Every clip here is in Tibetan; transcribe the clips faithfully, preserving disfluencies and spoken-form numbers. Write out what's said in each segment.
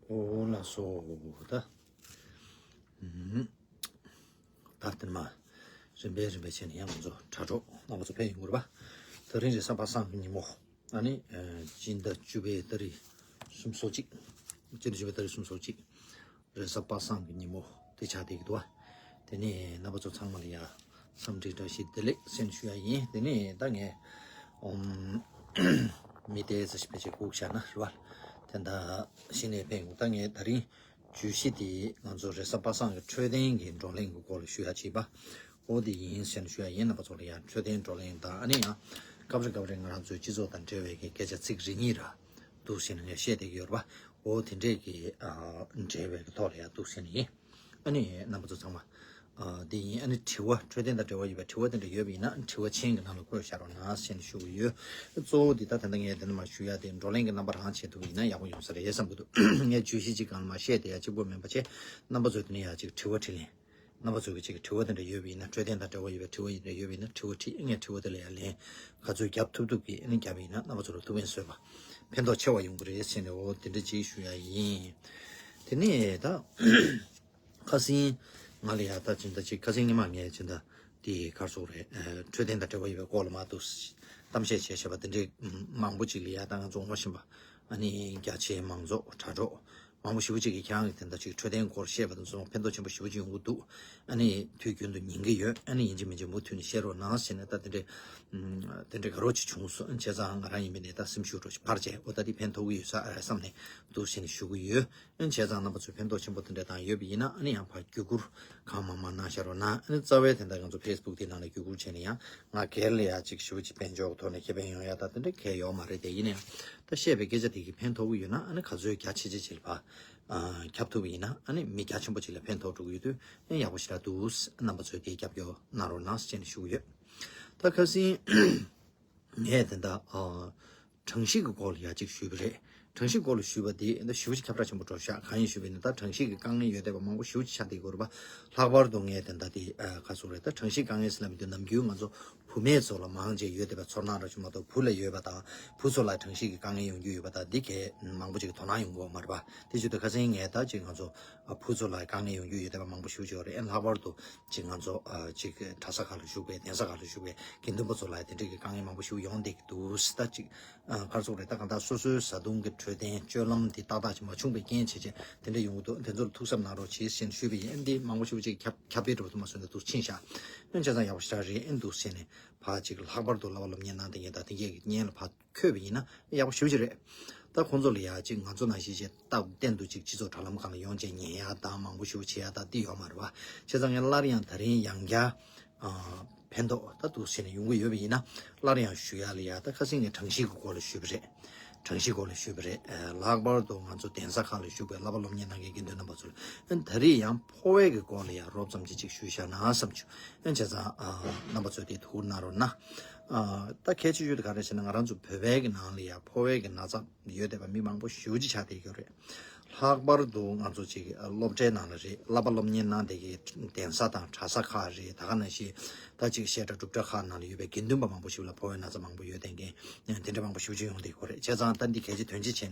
ཨོ་ལགས་སོ། ད་ད་དེ་མ་རིམ་པས་རིམ་པས་བྱས་ནས་ཡང་ང་ཚོ་དྲ་གྲོགས་རྣམ་པ་ཚོ་ཕེབས་ཡོང་གི་རེད་པ། ད་རིང་རེས་གཟའ་པ་སངས་ཀྱི་ཉིན་མོ། ཨ་ནི་སྤྱི་ཟླ་བཅུ་པའི་ཏ་རིག་སུམ་ཅུ་སོ་གཅིག་སྤྱི་ཟླ་བཅུ་པའི་ཏ་རིག་སུམ་ཅུ་སོ་གཅིག་རེས་གཟའ་པ་སངས་ཀྱི་ཉིན་མོ་དེ་ཆགས་བསྡད་ཀྱི་འདུག་བ། དེ་ནས་རྣམ་པ་ཚོ་ཚང་མ་ལ་ཡ་འཚམས་འདྲི་བཀྲ་ཤིས་བདེ་ལེགས་ཟེར་ཞུ་ཡ་ཡིན། དེ་ནས་ད་ངས་ཨོམ་མི་དེ་ཚོ་ཞིག་ཕལ་ཆེར་སྒུག་བཞག་ན་རེད་བ། དེ་འདྲ་གཞི་ནས་ཕེབས་ཡོང་། ད་ངས་ད་རིང་བརྗོད་གཞི་དེ་ང་ཚོ་རེས་གཟའ་པ་སངས་ཀྱི་འཕྲོད་བསྟེན་གྱི་བགྲོ་གླེང་གི་སྐོར་ལ་ཞུ་ཡ་བྱས་པ། ཨོ་དེ་ཡིན་ཟེར་ཞུ་ཡ་ཡིན། རྣམ་པ་ཚོ་ལ་ཡ་འཕྲོད་བསྟེན་བགྲོ་གླེང་དང་ཨ་ནི་ཡང་སྐབས་རེ་སྐབས་རེ་ང་རང་ཚོའི་སྤྱི་ཚོགས་དང་འབྲེལ་བའི་གི་སྐད་ཆ་ཚིག་རེ་གཉིས་ར་འདུག་ཟེར་ནས་ངས་བཤད་བསྡད་ཀྱི་ཡོད་རེད་པ། ཨོ་དེ་འདྲས་ཀྱི་ཨ་འབྲེལ་བའི་གི་ཐོག་ལ་ཡ་འདུག་ཟེར་ནས་ཡིན། ཨ་ནི་རྣམ་པ་ཚོ་ཚང་མ་ཨ་འདི་ཡིན། ཨ་ནི་དྲི་བ་འཕྲོད་བསྟེན་དང་འབྲེལ་བ་ཡོད་པའི་དྲི་བ་དེ་འདྲ་ཡོད་པ་ཡིན་ན་དྲི་བ་མཆན་གྱི་ནང་ལ་བཀོད་བཞག་རོགས་གནང་ཟེར་ནས་ཞུ་གི་ཡོད། གཙོ་བོ་འདི་ད་ད་ལྟ་ངས་དེ་འདྲ་མ་ཞུ་ཡ་དེ་བགྲོ་གླེང་གི་རྣམ་པ་རང་བྱེད་ཐུབ་པ་ཡིན་ན་ཡག་པོ་ཡོང་ས་རེད་བསམ་གྱི་འདུག་ངས་བརྗོད་གཞི་གཅིག་སྒང་ལ་མ་བཤད་དེ་ཡ་གཅིག་པོ་མིན་པ་བྱས། རྣམ་པ་ཚོས་དེ་ནས་ཡ་གཅིག་དྲི་བ་དྲིས་ལན། རྣམ་པ་ཚོས་ཀྱི་གཅིག་དྲི་བ་དེ་འདྲ་ཡོད་པ་ཡིན་ན། འཕྲོད་བསྟེན་དང་འབྲེལ་བ་ཡོད་པའི་དྲི་བ་དེ་འདྲ་ཡོད་པ་ཡིན་ན་དྲི་བ་དྲིས། ངས་དྲི་བ་དེ་ལ་ཡ་ལན་ག་ཚོད་རྒྱབ་ཐུབ་ཐུབ་ཀྱིས་ཨ་ནི་བརྒྱབ་པ་ཡིན་ན་རྣམ་པ་ཚོ་ལ་ཐུགས་ཕན་གསོས་པ་ཕན་ཐོགས་ཆེ་བ་ཡོང་གི་རེད་ཟེར་ནས་འོ་དེ་འདྲ་གཅིག་ཞུ་ཡ་ཡིན། དེ་ནས་ད་ཁ་སང་ང་ལ་ཡ་ད་ཅིག་ད་ཅིག་ཁ་སང་ཉི་མ་ངས་ཅིག་ད་དེ་ག་རེ་ཟེར་དགོས་རེད། ཨ་འཕྲོད་བསྟེན་དང་འབྲེལ་བ་ཡོད་པའི་སྐོར་ལ་མར་འདུག་གཏམ་བཤད་བྱས་བྱས་པ་དེ་འདྲའི་མང་པོ་ཅིག་ལ་ཡ་ད་ང་ཚོ་ངོ་ཤེས་པ་ཨ་ནི་རྒྱ་ཆེའི་མང་ཚོགས་དྲ་གྲོགས་མང་པོ་ཞེ་པོ་ཅིག་གིས་ཁྱེད་རང་གི་དེ་འདྲ་ཅིག་འཕྲོད་བསྟེན་སྐོར་བཤད་པ་དེ་ཚོ་ཕན་ཐོགས་ཆེན་པོ་ཞེ་པོ་ཅིག་ཡོང་གི་འདུག་ཨ་ནི་དུས་རྒྱུན་དུ་ཉན་གི་ཡོད། ཨ་ནི་ཡིན་གཅིག་མིན་གཅིག་མུ་མཐུད་ནས་བཤད་རོགས་གནང་ཟེར་ནས་ད་དེ་འདྲའི་དེ་འདྲའི་དགའ་རོགས་ཅིག་བྱུང་སོང་། བྱས་ཙང་ང་རང་ཡིན་པས་ནས་ད་སེམས་ཤུགས་འདྲ་ཅིག་འཕར་བྱས་འོ་ད་འདི་ཕན་ཐོགས་ཀྱི་ཡོད་ས་རེད་བསམ་ནས་འདུག་ཟེར་ནས་ཞུ་གི་ཡོད། ཨ་ནི་བྱས་ཙང་རྣམ་པ་ཚོས་ཕན་ཐོགས་ཆེན་པོ་དེ་འདྲ་དང་ཡོད་པ་ཡིན་ན་ཨ་ནི་ཡང་ཕར་བརྒྱུད་བསྐུར་གང་མང་མང་གནང་བཞག་རོགས་གནང་། ཨ་ནི་རྩ་བའི་དེ་འདྲ་ང་ཚོ་ཕེ་སི་བུག་དེ་ནང་ལ་བརྒྱུད་བསྐུར་བྱས་ནས་ཡང་ང་སྒེར་ལ་ཡ་ཅིག་ཞེ་པོ་ཅིག་དཔལ་འབྱོར་གྱི་ཐོག་ནས་ཁེ་ཕན་ཡོང་ཡ་ད་དེ་འདྲ་གང་ཡང་ཡོད་མ་རེད་དེ། ཡིན་ན་ཡང་ད་བཤད་པའི་སྐད་ཆ་དེ་གིས་ཕན་ཐོགས་ཀྱི་ཡོད་ན་ཨ་ནི་ག་ཚོད་རྒྱ་ཆེ་ཆེ་ཅིག་ལ་ཕར་ཨ་ཁྱབ་ཐུབ་པ་ཡིན་ན་ཨ་ནི་མི་རྒྱ་ཆེན་པོ་ཅིག་ལ་ཕན་ཐོགས་འགྲོ་གི་ཡོད་དུས་ཨ་ནི་ཡག་པོ་ཞེ་དྲག་འདུག་རྣམ་པ་ཚོས་དེ་རྒྱབ་སྐྱོར་གནང་རོགས་གནང་ཟེར་ནས་ཞུ་གི་ཡོད། ད་ཁ་སང་ངས་དེ་འདྲ་ཨ་གྲངས་གཞི་གི་སྐོར་ལ་ཡ་གཅིག་ཞུས་པ་རེད། གྲངས་གཞི་སྐོར་ལ་ཞུས་པ་དེ་འདི་ཞེ་པོ་ཅིག་ཁྱབ་བསྒྲགས་ཆེན་པོ་འགྲོ་ཤག་གང་ཡིན་ཞུས་པ་ཡིན་ན་ད་གྲངས་གཞི་གི་དཀའ་ངལ་ཡོད་བསྡད་པ་མང་པོ་ཞེ་པོ་ཅིག་ཆགས་བསྡད་ཀྱི་ཡོད་རེད་པ། ལྷག་པར་དུ་ངས་དེ་འདྲ་དེ་ཨ་ག་རེ་ཟེར་དགོས་རེད། ད་གྲངས་གཞི་དཀའ་ངལ་ཟེར་ལབ་མི་འདུག་ནམ་རྒྱུན་ང་ཚོ་བུད་མེད་ཚོ་ལ་མང་ཆེ་ཡོད་བསྡད་པའི་ཚོར་སྣང་འདྲ་ཅིག་མ་གཏོགས་བུ་ལ་ཡོད་པ་དང་བུ་ཚོ་ལ་གྲངས་གཞི་གི་དཀའ་ངལ་ཡོང་རྒྱུ་ཡོད་པ་དང་འདི་གས་མང་པོ་ཅིག་གི་དོ་སྣང་ཡོང་གི་ཡོད་མ་རེད་པ། དེ་བྱེད་དུས་ཁ་སང་ངས་ད་ཅིག་ང་ཚོ་ཨ་བུ་ཚོ་ལ་དཀའ་ངལ་ཡོང་རྒྱུ་ཡོད་བསྡད་པ་མང་པོ་ཞེ་པོ་ཅིག་ཡོད་རེད། ཨ་ནི་ལྷག་པར་དུ་ཅིག་ང་ཚོ་ཨ་ཅིག་གྲྭ་ས་ཁག་ལ་བཞུགས་པའི་གདན་ས་ཁག་ལ་བཞུགས་པའི་དགེ་འདུན་པ་ཚོ་ལ་དེ་འདྲས་ཀྱི་དཀའ་ངལ་མང་པོ་ཞིག་ཡོང་བསྡད་ཀྱི་འདུག་ད་ཅིག་ཨ་ག་རེ་ཟེར་དགོས་རེད། ད་གང་ལྟར་སོ་སོའི་བཟའ་བཏུང་གི་འཕྲོད་བསྟེན་སྤྱོད་ལམ་དེ་ཏག་ཏག་ཅིག་མ་བྱུང་བའི་རྐྱེན་བྱས་བྱས་དེ་འདྲ་ཡོང་གི་འདུག་དེ་ཚོར་ཐུགས་གཟབ་གནང་རོགས་བྱེད་ཟེར་ནས་ཞུས་པ་ཡིན། ཨ་འདི་མང་པོ་ཞེ་པོ་ཅིག་ཁྱབ་ཁྱབ་སྤེལ་འགྲོ་ཐུབ་མ་སོང་ནས་འདུག་ཕྱིན་ཤག་ཨ་བྱས་ཙང་ཡག་པོ་ཞེ་དྲག་རེད། ཨ་འདུག་ཟེར་ནས་ཕར་ཅིག་ལྷག་པར་དུ་བསླབ་པ་སློབ་གཉེར་གནང་བསྡད་མཁན་དང་དེ་འདྲས་ཀྱི་གཉེན་ལ་ཕར་འཁོད་པ་ཡིན་ན་ཡག་པོ་ཞེ་པོ་ཅིག་རེད། ད་ཁོང་ཚོ་ལ་ཡ་ཅིག་ང་ཚོ་ནང་བཞིན་ཅིག་སྟབས་བསྟན་དུ་ཅིག་སྤྱི་ཚོགས་དྲ་ལམ་སྒང་ལ་ཡོང་བྱས་ཉན་ཡ་དང་མང་པོ་ཞེ་པོ་བྱེད་ཡ་དང་འདི་ཡོད་མ་རེད་པ། བྱས་ཙང་ངས་སླར་ཡང་ད་རིང་ཡང་བསྐྱར་ཨ་ཕན་ཐོགས་ད་འདུག་ཟེར་ནས་ཡོང་གི་ཡོད་པ་ཡིན་ན་སླར་ཡང་ཞུ་ཡ་ལ་ཡ་ད་ཁ་སང་ངས་གྲངས་གཞི་གི་སྐོར་ལ་ཞུས་པ་རེད། གྲངས་གཞིའི་སྐོར་ལ་ཞུས་པ་རེད། ཨ་ལྷག་པར་དུ་ང་ཚོ་གདན་ས་ཁག་ལ་བཞུགས་པའི་བསླབ་པ་སློབ་གཉེར་གནང་མཁན་དགེ་འདུན་རྣམ་པ་ཚོ་ལ་ཨ་ད་རེས་ཡང་འཕོ་བའི་གི་སྐོར་ལ་ཡང་རོབ་ཙམ་ཅིག་ཅིག་ཞུས་བཞག་ན་བསམ་བྱུང་། ཨ་བྱས་ཙང་ཨ་རྣམ་པ་ཚོས་དེ་ཐུགས་ཁུར་གནང་རོགས་གནང་། ཨ་ད་གལ་ཆེ་ཤོས་དེ་ག་རེ་ཟེར་ན་ང་རང་ཚོ་བོད་པའི་གི་ནང་ལ་ཡང་འཕོ་བའི་གི་ན་ཚ་ཡོད་བསྡད་པ་མི་མང་པོ་ཞེ་པོ་ཅིག་ཆགས་བསྡད་ཀྱི་ཡོད་རེད། ལྷག་པར་དུ་ང་ཚོ་ཅིག་སློབ་གྲྭའི་ནང་ལ་རེད། བསླབ་པ་སློབ་གཉེར་གནང་བསྡད་མཁན་གདན་ས་དང་གྲྭ་ས་ཁག་རེད། ད་ག་ནང་བཞིན་ད་ཅིག་བཤད་གྲྭ་སྒྲུབ་གྲྭ་ཁག་ནང་ལ་ཡོད་པའི་དགེ་འདུན་པ་མང་པོ་ཞིག་ལ་འཕོ་བའི་ན་ཚ་མང་པོ་ཡོད་བསྡད་མཁན་དེ་འདྲ་མང་པོ་ཞེ་པོ་ཅིག་ཡོང་བསྡད་ཀྱི་ཡོད་རེད། བྱས་ཙང་ད་འདི་གལ་ཆེ་དོན་ཆེ་བྱས་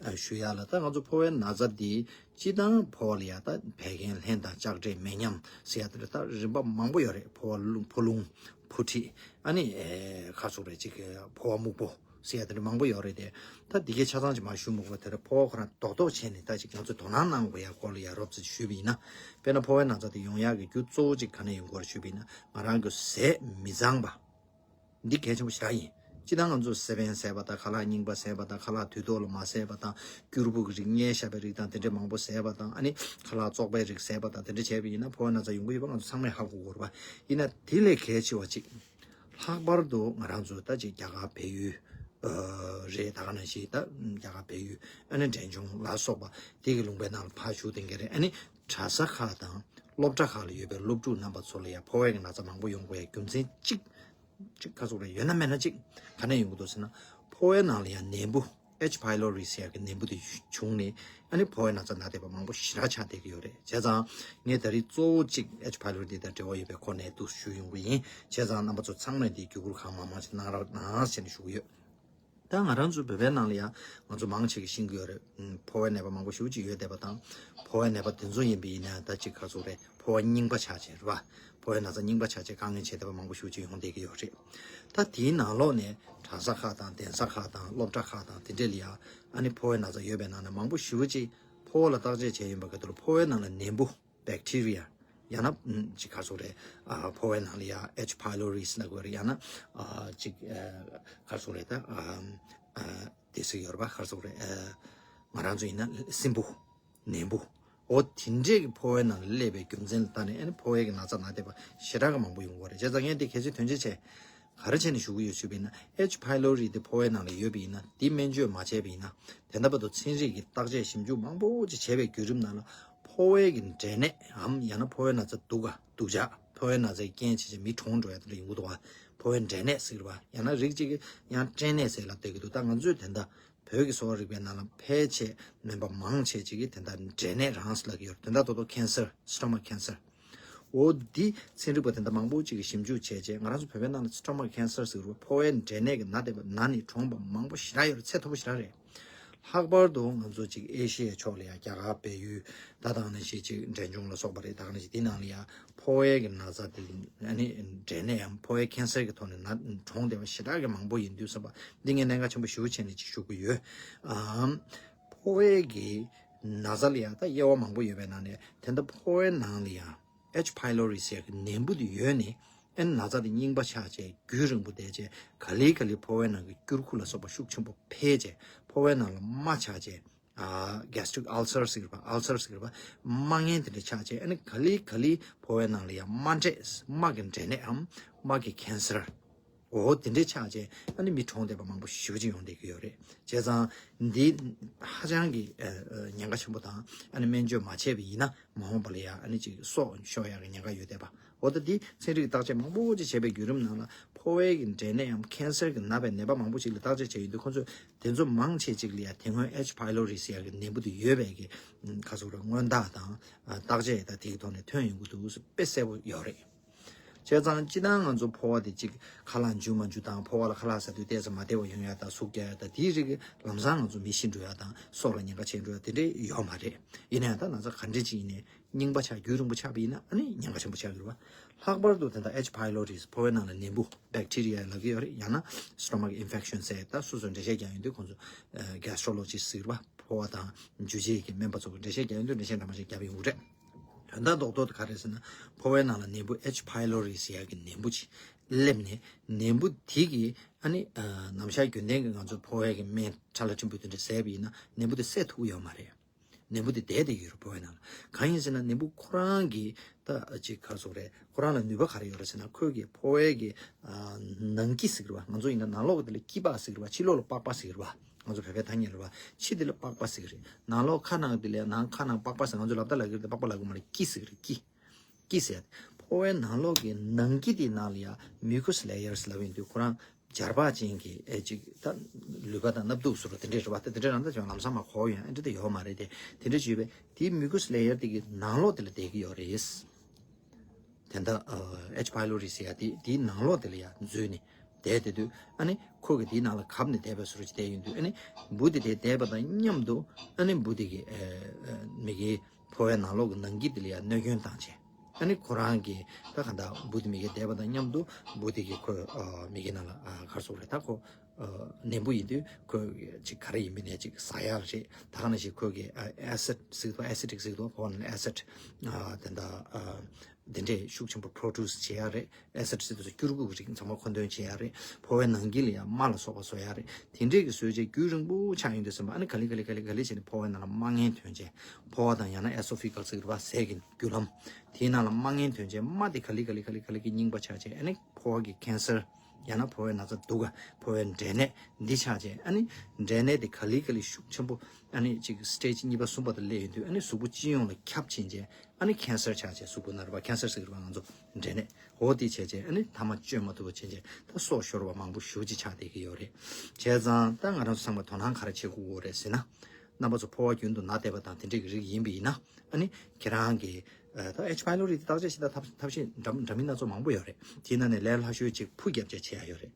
ནས་ཞུ་ཡ་ལ་ད་ང་ཚོ་འཕོ་བའི་ན་ཚ་འདི་སྤྱིར་བཏང་འཕོ་བ་ལ་ཡ་ད་བད་ཀན་ལྷན་དང་ལྕགས་དྲེག་མེ་མཉམ་ཟེར་ཡ་དེ་འདྲ་ད་རིམ་པ་མང་པོ་ཡོད་རེད། འཕོ་བ་རླུང་འཕོ་རླུང་འཕོ་མཁྲིས་ཨ་ནི་ཁ་ཟུག་རེད་ཅིག་འཕོ་བ་སྨུག་པོ། ཟེར་ཡ་དེ་འདྲ་མང་པོ་ཡོད་རེད་དེ། ད་འདི་གའི་ཆ་ཚང་ཅིག་མར་ཞུ་མི་དགོས་པ་དེ་རེད། འཕོ་བ་ཁོ་རང་རྡོག་རྡོག་བྱས་ནས་ད་ཅིག་ང་ཚོས་དོ་སྣང་གནང་དགོས་ཡ་སྐོར་ལ་ཡ་རོབ་ཙམ་ཞུས་པ་ཡིན་ན། དཔེར་ན་འཕོ་བའི་ན་ཚ་དེ་ཡོང་ཡག་གི་རྒྱུ་གཙོ་བོ་ཅིག་ག་ནས་ཡོང་གི་ཡོད་རེད་ཞུས་པ་ཡིན་ན་ང་རང་གི་ཟས་མི་གཙང་པ། འདི་གལ་ཆེན་པོ་ཞེ་དྲག་ཡིན། སྤྱིར་བཏང་ང་ཚོས་སེ་བན་བཟས་པ་དང་ཁ་ལག་རྙིང་པ་བཟས་པ་དང་ཁ་ལག་དུས་ཐོག་ལ་མ་བཟས་པ་དང་སྐྱུར་བུ་གི་རིགས་མངར་ཤ་བའི་རིགས་དང་དེ་འདྲས་མང་པོ་བཟས་པ་དང་ཨ་ནི་ཁ་ལག་བཙོག་པའི་རིགས་བཟས་པ་དང་དེ་འདྲས་བྱས་པ་ཡིན་ན་འཕོ་བའི་ན་ཚ་ཡོང་གི་ཡོད་པ་ང་ཚོ་ཚང་མས་ཧ་གོ་གི་ཡོད་རེད་པ། ཡིན་ན་དེ་ལས་གལ་ཆེ་བ་ཅིག་ལྷག་པར་དུ་ང་རང་ཚོ་ད་ཅིག་རྒྱ་གར་བལ་ཡུལ་ཨ་རེད། ད་ག་ནང་བཞིན་ད་རྒྱ་གར་བལ་ཡུལ་ཨ་ནི་འབྲས་ལྗོངས་ལ་སོགས་པ་དེ་གི་ལུང་པའི་ནང་ལ་ཕར་བཞུགས་བསྡད་མཁན་རེད། ཨ་ནི་གྲྭ་ས་ཁག་དང་སློབ་གྲྭ་ཁག་ལ་ཡོད་པའི་སློབ་ཕྲུག་རྣམ་པ་ཚོ་ལ་ཡང་འཕོ་བའི་གི་ན་ཚ་མང་པོ་ཡོང་དགོས་ཡ་རྒྱུ་མཚན་གཅིག་གཅིག་ག་ཚོད་རེད། ཡོད་ན་མེད་ན་གཅིག་ག་ནས་ཡོང་གི་འདུག་ཟེར་ན་འཕོ་བའི་ནང་ལ་ཡང་ནད་འབུ་H pylori ཟེར་ཡ་གི་ནད་འབུ་དེ་བྱུང་ནས་ཨ་ནི་འཕོ་བའི་ན་ཚ་ན་བསྡད་པ་མང་པོ་ཞེ་དྲག་ཆགས་བསྡད་ཀྱི་ཡོད་རེད། བྱས་ཙང་ངས་ད་རེས་གཙོ་བོ་གཅིག་H pylori དེ་དང་འབྲེལ་བ་ཡོད་པའི་སྐོར་ནས་འདུག་ཞུ་ཡོང་གི་ཡིན། བྱས་ཙང་རྣམ་པ་ཚོ་ཚང་མས་འདི་བརྒྱུད་བསྐུར་གང་མང་མང་ཞིག་གནང་རོགས་གནང་ཟེར་ནས་ཞུ་གི་ཡོད། ད་ང་རང་ཚོ་བོད་པའི་ནང་ལ་ཡང་ང་ཚོ་མང་ཆེ་གིས་ཤེས་ཀྱི་ཡོད་རེད། ཨུམ། ཕོ་བའི་ནད་པ་མང་པོ་ཞེ་པོ་ཅིག་ཡོད་བསྡད་པ་དང་། ཕོ་བའི་ནད་པ་དེ་ཚོ་ཡིན་པ་ཡིན་ན་ད་ཅིག་ག་རེ་ཟེར་དགོས་རེད། ཕོ་བ་རྙིང་པ་ཆགས་བྱས་རེད་པ། ཕོ་བའི་ན་ཚ་རྙིང་པ་ཆགས་བྱས་དཀའ་ངལ་འཕྲད་བསྡད་པ་མང་པོ་ཞེ་པོ་ཅིག་ཡོང་བསྡད་ཀྱི་ཡོད་རེད། ད་དེའི་ནང་ལོགས་ནས་གྲྭ་ས་ཁག་དང་གདན་ས་ཁག་དང་སློབ་གྲྭ་ཁག་དང་དེ་འདྲས་ལ་ཡང་ཨ་ནི་ཕོ་བའི་ན་ཚ་ཡོད་པའི་ནང་ནས་མང་པོ་ཞེ་པོ་ཅིག་ཕོ་བ་ལ་བརྟག་དཔྱད་བྱས་ཡོང་བའི་སྐབས་དེ་ལ་ཕོ་བའི་ནང་ལ་ནད་འབུ། བེག་ཊི་རི་ཡ། ཡང་ན་ཨམ། ཅིག་ག་རེ་ཟེར་དགོས་རེད། ཨ། ཕོ་བའི་ནང་ལ་ཡ་ཨེཆ་ཕའི་ལོ་རིས་ལབ་དགོས་རེད། ཡང་ན་ཨ། ཅིག་ཨ། ག་རེ་ཟེར་དགོས་རེད། ད་ཨ། ཨ། དེ་ཟེར་གྱི་ཡོད་རེད་པ། ག་རེ་ཟེར་དགོས་རེད། ཨ། ང་རང་ཚོ་ཡིན་ན་སྲིན་འབུ། ནད་འབུ། འོ་དེ་འདྲས་ཀྱི་ཕོ་བའི་ནང་ལ་སླེབས་པའི་རྒྱུ་མཚན་ལ་བརྟེན་ནས་ཨ་ནི་ཕོ་བའི་གི་ན་ཚ་ན་བསྡད་པ་ཞེ་དྲག་གི་མང་པོ་ཡོང་གི་རེད། བྱས་ཙང་ངས་འདི་གལ་ཆེ་དོན་ཆེ་བྱས། ག་རེ་བྱས་ནས་ཞུ་གི་ཡོད་ཞུས་པ་ཡིན་ན། ཨེཆ་ཕའི་ལོ་རི་དེ་ཕོ་བའི་ནང་ལ་ཡོད་པ་ཡིན་ན། དེ་སྨན་བཅོས་མ་བྱས་པ་ཡིན་ན། དེ་འདྲ་བར་དུ་ཚན་རིག་གི་བརྟག་དཔྱད་ཞིབ་འཇུག་མང་པོ་ཅིག་བྱས་པའི་བརྒྱུད་རིམ་ནང་ལ། ཕོ་བའི་གི་འབྲས་ནད་འམ། ཡང་ན་ཕོ་བའི་ན་ཚ་སྡུག་ག་སྡུག་ཅག་ཕོ་བའི་ན་ཚའི་རྐྱེན་བྱས་བྱས་མི་གྲོངས་འགྲོ་ཡ་དེ་འདྲ་ཡོང་གི་འདུག་ག་ཕོ་བའི་འབྲས་ནད་ཟེར་གི་རེད་པ། ཡང་ན་རིགས་གཅིག་གིས་ཡང་སྐྲན་ནད་ཟེར་ལབ་བསྡད་ཀྱི་འདུག་ད་ང་ཚོས་དེ་འདྲ་བོད་ཀྱི་གསོ་བ་རིག་པའི་ནང་ལ་ཕལ་ཆེར་སྨན་པ་མང་ཆེ་ཅིག་གིས་དེ་འདྲ་འབྲས་ནད་རང་ཟེར་ལབ་ཀྱི་ཡོད་རེད། དོན་དག་ཏོག་ཏོག་ཁེན་སར། སི་ཊོ་མག་ཁེན་སར། འོ་འདི་ཚན་རིག་པ་དེ་འདྲ་མང་པོ་ཅིག་གིས་ཞིབ་འཇུག་བྱས་རྗེས། ང་རང་ཚོ་བོད་པའི་ནང་ལ་སི་ཊོ་མག་ཁེན་སར་ཟེར་བ། ཕོ་བའི་འབྲས་ནད་ཀྱིས་ན་བསྡད་པ། ན་ནས་གྲོངས་པ་མང་པོ་ཞེ་དྲག་ཡོད་རེད། ཚད་མཐོ་པོ་ཞེ་དྲག་རེད། ལྷག་པར་དུ་ང་ཚོ་ཅིག་ཨེ་ཤི་ཡའི་ཕྱོགས་ལ་ཡ། རྒྱ་གར། བལ་ཡུལ། ད་ད་ག་ནང་བཞིན་ཅིག་འབྲས་ལྗོངས་ལ་སོགས་པ་རེད། ད་ག་ནང་བཞིན་འདི་ནང་ལ་ཡ་ཕོ་བའི་གི་ན་ཚ་དེ། ཨ་ནི་འབྲས་ནད་ཡང་ཕོ་བའི་ཁེན་སར་གྱི་ཐོག་ནས་ན་གྲོངས་བསྡད་པ་ཞེ་དྲག་གི་མང་པོ་ཡིན་དུས་ཙམ་པ། འདི་ངས་གནད་འགག་ཆེན་པོ་ཞེ་པོ་བྱས་ནས་ཅིག་ཞུ་གི་ཡོད། ཨམ། ཕོ་བའི་གི་ན་ཚ་ལ་ཡ་ད་དབྱེ་བ་མང་པོ་ཡོད་པའི་ནང་ནས། དེ་འདྲ་ཕོ་བའི་ནང་ལ་ཡ་ཨེཆ་ཕའི་ལོ་རི་ཟེར་གྱི་ནད་འབུ་དེ་ཡོད་ནས། ཨ་ནི་ན་ཚ་དེ་རྙིང་པ་ཆགས་བྱས། རྒྱུན་རིང་པོ་བསྡད་བྱས། ག་ལེ་ག་ལེ་ཕོ་བའི་ནང་གི་སྐྱུར་ཁུ་ལ་སོགས་པ་ཤུགས་ཆེན་པོ་འཕེལ་བྱས། ཕོ་བའི་ནང་ལ་རྨ་ཆགས་བྱས། ཨ། གེ་སི་ཊི་རིག་ཨལ་སར་ཟེར་གྱི་རེད་པ། ཨལ་སར་ཟེར་གྱི་རེད་པ། རྨ་ངན་དེ་འདྲ་ཆགས་བྱས། ཨ་ནི་ག་ལེ་ག་ལེ་ཕོ་བའི་ནང་ལ་ཡང་རྨ་འབྲས། རྨ་གི་འབྲས་ནད་འམ། རྨ་གི་ཁེན་སར། འོ་དེ་འདྲ་ཆགས་བྱས། ཨ་ནི་མི་གྲོངས་བསྡད་པ་མང་པོ་ཞེ་པོ་ཅིག་ཡོང་བསྡད་ཀྱི་ཡོད་རེད། བྱས་ཙང་འདི་ཧ་ཅང་གི་ཨ། ཨ། ཉེན་ཁ་ཆེན་པོ་དང་། ཨ་ནི་སྨན་བཅོས་མ་བྱས་པ་ཡིན་ན། མ་འོངས་པ་ལ་ཡ་ཨ་ནི་ཅིག་སྲོག་ཤོར་ཡག་གི་ཉེན་ཁ་ཡོད་བསྡད་པ། འོ་ད་འདི་ཚན་རིག་བརྟག་དཔྱད་མང་པོ་ཅིག་བྱས་པའི་བརྒྱུད་རིམ་ནང་ལ། ཕོ་བའི་གི་འབྲས་ནད་ཡང་ཁེན་སར་གྱིས་ན་བའི་ནད་པ་མང་པོ་ཅིག་ལ་བརྟག་དཔྱད་བྱས་ཡོང་དུས། ཁོ་ཚོས་དེ་ཚོ་མང་ཆེ་ཅིག་ལ་ཡ་དེ་སྔོན་ཨེཆ་ཕའི་ལོ་རི་ཟེར་ཡག་གི་ནད་འབུ་དེ་ཡོད་པའི་གི། ཨམ། ག་རེ་ཟེར་དགོས་རེད། སྔོན་བརྟག་དང་། ཨ། བརྟག་དཔྱད་དང་དེའི་ཐོག་ནས་ཐོན་ཡོང་གི་འདུག་དཔེ་གསལ་པོ་ཡོད་རེད། བྱས་ཙང་སྤྱིར་བཏང་ང་ཚོ་ཕོ་བ་དེ་ཅིག་ཁ་ལག་འཇུ་མ་འཇུ་དང་། ཕོ་བ་ལ་ཁ་ལག་ཟ་དུས་ཏོག་ཙམ་མ་བདེ་བ་ཡོང་ཡག་དང་། ཟུག་རྒྱག་ཡག་དང་། དེའི་རིགས་ལམ་སང་ང་ཚོ་མི་ཤི་འགྲོ་ཡག་དང་། སྲོག་ལ་ཉེན་ཁ་ཆེ་འགྲོ་ཡག་དེ་འདྲ་ཡོད་མ་རེད། ཡིན་ན་ཡང་ད་ན་ཚ་ག་འདྲ་ཅིག་ཡིན་ནའི་རྙིང་པ་ཆགས། རྒྱུན་རིང་པོ་ཆགས་པ་ཡིན་ན་ཨ་ནི་ཉེན་ཁ་ཆེན་པོ་ཆགས་ཀྱི་རེད་པ། ལྷག་པར་དུ་དེ་འདྲ་ཨེཆ་ཕའི་ལོ་རི་ཟེར། ཕོ་བའི་ནང་ལ་ནད་འབུ། བེག་ཊི་རི་ཡ་ལབ་ཀྱི་ཡོད་རེད། ཡང་ན་སི་ཊོ་མག་ཨིན་ཕེག་ཤན་ཟེར། ད་སོ་སོས་འགྲེལ་བཤད་རྒྱག་ཡོང་དུས། ཁོང་ཚོ་གེ་སི་ཊྲོ་ལོ་ཇི་སི་ཊི་ཟེར་བ། ཕོ་བ་དང་འཇུ་བྱེད་ཀྱི་སྨན་པ་ཚོ་གིས་འགྲེལ་བཤད་རྒྱག་ཡོང་དུས་འགྲེལ་བཤད་འདྲ་མི་འདྲ་རྒྱབ་ཡོང་གི་རེད། དོན་དག་རྡོག་རྡོག་དེ་ག་རེ་རེད་ཟེར་ན། ཕོ་བའི་ནང་ལ་ནད་འབུ་ཨེཆ་ཕའི་ལོ་རི་ཟེར་ཡག་གི་ནད་འབུ་ཅིག་སླེབས་ནས། ནད་འབུ་དེ་གིས་ཨ་ནི། ཨ། ནམ་ཞག་རྒྱུན་ལྡན་གྱི་ང་ཚོ་ཕོ་བའི་གི་སྨན་ཁྲ་ལ་ཕྲན་བུ་དེ་འདྲ་བཟས་པ་ཡིན་ན་ནད་འབུ་དེ་བསད་ཐུབ་ཀྱི་ཡོད་མ་རེད། ནད་འབུ་དེ་བསྡད་བསྡད་ཡོད་རེད་ཕོ་བའི་ནང་ལ། གང་ཡིན་ཟེར་ན་ནད་འབུ་ཁོ་རང་གི་ད་ཅིག་ག་རེ་ཟེར་དགོས་རེད། ཁོ་རང་ལ་ནུས་པ་ག་རེ་ཡོད་རེད་ཟེར་ན། ཁོའི་གི་ཕོ་བའི་གི། ཨ། ནང་སྐྱི་ཟེར་གྱི་རེད་པ། ང་ཚོ་ཡིན་ན་ནང་ལོགས་ཀྱི་དེ་ལ་སྐྱི་པགས་ཟེར་གྱི་རེད་པ། ཕྱི་ལོགས་ལ་པགས་པ་ཟེར་གྱི་རེད་པ། ང་ཚོ་བོད་པའི་ཐ་སྙད་རེད་པ། ཕྱི་དེ་ལ་པགས་པ་ཟེར་གྱི་རེད། ནང་ལོགས་ཁ་ནང་དེ་ལ་ནང་ཁ་ནང་པགས་པ་ཟེར། ང་ཚོ་ལབ་ད་ལབ་ཀྱི་རེད་དེ། པགས་པ་ལབ་ཀྱི་མ་རེད། སྐྱི་ཟེར་གྱི་རེད། སྐྱི། སྐྱི་ཟེར། ཕོ་བའི་ནང་ལོགས་ཀྱི་ནང་སྐྱི་དེའི་ནང་ལ་ཡ་མིའུ་ཀུ་སི་ལེ་ཡར་ཟེར་ལབ་ཡོང་དུས། ཁོ་རང་འབྱར་བག་ཅན་གྱི། ཨེ། ཅིག་ད་ལུད་པ་དང་སྣབས་གདུབ་ཟེར་བ་དེ་འདྲས་རེད་པ། དེ་འདྲས་རང་ད་ཅང་ལམ་སང་མར་གོག་ཡོང་ཡག་དེ་འདྲས་ད་ཡོད་མ་རེད་དེ། དེ་འདྲས་ཅིག་ཡོད་པས། དེའི་མིའུ་ཀུ་སི་ལེ་ཡར་དེ་གི་ནང་ལོགས་དེ་ལ་བསྡད་ཀྱི་ཡོད་རེད། དེ་འདྲ། ཨ། ཨེཆ་ཕའི་ལོ་རི་ཟེར་ཡག་དེ་དེའི་ནང་ལོགས་དེ་ལ་ཡ་འཛུལ་ནས་བསྡད་བསྡད་དུས། ཨ་ནི་ཁོ་གིས་དེའི་ནང་ལ་གབ་ནས་བསྡད་པའི་བཟོ་འདྲ་ཅིག་བསྡད་ཡོང་དུས། ཨ་ནི་འབུ་དེ་དེ་བསྡད་པ་དང་མཉམ་དུ། ཨ་ནི་འབུ་དེ་གིས། ཨ། ཨ། མི་གི་ཕོ་བའི་ནང་ལོགས་ཀྱི་ནང་སྐྱི་དེ་ལ་ཡ་གནོད་སྐྱོན་བཏང་བྱས། ཨ་ནི་ཁོ་རང་གིས་ད་གང་ལྟར་འབུ་དེ་མི་གིར་བསྡད་པ་དང་མཉམ་དུ་འབུ་དེ་གིས་ཁོའི། ཨ། མི་གི་ནང་ལ། ཨ། ག་རེ་ཟེར་དགོས་རེད། ད་ཁོ། ཨ། ནད་འབུ་ཡིན་དུས་ཁོ་ཅིག་ག་རེ་ཡིན་པ་ཡིན་ནའི་ཅིག་ཟ་ཡག་རེད། ད་ག་ནང་བཞིན་ཁོ་གིས། ཨ། ཨེ་སིཌ་ཟེར་གྱི་འདུག་ཨེ་སི་ཌིག་ཟེར་གྱི་འདུག་ཕོ་བ་ནང་ལ་ཨེ་སིཌ། ཨ། དེ་འདྲ། ཨ། དེ་འདྲས་ཤུགས་ཆེན་པོ་པྲོ་ཌུས་བྱེད་ཡག་རེད། ཨེ་སིཌ་ཟེར་དུས་སྐྱུར་ཁུ་གི་རིགས་ཚང་མ་མཁོ་འདོན་བྱེད་ཡག་རེད། ཕོ་བའི་ནང་སྐྱི་ལ་ཡང་རྨ་ལ་སོགས་པ་བཟོ་ཡག་རེད། དེ་འདྲས་ཀྱི་བཟོས་བྱས་རྒྱུན་རིང་པོ་ཆགས་ཡོང་དུས་ཙམ་པ། ཨ་ནི་ག་ལེ་ག་ལེ་ག་ལེ་ག་ལེ་བྱས་ནས་ཕོ་བའི་ནང་ལ་རྨ་ངན་ཐོན་བྱས། ཕོ་བ་དང་ཡང་ན་ཨེ་སོ་ཕི་ཀལ་ཟེར་གྱི་རེད་པ། ཟས་ཀྱི་རྒྱུ་ལམ། དེའི་ནང་ལ་རྨ་ངན་ཐོན་བྱས། རྨ་དེ་ག་ལེ་ག་ལེ་ག་ལེ་ག་ལེ་གིས་རྙིང་པ་ཆགས་བྱས། ཨ་ནི་ཕོ་བ་གི་ཁེན་སར། ཡང་ན་ཕོ་བའི་ན་ཚ་སྡུག་ག་ཕོ་བའི་འབྲས་ནད་འདི་ཆགས་བྱས། ཨ་ནི་འབྲས་ནད་དེ་ག་ལེ་ག་ལེ་ཤུགས་ཆེན་པོ། ཨ་ནི་ཅིག་སི་ཊེ་ཇི་གཉིས་པ་གསུམ་པ་དུ་སླེབས་ཡོང་དུས། ཨ་ནི་གཟུགས་པོ་སྤྱི་ཡོངས་ལ་ཁྱབ་ཕྱིན་བྱས། ཨ་ནི་ཁེན་སར་ཆགས་བྱས། གཟུགས་པོ་ན་རེད་པ། ཁེན་སར་ཟེར་གྱི་རེད་པ། ང་ཚོ་འབྲས་ནད། འོ་དེ་བྱས་བྱས། ཨ་ནི་མཐའ་མ་བཅོས་མ་ཐུབ་པ་བྱས་བྱས་ད་སྲོག་ཤོར་བ་མང་པོ་ཞེ་པོ་ཅིག་ཆགས་བསྡད་ཀྱི་ཡོད་རེད། བྱས་ཙང་ད་ང་རང་ཚོ་ཚང་མ་དོ་སྣང་ག་རེ་བྱེད་དགོས་ཀྱི་ཡོད་རེད་ཟེར་ན། རྣམ་པ་ཚོ་ཕོ་བ་རྒྱུན་དུ་ན་བསྡད་པ་དང་དེ་འདྲས་ཀྱི་རིགས་ཡིན་པ་ཡིན་ན། ཨ་ནི་ཁྱེད་རང་གིས། ཨ། ད་ཨེཆ་ཕའི་ལོ་རི་དེ་བརྟག་དཔྱད་བྱེད་སྟངས་ཐབས་ཐབས་ཤེས་འདྲ་འདྲ་མིན་སྣ་ཚོགས་མང་པོ་ཡོད་རེད། དེའི་ནང་ནས་ལས་སླ་ཤོས་ཅིག་ཕུ་བརྒྱབ་བྱས་བྱེད་ཡག་ཡོད་རེད།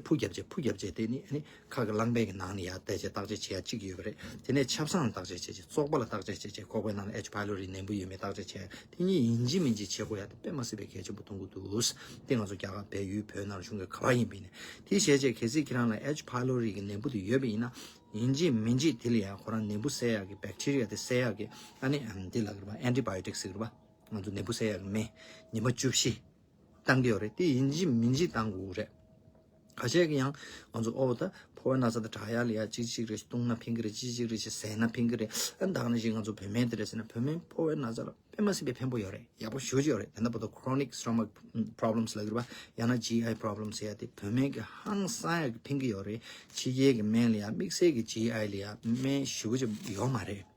ཕུ་བརྒྱབ་བྱས་ཕུ་བརྒྱབ་བྱས་དེ་ནི་ཨ་ནི་ཁ་གི་རླངས་པའི་གི་ནང་ནས་ཡར་བལྟས་བྱས་བརྟག་དཔྱད་བྱེད་ཡ་གཅིག་ཡོད་པ་རེད། དེ་ནས་ཆབ་གསང་ལ་བརྟག་དཔྱད་བྱས་བྱས་བཙོག་པ་ལ་བརྟག་དཔྱད་བྱས་བྱས་ཁོག་པའི་ནང་ལ་H pylori ནད་འབུ་ཡོད་མེད་བརྟག་དཔྱད་བྱས་དེ་གཉིས་ཡིན་གཅིག་མིན་གཅིག་བྱེད་དགོས་ཡ་དེ་དཔེ་མ་སྲིད་པའི་གལ་ཆེན་པོ་མཐོང་གི་འདུག་དེ་ང་ཚོ་རྒྱ་གར་བལ་ཡུལ་བོད་ནང་གཞུང་གི་ག་པར་ཡིན་པ་ཡིན་ནའི་དེ་བྱས་བྱས་གལ་སྲིད་ཁྱེད་རང་ལ་H pylori གི་ནད་འབུ་དེ་ཡོད་པ་ཡིན་ན་ཡིན་གཅིག་མིན་གཅིག་དེ་ལ་ཡ་ཁོ་རང་ནད་འབུ་བསལ་ཡག་གི་bacteria དེ་བསལ་ཡག་གི་ཨ་ནི་འདི་ལ་གི་རེད་པ་antibiotics ཟེར་གི་རེད་པ། ང་ཚོ་ནད་འབུ་བསལ་ཡག་གི་སྨན་ཉི་མ་བཅུ་བཞི་བཏང་གི་ཡོད་རེད། དེ་ཡིན་གཅིག་མིན་གཅིག་བཏང་དགོས་རེད། ཁ་ཤས་ཀྱིས་ཡང་ང་ཚོ་ཨོ་ད་ཕོ་བའི་ན་ཚ་དང་དྲག་ཡག་ལ་ཡ་གཅིག་གཅིག་རེ་བཏུང་ན་ཕན་གི་རེད། གཅིག་གཅིག་རེ་ཟས་ན་ཕན་གི་རེད། ཨ་ད་ག་ནང་བཞིན་ང་ཚོ་བོད་སྨན་དེ་རེད་ཟེར་ན་བོད་སྨན་ཕོ་བའི་ན་ཚ་ལ་དཔེ་མ་སྲིད་པའི་ཕན་པོ་ཡོད་རེད། ཡག་པོ་ཞེ་པོ་ཅིག་ཡོད་རེད། དེ་འདྲ་པོ་ད་chronic stomach problems ལབ་ཀྱི་རེད་པ། ཡང་ན་GI problems ཟེར་ཡ་དེ་བོད་སྨན་གྱི་ཧང་སང་ཡག་གི་ཕན་གི་ཡོད་རེད། ཕྱི་རྒྱལ་གྱི་སྨན་ལ་ཡ་དམིགས་བསལ་གྱི་GI ལ་ཡ་སྨན་ཞེ་པོ་ཅིག་ཡོད་མ་རེད།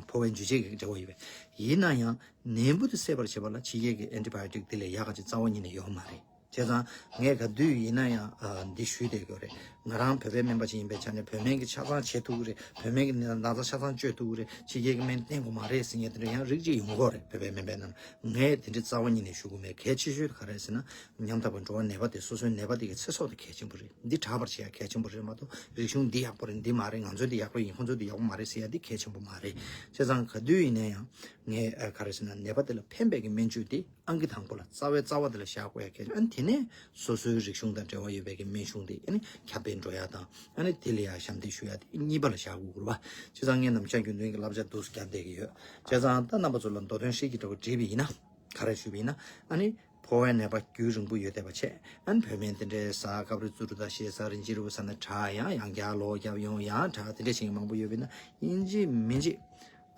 ཕོ་བའི་འཇུ་བྱེད་ཀྱི་འབྲེལ་བ་ཡོད་པས། ཡིན་ན་ཡང་ནད་འབུ་དེ་བསད་པར་བྱེད་པ་ལ་ཕྱི་རྒྱལ་གྱི་antibiotic དེ་ལས་ཡག་ག་ཅིག་རྩ་བ་ཉིད་ནས་ཡོད་མ་རེད། བྱས་ཙང་ངས་ག་དུས་ཡིན་ན་ཡང་འདི་ཞུས་བསྡད་ཀྱི་ཡོད་རེད། ང་རང་བོད་པའི་སྨན་པ་ཅིག་ཡིན་པའི་ཆ་ནས་བོད་སྨན་གྱི་ཆ་ཚང་བྱེད་ཐུབ་ཀྱི་རེད། བོད་སྨན་གྱི་ན་ཚ་ཆ་ཚང་བཅོས་ཐུབ་ཀྱི་རེད། ཕྱི་རྒྱལ་གྱི་སྨན་བསྟེན་དགོས་མ་རེད་ཟེར་མཁན་དེ་འདྲ་ཡང་རིགས་གཅིག་ཡོང་གི་ཡོད་རེད། བོད་པའི་སྨན་པའི་ནང་ལ། ངས་དེ་འདྲའི་རྩ་བ་ཉིད་ནས་ཞུ་གི་མེད། གལ་ཆེ་ཤོས་དེ་ག་རེ་རེད་ཟེར་ན། ཉམ་ཐག་པའི་འགྲོ་བ་ནད་པ་དེ་སོ་སོའི་ནད་པ་དེ་གི་ཚེ་སྲོག་དེ་གལ་ཆེན་པོ་རེད། འདི་དྲག་པར་བྱེད་ཡ་གལ་ཆེན་པོ་རེད་མ་གཏོགས་རིག་གཞུང་འདི་ཡག་པོ་རེད། འདི་མ་རེད། ང་ཚོའི་འདི་ཡག་པོ་ཡིན། ཁོ་ཚོའི་འདི་ཡག་པོ་མ་རེད་ཟེར་ཡ་འདི་གལ་ཆེན་པོ་མ་རེད། བྱས་ཙང་ག་དུས་ཡིན་ན་ཡང་ངས་ཨ་ག་རེ་ཟེར་ན་ནད་པ་དེ་ལ་ཕན་པའི་གི་སྨན་བཅོས་དེ་ཨང་ཀི་དང་པོ་ལ་རྩ་བའི་རྩ་བ་དེ་ལ་བཞག་དགོས་ཡ་གལ་ཆེ། ཨ་ནི་དེ་ནས་སོ་སོའི་རིག་གཞུང་དང་འབྲེལ་བ་ཡོད་པའི་གི་སྨན་གཞུང་དེ་ཨ་ནི་ཁྱབ་སྤེལ་འགྲོ་ཡ་དང་ཨ་ནི་དེ་ལ་ཡ་ཞབས་འདེགས་ཞུ་ཡ་དེ་གཉིས་པ་ལ་བཞག་དགོས་རེད་པ། བྱས་ཙང་ངས་ནམ་ཞག་རྒྱུན་ལྡན་གྱི་བསླབ་བྱ་འདུག་སེ་བརྒྱབ་བསྡད་ཀྱི་ཡོད། བྱས་ཙང་ད་རྣམ་པ་ཚོ་ལ་མདོ་དོན་ཧྲིལ་གྱིས་འདྲ་བོ་བྲིས་པ་ཡིན་ན། ག་རེ་ཞུས་པ་ཡིན་ན། ཨ་ནི་ཕོ་བའི་ནད་པ་རྒྱུན་རིང་པོ་ཡོད་བསྡད་པ་བྱས། ཨ་ནི་བོད་སྨན་དེ་འདྲའི་ཟ། སྐབས་རེ་ཙུ་རུ་ད་ཞེས་ཟ། རིན་ཆེན་རིལ་བུ་ཟ་ན་དྲག་ཡང་ཡང་བསྐྱར་ལོག་རྒྱབ་ཡོང་ཡང་དྲག་དེ་འདྲ་བྱེད་མཁན་མང་པོ་ཡོད་པས་ན་ཡིན་གཅིག་མིན་གཅིག་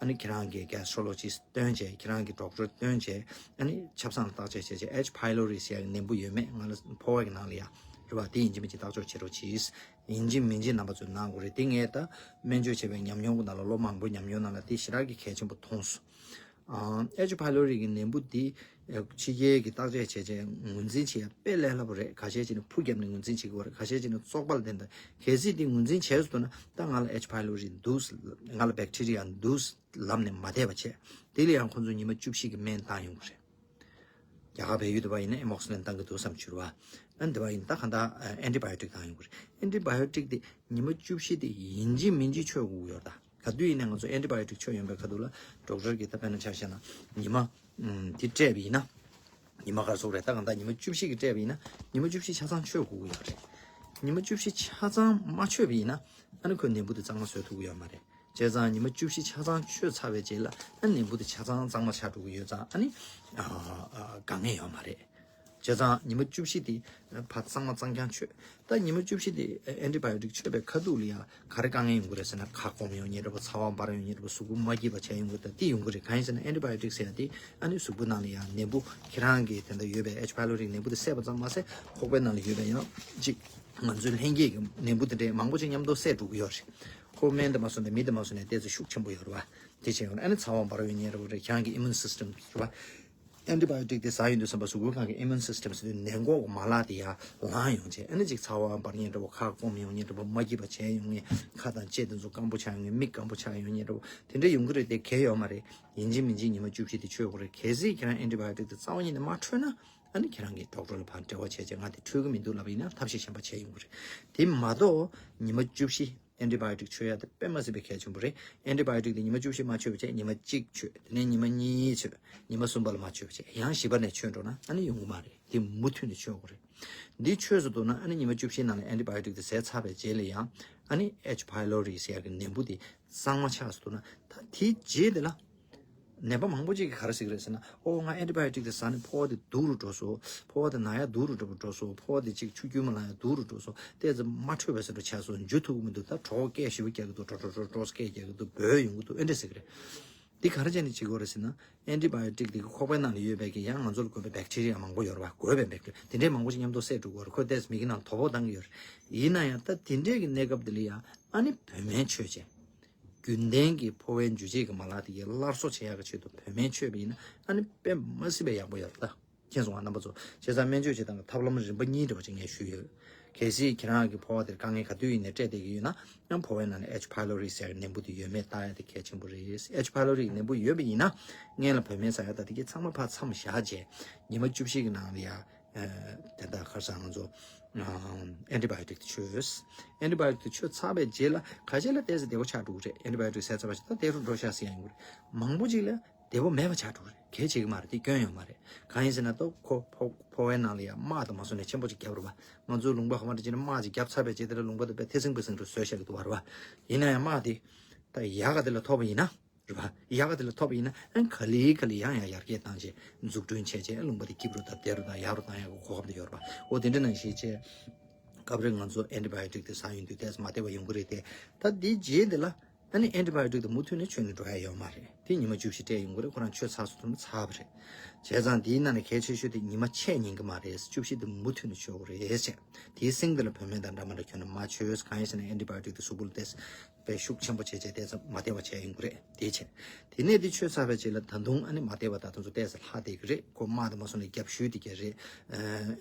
ཨ་ནི་ཁྱེད་རང་གི་gastrologist སྟོན་བྱས། ཁྱེད་རང་གི་doctor སྟོན་བྱས། ཨ་ནི་ཆབ་གསང་ལ་བརྟག་དཔྱད་བྱས་བྱས་H pylori ཟེར་ཡག་གི་ནད་འབུ་ཡོད་མེད་ང་ལ་ཕོ་བ་གི་ནང་ལ་ཡ་རེད་པ། དེ་ཡིན་གཅིག་མིན་གཅིག་བརྟག་དཔྱད་བྱེད་རོགས་གྱིས། ཡིན་གཅིག་མིན་གཅིག་རྣམ་པ་ཚོས་གནང་དགོས་རེད། དེ་ངས་ད་སྨན་བཅོས་བྱས་པའི་ཉམས་མྱོང་གི་ནང་ལ་ལོ་མང་པོའི་ཉམས་མྱོང་ནང་ལ་དེ་ཞེ་དྲག་གི་གལ་ཆེན་པོ་མཐོང་སོང་། ཨ། H pylori གི་ནད་འབུ་འདི་ཕྱི་རྒྱལ་གྱི་བརྟག་དཔྱད་བྱས་བྱས་ངོས་འཛིན་བྱེད་ཡ་དཔེ་ལས་སླ་པོ་རེད། ཁ་ཤས་ཅིག་ནི་ཕུ་བརྒྱབ་ནས་ངོས་འཛིན་བྱེད་དགོས་རེད། ཁ་ཤས་ཅིག་ནི་བཙོག་པ་ལ་བརྟེན་ཏེ། གལ་སྲིད་དེ་ངོས་འཛིན་བྱས་སོང་ན་ད་ང་ལ་H pylori འདུག་ང་ལ་bacteria འདུག་ལབ་ནས་མ་བསྡད་པ་བྱས། དེ་ལ་ཡང་ཁོང་ཚོས་ཉི་མ་བཅུ་བཞི་གི་སྨན་བཏང་ཡོང་གི་རེད། རྒྱ་གར་བལ་ཡུལ་དུ་བ་ཡིན་ན་amoxicillin བཏང་གི་འདུག་བསམ་གྱི་རེད་པ། ཨ་འདི་བ་ཡིན་ད་གང་ལྟར་antibiotic བཏང་ཡོང་གི་རེད། antibiotic དེ་ཉི་མ་བཅུ་བཞི་དེ་ཡིན་གཅིག་མིན་གཅིག་མཆོད་དགོས་ཀྱི་ཡོད་རེད་ད། ག་དུས་ཡིན་ནའི་ང་ཚོ་antibiotic མཆོད་ཡོང་པའི་ཁ་ཐུག་ལ་doctor གིས་ད་དཔེར་ན་ཆ་བཞག་ན་ཉི་མ་ཨམ་དེ་སྤྲད་པ་ཡིན་ན། ཉི་མ་ག་རེ་ཟེར་དགོས་རེད། ད་གང་ལྟར་ཉི་མ་བཅུ་བཞི་གི་སྤྲད་པ་ཡིན་ན་ཉི་མ་བཅུ་བཞི་ཆ་ཚང་མཆོད་དགོས་ཀྱི་ཡོད་རེད། ཉི་མ་བཅུ་བཞི་ཆ་ཚང་མ་མཆོད་པ་ཡིན་ན་ཨ་ནི་ཁོའི་ནད་འབུ་དེ་གཙང་མ་བཟོ་ཐུབ་ཀྱི་ཡོད་མ་རེད། བྱས་ཙང་ཉི་མ་བཅུ་བཞི་ཆ་ཚང་མཆོད་ཚར་བའི་རྗེས་ལ་ཨ་ནི་ནད་འབུ་དེ་ཆ་ཚང་གཙང་མ་ཆགས་འགྲོ་གི་ཡོད་ཙང་ཨ་ནི་ཨ་ཨ་དཀའ་ངལ་ཡོད་མ་རེད། བྱས་ཙང་ཉི་མ་བཅུ་བཞི་དེ་ཕར་གཙང་མ་གཙང་རྐྱང་མཆོད། ད་ཉི་མ་བཅུ་བཞི་དེ་antibiotic མཆོད་པའི་ཁ་ཐུག་ལ་ཡང་ག་རེ་དཀའ་ངལ་ཡོང་གི་རེད་ཟེར་ན་ཁ་སྐོམ་ཡོང་མཁན་འདྲ་པོ། ཚ་བ་འབར་ཡོང་མཁན་འདྲ་པོ། གཟུགས་པོ་མ་སྐྱིད་པ་བྱས་ཡོང་གི། ད་དེ་ཡོང་གི་རེད། གང་ཡིན་ཟེར་ན་antibiotic ཟེར་ཡ་དེ་ཨ་ནི་གཟུགས་པོ་ནང་ལ་ཡང་ནད་འབུ་ཁྱེད་རང་གི་དེ་འདྲ་ཡོད་པའི་H pylori ནད་འབུ་དེ་བསད་པ་ཙམ་མ་ཟད་ཁོག་པའི་ནང་ལ་ཡོད་པའི་ཡང་ཅིག་ང་ཚོའི་ལྷན་སྐྱེས་ཀྱི་ནད་འབུ་དེ་འདྲའི་མང་པོ་ཅིག་མཉམ་དུ་བསད་འགྲོ་གི་ཡོད་རེད། ཁོ་སྨན་དེ་མ་ཟོས་ན་མི་དེ་མ་ཟོས་ན་ཏོག་ཙམ་ཤུགས་ཆེན་པོ་ཡོད་རེད་པ། དེ་བྱས་ཡོང་ན་ཨ་ནི་ཚ་བ་འབར་ཡོང་མཁན་འདྲ་པོ་རེད། ཁྱེད་རང་གི་immune system རེད་པ། antibiotic དེ་ཟ་ཡོང་དུས་ཙམ་པ་གཟུགས་པོའི་སྒང་གི་immune system ཟེར་དུས་ནད་འགོག་གི་མ་ལག་དེ་ཡར་ལངས་ཡོང་བྱས་ཨ་ནི་ཅིག་ཚ་བ་འབར་མཁན་འདྲ་པོ། ཁ་སྐོམ་ཡོང་མཁན་འདྲ་པོ། མ་སྐྱིད་པ་བྱས་ཡོང་མཁན། ཁ་དང་ལྕེ་དེ་ཚོ་སྐམ་པོ་ཆགས་ཡོང་མཁན། མིག་སྐམ་པོ་ཆགས་ཡོང་མཁན་འདྲ་པོ་དེ་འདྲ་ཡོང་གི་རེད། དེ་གལ་ཡོད་མ་རེད། ཡིན་གཅིག་མིན་གཅིག་ཉི་མ་བཅུ་བཞི་དེ་མཆོད་དགོས་རེད། གལ་སྲིད་ཁྱེད་རང་antibiotic དེ་རྩ་བ་ཉིད་ནས་མ་འཕྲོད་ན་ཨ་ནི་ཁྱེད་རང་གི་doctor ལ་ཕར་འབྲེལ་བ་བྱས་བྱས་ང་དེ་འཕྲོད་ཀྱི་མི་འདུག་ལབ་པ་ཡིན་ན་ཐབས་ཤེས་གཞན་པ་བྱས་ཡོང་གི་རེད། དེ་མ་གཏོགས་ཉི་མ་བཅུ་བཞི antibiotic མཆོད་ཡ་དེ་དཔེ་མ་སྲིད་པའི་གལ་ཆེན་པོ་རེད། antibiotic དེ་ཉི་མ་བཅུ་བཞི་མ་མཆོད་པ་བྱས། ཉི་མ་གཅིག་མཆོད། དེ་ནས་ཉི་མ་གཉིས་མཆོད། ཉི་མ་གསུམ་པ་ལ་མ་མཆོད་པ་བྱས། ཡང་བཞི་པ་ནས་མཆོད་འགྲོ་ན་ཨ་ནི་ཡོང་གི་མ་རེད། དེ་མུ་མཐུད་ནས་མཆོད་དགོས་རེད། འདི་མཆོད་སོང་འདུག་ན་ཨ་ནི་ཉི་མ་བཅུ་བཞི་ནང་ལ་antibiotic དེ་ཟས་ཚར་བའི་རྗེས་ལ་ཡང་ཨ་ནི་H pylori ཟེར་ཡ་གི་ནད་འབུ་དེ་གཙང་མ་ཆགས་སོང་འདུག་ན། ད་དེའི་རྗེས་དེ་ལ་ནད་པ་མང་པོ་ཅིག་གིས་ག་རེ་ཟེར་གི་རེད་ཟེར་ན། ཨོ་ང་antibiotic དེ་ཟ་ནས་ཕོ་བ་དེ་སྡུག་རུ་འགྲོ་སོང་། ཕོ་བ་དེ་ན་ཡ་སྡུག་རུ་འགྲོ་སོང་། ཕོ་བ་དེ་ཅིག་ཆུ་རྒྱུས་མ་ལངས་ཡ་སྡུག་རུ་འགྲོ་སོང་། ཏོག་ཙམ་མ་འཕྲོད་པ་ཟེར་འདྲ་ཆགས་སོང་། འཇུ་ཐུབ་ཀྱི་མི་འདུག་ད་གྲོད་ཁོག་སྐད་ཞེ་པོ་རྒྱག་གི་འདུག་ཀྲོ་ཀྲོ་ཀྲོ་ཀྲོ་སྐད་རྒྱག་གི་འདུག་འབོལ་ཡོང་གི་འདུག་ཨེ་འདྲ་ཟེར་གི་རེད། འདི་ག་རེ་བྱས་ནས་བྱེད་དགོས་རེད་ཟེར་ན། antibiotic དེ་གི་ཁོག་པའི་ནང་ལ་ཡོད་པའི་གི་ཡང་ང་ཚོ་ལ་དགོས་པའི་bacteria མང་པོ་ཡོད་རེད་པ། དགོས་པའི་bacteria དེ་འདྲའི་མང་པོ་ཞིག་མཉམ་དུ་བསད་འགྲོ་གི་ཡོད་རེད། ཁོས་ཏོག་ཙམ་མིག་གི་ནང་དོ་ཕོག་བཏང་གི་ཡོད་རེད། ཡིན་ན་ཡང་ད་དེ་འདྲའི་གི་གནས་སྐབས་དེ་ལ་ཡང་ཨ་ནི་བོད་སྨན་མཆོད་བྱས། རྒྱུན་ལྡན་གྱི་ཕོ་བའི་འཇུ་བྱེད་ཀྱི་མ་ལག་དེ་གའི་སླར་གསོ་བྱེད་ཡག་གི་ཆེད་དུ་བོད་སྨན་མཆོད་པ་ཡིན་ན་ཨ་ནི་དཔེ་མ་སྲིད་པའི་ཡག་པོ་ཡོད་རེད་ད། མཁྱེན་སོང་ང་རྣམ་པ་ཚོ། བྱས་ཙང་སྨན་བཅོས་བྱེད་སྟངས་ཀྱི་ཐབས་ལམ་རིམ་པ་གཉིས་འདྲ་པོ་ཅིག་ངས་ཞུས་ཡོད། གལ་སྲིད་ཁྱེད་རང་གི་ཕོ་བ་དེར་དཀའ་ངལ་ག་དུས་ཡིན་ནའི་འཕྲད་བསྡད་ཀྱི་ཡོད་ན་ཡང་ཕོ་བའི་ནང་ནས་H pylori ཟེར་ནད་འབུ་དེ་ཡོད་མེད་བལྟ་ཡ་དེ་གལ་ཆེན་པོ་རེད། H pylori ནད་འབུ་ཡོད་པ་ཡིན་ན་སྔོན་ལ་བོད་སྨན་ཟ་ཡ་ད་དེ་གའི་ཚང་མ་ཕར་མཚམས་བཞག་བྱས་ཉི་མ་བཅུ་བཞི་གི་ནང་ལ་ཡ་ དེ་ལྟར་ཁར་སང་ང་ཚོ་ཨན་ཊི་བ་ཡོ་ཊིག་དེ་མཆོད། ཨན་ཊི་བ་ཡོ་ཊིག་དེ་མཆོད་ཚར་བའི་རྗེས་ལ་ཁ་ཤས་ལ་ཏོག་ཙམ་བདེ་པོ་ཆགས་འགྲོ་གི་རེད། ཨན་ཊི་བ་ཡོ་ཊིག་བཟས་ཚར་བ་ཞིག་ད་བདེ་རུ་འགྲོ་ཤག་ཟེར་ཡ་ཡོང་གི་རེད། མང་པོ་ཅིག་ལ་བདེ་པོ་མེད་པ་ཆགས་འགྲོ་གི་རེད། གལ་ཆེ་གི་མ་རེད། དེ་སྐྱོན་ཡོད་མ་རེད། གང་ཡིན་ཟེར་ན་ད་ཁོ་ཕོ་ཕོ་བའི་ནང་ལ་ཡ་དམག་དང་མ་སོང་ནས་ཆེན་པོ་ཅིག་བརྒྱབ་རེད་པ། ང་ཚོའི་ལུང་པ་ག་བ་འདྲ་ཅིག་ན་དམག་ཅིག་བརྒྱབ་ཚར་བའི་རྗེས་དེ་ལ་ལུང་པ་དེ་དཔེ་ཐེ་ཚིང་ཕུ་ཚིང་རུ་བཟོས་བཞག་གི་འདུག་པ་རེད་པ། ཡིན་ན་ཡང་དམག་དེ་ད་ཡག་ག་དེ་ལ་ཐོབ་པ་ཡིན་ན། རེད་པ། ཡག་ག་དེ་ལ་ཐོབ་པ་ཡིན་ན་ཨ་ག་ལེ་ག་ལེ་ཡང་ཡང་ཡར་རྒྱས་བཏང་བྱས་འཛུགས་སྐྲུན་བྱས་བྱས་ལུང་པ་དེ་སྐྱིད་པོ་རུ་དང་བདེ་རུ་དང་ཡག་རུ་བཏང་ཡག་གི་གོ་སྐབས་དེ་ཡོད་རེད་པ། འོ་དེ་འདྲ་ནང་བཞིན་བྱས། སྐབས་རེ་ང་ཚོ་ཨན་ཊི་བ་ཡོ་ཊིག་དེ་ཟ་ཡོང་དུས་ཏོག་ཙམ་མ་བདེ་བ་ཡོང་གི་རེད་དེ། ད་དེའི་རྗེས་དེ་ལ་ཨ་ནི་ཨན་ཊི་བ་ཡོ་ཊིག་དེ་མུ་མཐུད་ནས་མཆོད་ནས་འགྲོ་ཡ་ཡོད་མ་རེད། དེ་ཉི་མ་བཅུ་བཞི་སྤྲད་ཡོང་གི་རེད། ཁོ་རང་མཆོད་ཚར་སོང་དུས་ཚར་བ་རེད། བྱས་ཙང་དེའི་ནང་ནས་གལ་ཆེ་ཤོས་དེ་ཉི་མ་ཆད་ཉན་གི་མ་རེད། བཅུ་བཞི་དེ་མུ་མཐུད་ནས་མཆོད་དགོས་རེད་བྱས། དེའི་སེང་དེ་ལ་བུད་མེད་དང་འདྲ་མ་འདྲ་གྱོན་ནས་མ་མཆོད། གང་ཡིན་ཟེར་ན་ཨན་ཊི་བ་ཡོ་ཊིག་དེ་གཟུགས་པོ་ལ་ཏོག་ཙམ་དཔེ་ཤུགས་ཆེན་པོ་བྱས་བྱས་ཏོག་ཙམ་མ་བདེ་བ་བྱས་ཡོང་གི་རེད། དེ་བྱས། དེ་ནས་དེ་མཆོད་ཚར་བའི་རྗེས་ལ་ད་དུང་ཨ་ནི་མ་བདེ་བ་ད་དུང་ཚོ་ཏོག་ཙམ་ལྷག་བསྡད་ཀྱི་རེད། ཁོ་དམག་དེ་མ་སོང་ནས་རྒྱབ་ཤུལ་དེ་ག་རེད། ཨ་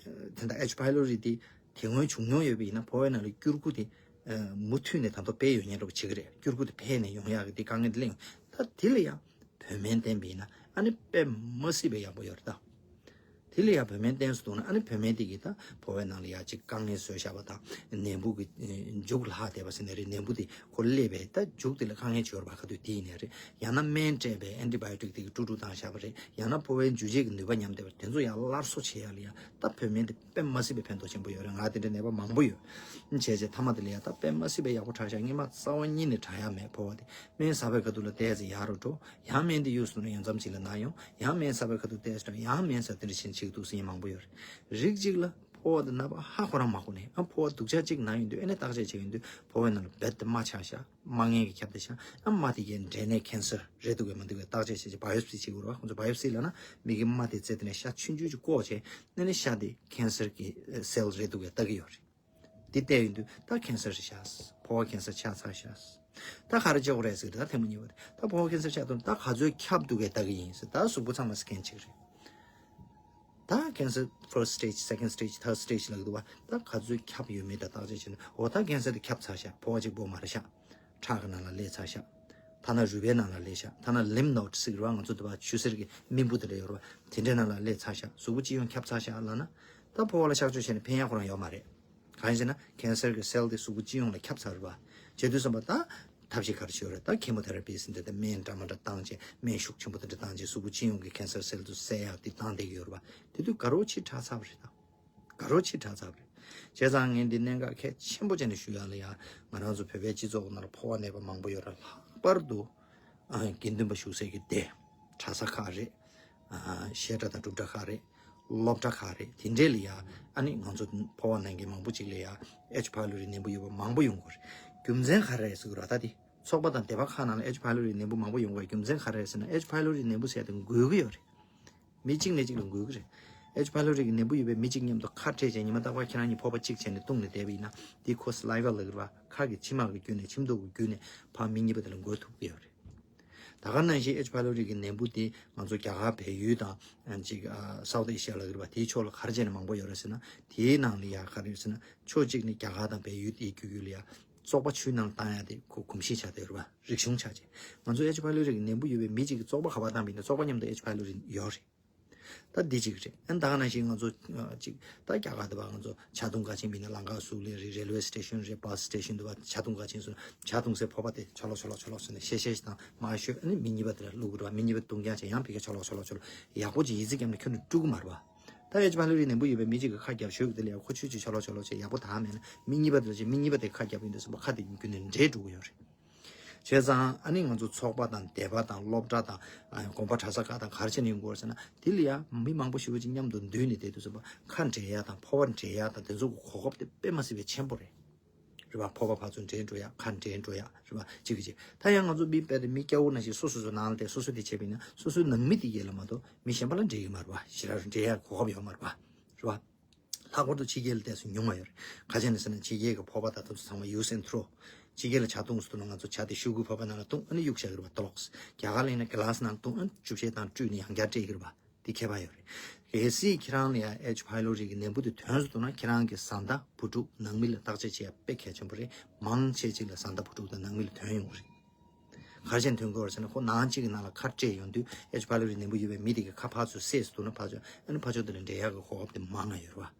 དེ་འདྲ་ཨེཆ་ཕའི་ལོ་རི་དེ་དེ་སྔོན་བྱུང་མྱོང་ཡོད་པ་ཡིན་ན་ཕོ་བའི་ནང་ལ་སྐྱུར་ཁུ་དེ་ཨ་མུ་མཐུད་ནས་ད་དུང་སྤེལ་ཡོང་མཁན་འདྲ་པོ་བྱེད་ཀྱི་རེད། སྐྱུར་ཁུ་དེ་འཕེལ་ནས་ཡོང་ཡག་གི་དེ་དཀའ་ངལ་དེ་སླེབས་ཡོང་། ད་དེ་ལ་ཡང་བོད་སྨན་བསྟེན་པ་ཡིན་ན་ཨ་ནི་དཔེ་མ་སྲིད་པའི་ཡག་པོ་ཡོད་རེད་ད། དེ་ལ་ཡང་བོད་སྨན་བསྟེན་སུ་འདུག་ན་ཨ་ནི་བོད་སྨན་དེ་གིས་ད་ཕོ་བའི་ནང་ལ་ཡ་གཅིག་དཀའ་ངལ་བཟོས་བཞག་པ་དང་ནད་འབུ་གི་མཇུག་ལ་ལྷག་བསྡད་པ་ཟེར་ནས་རེད། ནད་འབུ་དེ་ཁོ་སླེབས་པའི་ད་མཇུག་དེ་ལ་དཀའ་ངལ་བྱོས་པ་ག་དུས་དེ་ཡིན་ནས་རེད། ཡང་ན་སྨན་སྤྲད་པའི་ཨན་ཊི་བ་ཡོ་ཊིག་དེ་གིས་དཀྲུག་དཀྲུག་བཏང་བཞག་པ་རེད། ཡང་ན་ཕོ་བའི་འཇུ་བྱེད་ཀྱི་ནུས་པ་ཉམས་བསྡད་པ་རེད། དེ་ཚོ་ཡང་སླར་གསོ་བྱེད་ཡ་ལ་ཡ་ད་བོད་སྨན་དེ་དཔེ་མ་སྲིད་པའི་ཕན་ཐོགས་ཆེན་པོ་ཡོད་རེད། ང་དེ་འདྲའི་ནད་པ་མང་པོ་ཡོད། བྱས་རྗེས་མཐའ་མ་དེ་ལ་ཡ་ད་དཔེ་མ་སྲིད་པའི་ཡག་པོ་དྲག་ཤག་སྔོན་མ་རྩ་བ་ཉིད་ནས་དྲག་ཡ་མེད། ཕོ་བ་དེ་སྨན་ཟ་བའི་ཁ་ཐུག་ལ་ཏོག་ཙམ་ཡག་རུ་འགྲོ། ཡང་སྨན་དེ་གཡུགས་སོང་ན་ཡང་མཚམས་གཅིག་ལ་ན་ཡོང་། ཡང་སྨན་ཟ་བའི་ཁ་ཐུག་ཏོག་ཙམ་འགྲོ། ཡང་སྨན་ཟ་དེ་འདྲ་བྱས་ནས་བྱེད་ཀྱི་འདུག་ཟེར་མཁན་མང་པོ་ཡོད་རེད། རིགས་གཅིག་ལ་ཕོ་བ་དེ་ན་བ་ཧ་ཁོ་རང་མ་གོ་ནས་ཨ་ཕོ་བ་སྡུག་ཅག་གཅིག་ན་ཡོང་དུས་ཨ་ནི་བརྟག་དཔྱད་བྱེད་ཡོང་དུས་ཕོ་བའི་ནང་ལ་རྦད་དེ་རྨ་ཆགས་ཤག་རྨ་ངན་གྱིས་ཁྱབ་བསྡད་ཤག་ཨ་རྨ་དེ་གའི་འབྲས་ནད་ཀན་སར་རེད་འདུག་གས་མི་འདུག་གས་བརྟག་དཔྱད་བྱས་བྱས་བ་ཡོ་སི་བྱེད་དགོས་རེད་པ། ཁོང་ཚོ་བ་ཡོ་སི་ལབ་ན་མིག་གི་རྨ་དེ་བཙལ་དེ་ནས་ཤ་ཆུང་ཆུང་ཅིག་བཀོག་བྱས་ཨ་ནི་ཤ་དེ་ཀན་སར་གྱི་སེལ་རེད་འདུག་གས་ལྟ་གི་ཡོད་རེད། འདི་བལྟས་ཡོང་དུས་ད་ཀན་སར་རེད་ཤག་ཕོ་བ་ཀན་སར་ཆགས་ཚར་ཤག་ད་ག་རེ་བྱེད་དགོས་རེད་ཟེར་ད་ཐེངས་མ་གཉིས་པ་དེ་ད་ཕོ་བ་ཀན་སར་ཆགས་དུས་ད་ག་ཚོད་ཁྱབ་འདུག་གས་ལྟ་གི་ཡིན་ཟེར། ད་གཟུགས་པོ་ཚང་མ་སི་ཀེན་བྱེད་ཀྱི་རེད། ད་ཀན་སར་first stage, second stage, third stage ལབ་ཀྱི་འདུག་པ། ད་ག་ཚོད་ཁྱབ་ཡོད་མེད་ད་བརྟག་དཔྱད་བྱས་ནས་འོ་ད་ཀན་སར་དེ་ཁྱབ་ཚར་ཤག་ཕོ་བ་གཅིག་པོ་མ་རེད་ཤག་ཁྲག་གི་ནང་ལ་སླེབས་ཚར་ཤག་ཐ་ན་རུས་པའི་ནང་ལ་སླེབས་ཤག་ཐ་ན་ལིམ་ནོད་ཟེར་གྱི་རེད་པ། ང་ཚོ་འདི་པ་ཆུ་སེར་གྱི་རྨེན་བུ་དེ་འདྲ་ཡོད་རེད་པ། དེ་འདྲའི་ནང་ལ་སླེབས་ཚར་ཤག་གཟུགས་པོ་སྤྱི་ཡོངས་ཁྱབ་ཚར་ཤག་ལབ་ན་ད་ཕོ་བ་ལ་གཤག་བཅོས་བྱས་ནས་ཕན་ཡག་ཁོ་རང་ཡོད་མ་རེད། གང་ཡིན་ཟེར་ན་ཀན་སར་གྱི་སེལ་དེ་གཟུགས་པོ་སྤྱི་ཡོངས་ལ་ཁྱབ་ཚར་རེད་པ། བྱེད་དུས་ཙམ་པ་ད་ཐབས་ཤེས་ག་རེ་བྱེད་ཡོད་རེད། ད་ཁེ་མོ་ཐེ་ར་པི་ཟེར་འདྲ་དེ་སྨན་འདྲ་མ་འདྲ་བཏང་བྱས་སྨན་ཤུགས་ཆེན་པོ་དེ་འདྲ་བཏང་བྱས་གཟུགས་པོ་སྤྱི་ཡོངས་ཀྱི་ཀན་སར་སེལ་དེ་བསད་ཡག་དེ་བཏང་བསྡད་ཀྱི་ཡོད་རེད་པ། དེ་དུས་དགའ་རོགས་ཕྱིར་དྲག་ཚར་བ་རེད་ད། དགའ་རོགས་ཕྱིར་དྲག་ཚར་བ་རེད། བྱས་ཙང་ངས་འདི་གནད་འགག་གལ་ཆེན་པོ་བྱས་ནས་ཞུ་ཡག་ལ་ཡ་ང་རང་ཚོ་བོད་པའི་སྤྱི་ཚོགས་ནང་ལ་ཕོ་བ་ནད་པ་མང་པོ་ཡོད་རེད། ལྷག་པར་དུ་ཨ་དགེ་འདུན་པ་བཞུགས་སའི་གི་སྡེ་གྲྭ་ས་ཁག་རེད། ཨ་བཤད་གྲྭ་དང་སྒྲུབ་གྲྭ་ཁག་རེད། སློབ་གྲྭ་ཁག་རེད། དེ་འདྲས་ལ་ཡ་ཨ་ནི་ང་ཚོ་ཕོ་བ་ནང་གི་མང་པོ་ཅིག་ལ་ཡ་ཨེཆ་ཕའི་ལོ་རི་ནད་འབུ་ཡོད་པ་མང་པོ་ཡོང་གི་རེད། རྒྱུ་མཚན་ག་རེ་རེད་ཟེར་གི་རེད་ད། དེ་ཚོགས་པ་དང་སྡེ་པ་ཁག་ནང་ལ་ཨེཆ་ཕའི་ལོ་རི་ནད་འབུ་མང་པོ་ཡོང་བའི་རྒྱུ་མཚན་ག་རེ་རེད་ཟེར་ན་ཨེཆ་ཕའི་ལོ་རི་ནད་འབུ་ཟེར་དེ་འགོས་གི་ཡོད་རེད། མི་གཅིག་ནས་གཅིག་ལ་འགོས་ཀྱི་རེད། ཨེཆ་ཕའི་ལོ་རི་གི་ནད་འབུ་ཡོད་པའི་མི་གཅིག་མཉམ་དུ་ཁ་བྲལ་བྱས་ཉི་མ་རྟག་པར་ཁྱེད་རང་གཉིས་ཕོར་པ་གཅིག་བྱས་ནས་བཏུང་ནས་བསྡད་པ་ཡིན་ན་དེ་ཁོ་སི་ལའི་ཝ་ལབ་ཀྱི་རེད་པ། ཁ་གི་མཆི་མ་གི་བརྒྱུད་ནས་མཆིམས་ཐིགས་ཀྱི་བརྒྱུད་ནས་ཕར་མི་གཉིས་པ་དེ་ལ་འགོས་ཐུབ་ཀྱི་ཡོད་རེད། ད་ག་ནང་བཞིན་ཨེཆ་ཕའི་ལོ་རི་གི་ནད་འབུ་དེ་ང་ཚོ་རྒྱ་གར་བལ་ཡུལ་དང་ཅིག་སའུ་ཐི་ཨེ་ཤི་ཡ་ལབ་ཀྱི་རེད་པ། དེའི་ཕྱོགས་ལ་ག་རེ་བྱས་ནས་མང་པོ་ཡོད་རེད་ཟེར་ན་དེའི་ནང་ལ་ཡ་ག་རེ་ཡོད་ཟེར་ན་ཕྱོགས་གཅིག་ནས་རྒྱ་གར་དང་བལ་ཡུལ་དེའི་རྒྱུད་རྒྱུད་ལ་ཡ། བཙོག་པ་ཆུའི་ནང་བཏང་ཡ་དེ་ཁོ་གོམས་གཤིས་ཆགས་བསྡད་ཡོད་རེད་པ། རིག་གཞུང་ཆགས་བྱས། ང་ཚོ་ཨེཆ་ཕའི་ལོ་རི་གི་ནད་འབུ་ཡོད་པའི་མི་གཅིག་གིས་བཙོག་པ་ག་པར་བཏང་བ་ཡིན་ན་བཙོག་པ་མཉམ་དུ་ཨེཆ་ཕའི་ལོ་རི་ཡོད་རེད། ད་འདི་གཅིག་རེད། ཨ་ནི་ད་ག་ནང་བཞིན་ང་ཚོ་ཨ་གཅིག་ད་རྒྱ་གར་དུ་བ་ང་ཚོ་ཇ་འཐུང་ག་ཕྱིན་པ་ཡིན་ན་ལམ་ཁ་ཟུར་ལ་རེད། རེལ་ཝེ་སི་ཊེ་ཤན་རེད། བྷ་སི་སི་ཊེ་ཤན་དུ་བ་ཇ་འཐུང་ག་ཕྱིན་སོང་ན་ཇ་འཐུང་སའི་ཕོར་པ་དེ་ཆ་ལོག་ཆ་ལོག་ཆ་ལོག་ཟེར་ནས་བཤལ་བཤལ་ཞིག་དང་མར་བཤོས། ཨ་ནི་མི་གཉིས་པ་དེ་ལ་བླུག་གི་རེད་པ། མི་གཉིས་པ་བཏུང་རྐྱང་བྱས་ཡང་ཕ་གིར་ཆ་ལོག་ཆ་ལོག་ཆ་ལོག་ཡག་པོ་ཅིག་ཡིད་ཆེས་བརྒྱབ་ནས་ཁྱོན་ནས་དཀྲུག་གི་མ་རེད་པ། ད་ཨེཆ་ཕའི་ལོ་རི་ནད་འབུ་ཡོད་པའི་མི་གཅིག་གིས་ཁ་རྒྱབ་ཞོལ་གྱི་དེ་ལ་ཡང་ཁོ་ཆུ་ཆུ་ཆ་ལོག་ཆ་ལོག་བྱས་ཡག་པོ་དག་མེད་ན་མི་གཉིས་པ་དེ་ལ་བྱས་མི་གཉིས་པ་དེ་ཁ་རྒྱབ་ཡོང་དུས་ཙམ་པ་ཁ་དེ་རྒྱུན་ནས་འདྲེས་འགྲོ་གི་ཡོད་རེད། བྱས་ཙང་ཨ་ནི་ང་ཚོ་ཚོགས་པ་དང་སྡེ་པ་དང་སློབ་གྲྭ་དང་དགོན་པ་གྲྭ་ས་ཁག་དང་ག་རེ་བྱས་ནས་ཡོང་དགོས་རེད་ཟེར་ན་དེ་ལ་ཡང་མི་མང་པོ་ཞེ་པོ་ཅིག་མཉམ་དུ་འདུས་ནས་བསྡད་དུས་ཙམ་པ་ཁ་འབྲལ་ཡག་དང་ཕོར་པ་འབྲལ་ཡག་དང་དེ་ཚོ་གི་གོ་སྐབས་དེ་དཔེ་མ་སྲིད་པའི་ཆེན་པོ་རེད། རེད་པ། ཕོར་པ་ཕར་ཚུར་འདྲེན་འགྲོ་ཡག་ཁ་འདྲེན་འགྲོ་ཡག་རེད་པ། གཅིག་གིས་གཅིག་ད་ཡང་ང་ཚོ་མི་དཔེ་དེ་མི་སྐྱ་བོ་ནང་བཞིན་སོ་སོ་སོ་ནང་ལ་བསྡད་སོ་སོ་དེ་བྱས་པ་ཡིན་ན་སོ་སོའི་ནང་མི་དེ་ཡས་ལ་མ་གཏོགས་མི་གཞན་པ་ལ་འདྲེན་གྱི་མ་རེད་པ། ཞེ་དྲག་འདྲེན་ཡག་གོ་སྐབས་ཡོད་མ་རེད་པ། རེད་པ། ལྷག་པར་དུ་ཕྱི་རྒྱལ་ལ་བལྟས་སུ་ཉུང་བ་ཡོད་རེད། ག་རེ་བྱས་ནས་ཟེར་ན་ཕྱི་རྒྱལ་གྱི་ཕོར་པ་དང་དེ་ཚོ་ཚང་མ་use and throw། ཕྱི་རྒྱལ་ལ་ཇ་འཐུང་སུ་འདུག་ན་ང་ཚོ་ཇ་དེ་ཤོག་གུའི་ཕོར་པ་ནང་ལ་བཏུང་ཨ་ནི་གཡུག་བཞག་གི་རེད་པ། ཏོག་ཙམ་རྒྱ་གར་ལ་ཡིན་ན་གི་ལཱ་སི་ནང་ལ་བཏུང་ཨ་ནི་ཆུ་བཤལ་དང་བཀྲུས་ནས་ཡང་བསྐྱར་སྤྲད་ཀྱི་རེད་པ། དེ་ཁྱད་པར་ཡོད་རེད། གལ་སྲིད་ཁྱེད་རང་ལ་ཡང་ཨེཆ་ཕའི་ལོ་རི་གི་ནད་འབུ་དེ་ཐོན་སོང་འདུག་ན་ཁྱེད་རང་གི་བཟའ་ཟླ་བུ་ཕྲུག་ནང་མི་ལ་བརྟག་དཔྱད་བྱེད་ཡ་དཔེ་གལ་ཆེན་པོ་རེད། མང་ཆེ་ཅིག་ལ་བཟའ་ཟླ་བུ་ཕྲུག་དང་ནང་མི་ལ་ཐོན་ཡོང་གི་རེད། ག་རེ་བྱས་ནས་ཐོན་གྱི་ཡོད་རེད་ཟེར་ན། ཁོ་ནང་གཅིག་གི་ནང་ལ་ཁ་སྤྲད་ཡོང་དུས་H pylori་ནད་འབུ་ཡོད་པའི་མི་དེ་གི་ཁ་ཕར་ཚུར་བསྲེས་སུ་འདུག་ན། ཕར་ཕྱོགས་ཨ་ནི་ཕར་ཕྱོགས་དེ་ལ་འདྲེན་ཡག་གི་གོ་སྐབས་དེ་མང་ང་ཡོད་རེད་བ།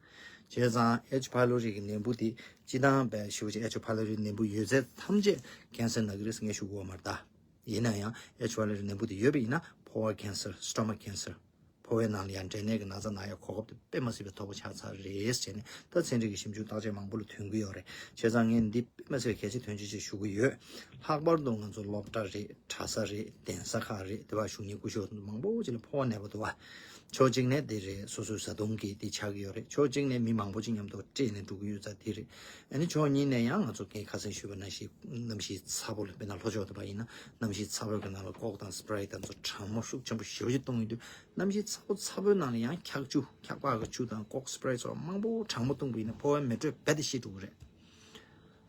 བྱས་ཙང་H pylori་གི་ནད་འབུ་དེ་སྤྱིར་བཏང་བས་ཞུ་བ་ཅིག་H pylori་ནད་འབུ་ཡོད་ཚད་ཐམས་ཅད་cancer་ན་གི་རེད་ཟེར་ངས་ཞུ་གི་ཡོད་མ་རེད་ད། ཡིན་ན་ཡང་H pylori་ནད་འབུ་དེ་ཡོད་པ་ཡིན་ན་ཕོ་བ་cancer, stomach cancer། ཕོ་བའི་ནང་ལ་ཡང་འབྲས་ནད་ཀྱི་ན་ཚ་ན་ཡག་གོ་སྐབས་དེ་དཔེ་མ་སྲིད་པའི་མཐོ་པོ་ཆགས་ཚར་རེད་ཟེར་ནས། ད་ཚན་རིག་གི་ཞིབ་འཇུག་བརྟག་དཔྱད་མང་པོ་ལ་ཐོན་གྱི་ཡོད་རེད། བྱས་ཙང་ངས་འདི་དཔེ་མ་སྲིད་པའི་གལ་ཆེ་དོན་ཆེ་ཞིག་ཞུ་གི་ཡོད། ལྷག་པར་དུ་ང་ཚོ་སློབ་གྲྭ་རེད། གྲྭ་ས་རེད། གདན་ས་ཁག་རེད། དེ་བ་བཞུགས་མཁན་སྐུ་ཞབས་མང་པོ་ཅིག་ལ་ཕོ་བ་ནད་པ་འདུག་བ། ཕྱོགས་གཅིག་ནས་དེ་རེད། སོ་སོའི་བཟའ་བཏུང་གིས་དེ་ཆགས་ཀྱི་ཡོད་རེད། ཕྱོགས་གཅིག་ནས་མི་མང་པོ་ཅིག་མཉམ་དུ་སྤྲད་ནས་འགྲོ་གི་ཡོད་ཙང་དེ་རེད། ཨ་ནི་ཕྱོགས་གཉིས་ནས་ཡང་ང་ཚོ་ངས་ཁ་སང་ཞུས་པ་ནང་བཞིན་གནམ་གཤིས་ཚ་པོ་ལ། དཔེར་ན་ལྷོ་ཕྱོགས་དེ་བ་ཡིན་ན་གནམ་གཤིས་ཚ་པོའི་ནང་ལ་ཀོག་དང་སི་པི་རེ་དང་ཚོ་གྲང་མོ་ཤུགས་ཆེན་པོ་ཞེ་པོ་ཅིག་གཏོང་གི་འདུག་གནམ་གཤིས་ཚ་པོ་ཚ་པོའི་ནང་ལ་ཡང་འཁྱག་ཆུ། འཁྱག་པ་གི་ཆུ་དང་ཀོག་སི་པི་རེ་ཚོ་མང་པོ་གྲང་མོ་བཏུང་པ་ཡིན་ན་ཕོ་བའི་མེ་དྲོད་རྦད་དེ་ཞི་འགྲོ་གི་རེད།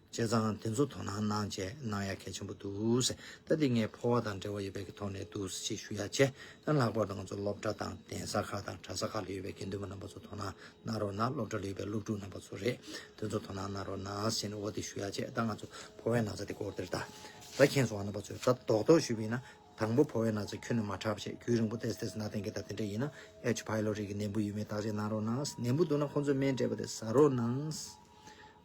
བྱས་ཙང་དེ་ཚོ་དོ་སྣང་གནང་བྱས་གནང་ཡ་གལ་ཆེན་པོ་འདུག་ཟེར། ད་འདི་ངས་ཕོ་བ་དང་འབྲེལ་བ་ཡོད་པའི་གི་ཐོག་ནས་འདུག་ཅེས་ཞུ་ཡ་བྱས། ད་ལྷག་པར་དུ་ང་ཚོ་སློབ་གྲྭ་དང་གདན་ས་ཁག་དང་གྲྭ་ས་ཁག་ལ་ཡོད་པའི་དགེ་འདུན་པ་རྣམ་པ་ཚོ་དོ་སྣང་གནང་རོགས་གནང་། སློབ་གྲྭ་ལ་ཡོད་པའི་སློབ་ཕྲུག་རྣམ་པ་ཚོ་རེད། དེ་ཚོ་དོ་སྣང་གནང་རོགས་གནང་ཟེར་ནས་འོ་དེ་ཞུ་ཡ་བྱས། ད་ང་ཚོ་ཕོ་བའི་ན་ཚ་དེ་སྐོར་དེར་ད་ད་མཁྱེན་སོང་བ། རྣམ་པ་ཚོས་ད་རྡོག་རྡོག་ཞུས་པ་ཡིན་ན། དང་པོ་ཕོ་བའི་ན་ཚ་ཁྱོན་ནས་མ་དྲག་པ་བྱས། རྒྱུན་རིང་པོ་ཏོག་ཙམ་ཏོག་ཙམ་ན་བསྡད་མཁན་དང་དེ་འདྲ་ཡིན་ན་H pylori་གི་ནད་འབུ་ཡོད་མེད་བརྟག་དཔྱད་གནང་རོགས་གནང་། ནད་འབུ་འདུག་ན་ཁོང་ཚོས་སྨན་སྤྲད་པ་དེ་ཟ་རོགས་གནང་།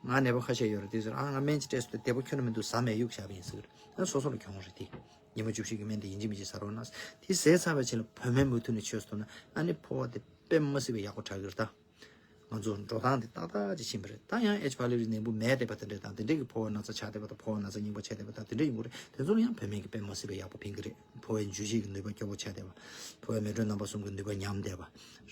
ང་ནད་པ་ཁ་ཤས་ཡོད་རེད། དེ་ཚོར་ཨ་ང་སྨན་ཅིག་སྤྲད་སོང་། དེ་བདེ་པོ་ཁྱོན་ནས་མི་འདུག་ཟ་མེད་གཡུག་བཞག་པ་ཡིན་ཟེར་གི་རེད། ཨ་སོ་སོ་ལ་གྱོང་རེད་དེ། ཉི་མ་བཅུ་བཞི་གི་སྨན་དེ་ཡིན་གཅིག་མིན་གཅིག་ཟ་རོགས་གནང་། དེ་ཟས་ཚར་བའི་རྗེས་ལ་བུད་མེད་མུ་མཐུད་ནས་བྱོས་སོང་ན་ཨ་ནི་ཕོ་བ་དེ་དཔེ་མ་སྲིད་པའི་ཡག་པོ་དྲག་གི་རེད་ད། ང་ཚོ་འགྲོ་སྟངས་དེ་ཏག་ཏག་ཅིག་ཕྱིན་པ་རེད། ད་ཡང་H pylori་ནད་འབུ་མེད་བསྡད་པ་དེ་འདྲ་དང་། དེ་འདྲས་ཀྱི་ཕོ་བ་ན་ཚ་ཆགས་བསྡད་པ་དང་། ཕོ་བ་ན་ཚ་རྙིང་པ་ཆགས་བསྡད་པ་དང་། དེ་འདྲས་ཡིན་དགོས་རེད། དེ་ཚོ་ལ་ཡང་བུད་མེད་ཀྱིས་དཔེ་མ་སྲིད་པའི་ཡག་པོ་ཕན་གྱི་རེད། ཕོ་བའི་འཇུ་བྱེད་ཀྱི་ནུས་པ་སྐྱོ་པོ་ཆགས་བསྡད་པ། ཕོ་བའི་མེ་དྲོད་རྣམ་པ་གསུམ་གྱི་ནུས་པ་ཉམས་བསྡད་པ་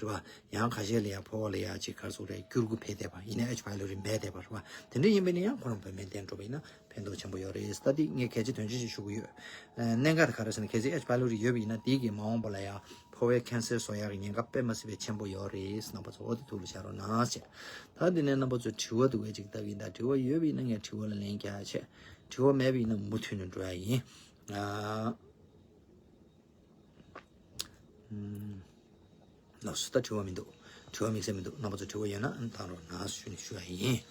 རེད་བ། ཡང་ཁ་ཤས་ལ་ཡང་ཕོ་བ་ལ་ཡང་ཅིག་ག་རེ་ཟེར་དགོས་རེད། སྐྱུར་གུ་འཕེལ་བསྡད་པ། ཡིན་ན་H pylori་མེད་བསྡད་པ་རེད་བ། དེ་འདྲས་ཡིན་པ་ཡིན་ན་ཡང་ཁོ་རང་བུད་མེད་བསྟེན་འགྲོ་བ་ཡིན་ན་ཕན་ཐོགས་ཆེན་པོ་ཡོད་རེད། ད་འདི་ངས་གལ་ཆེ་དོན་ཆེ་ཞིག་ཞུ་གི་ཡོད། ཨ་གནད་འགག་དེ་ག་རེ་ཟེར་ན། གལ་སྲིད་H pylori་ཡོད་པ་ཡིན་ན་དེ་གིས་མ་འོངས་པ་ལ་ཡང་ཕོ་བའི་cancer་བཟོ་ཡག་གི་ཉེན་ཁ་དཔེ་མ་སྲིད་པའི་ཆེན་པོ་ཡོད་རེད། རྣམ་པ་ཚོ་འོ་དེ་ཐུགས་ལ་བཞག་རོགས་གནང་ཟེར། ད་འདི་ནས་རྣམ་པ་ཚོས་དྲི་བ་འདུག་གས་ཅིག་ལྟ་གི་ཡིན་ད། དྲི་བ་ཡོད་པ་ཡིན་ན་ངས་དྲི་བ་ལ་ལན་རྒྱག་བྱས། དྲི་བ་མེད་པ་ཡིན་ན་མུ་མཐུད་ནས་འགྲོ་ཡ་ཡིན། ཨ། ཨུམ། ལགས་སོ། ད་དྲི་བ་མི་འདུག་དྲི་བ་དམིགས་བསལ་མི་འདུག་རྣམ་པ་ཚོ་དྲི་བ་ཡོད་ན་བཏང་རོགས་གནང་ཞུ་ནས་ཞུ་ཡ་ཡིན།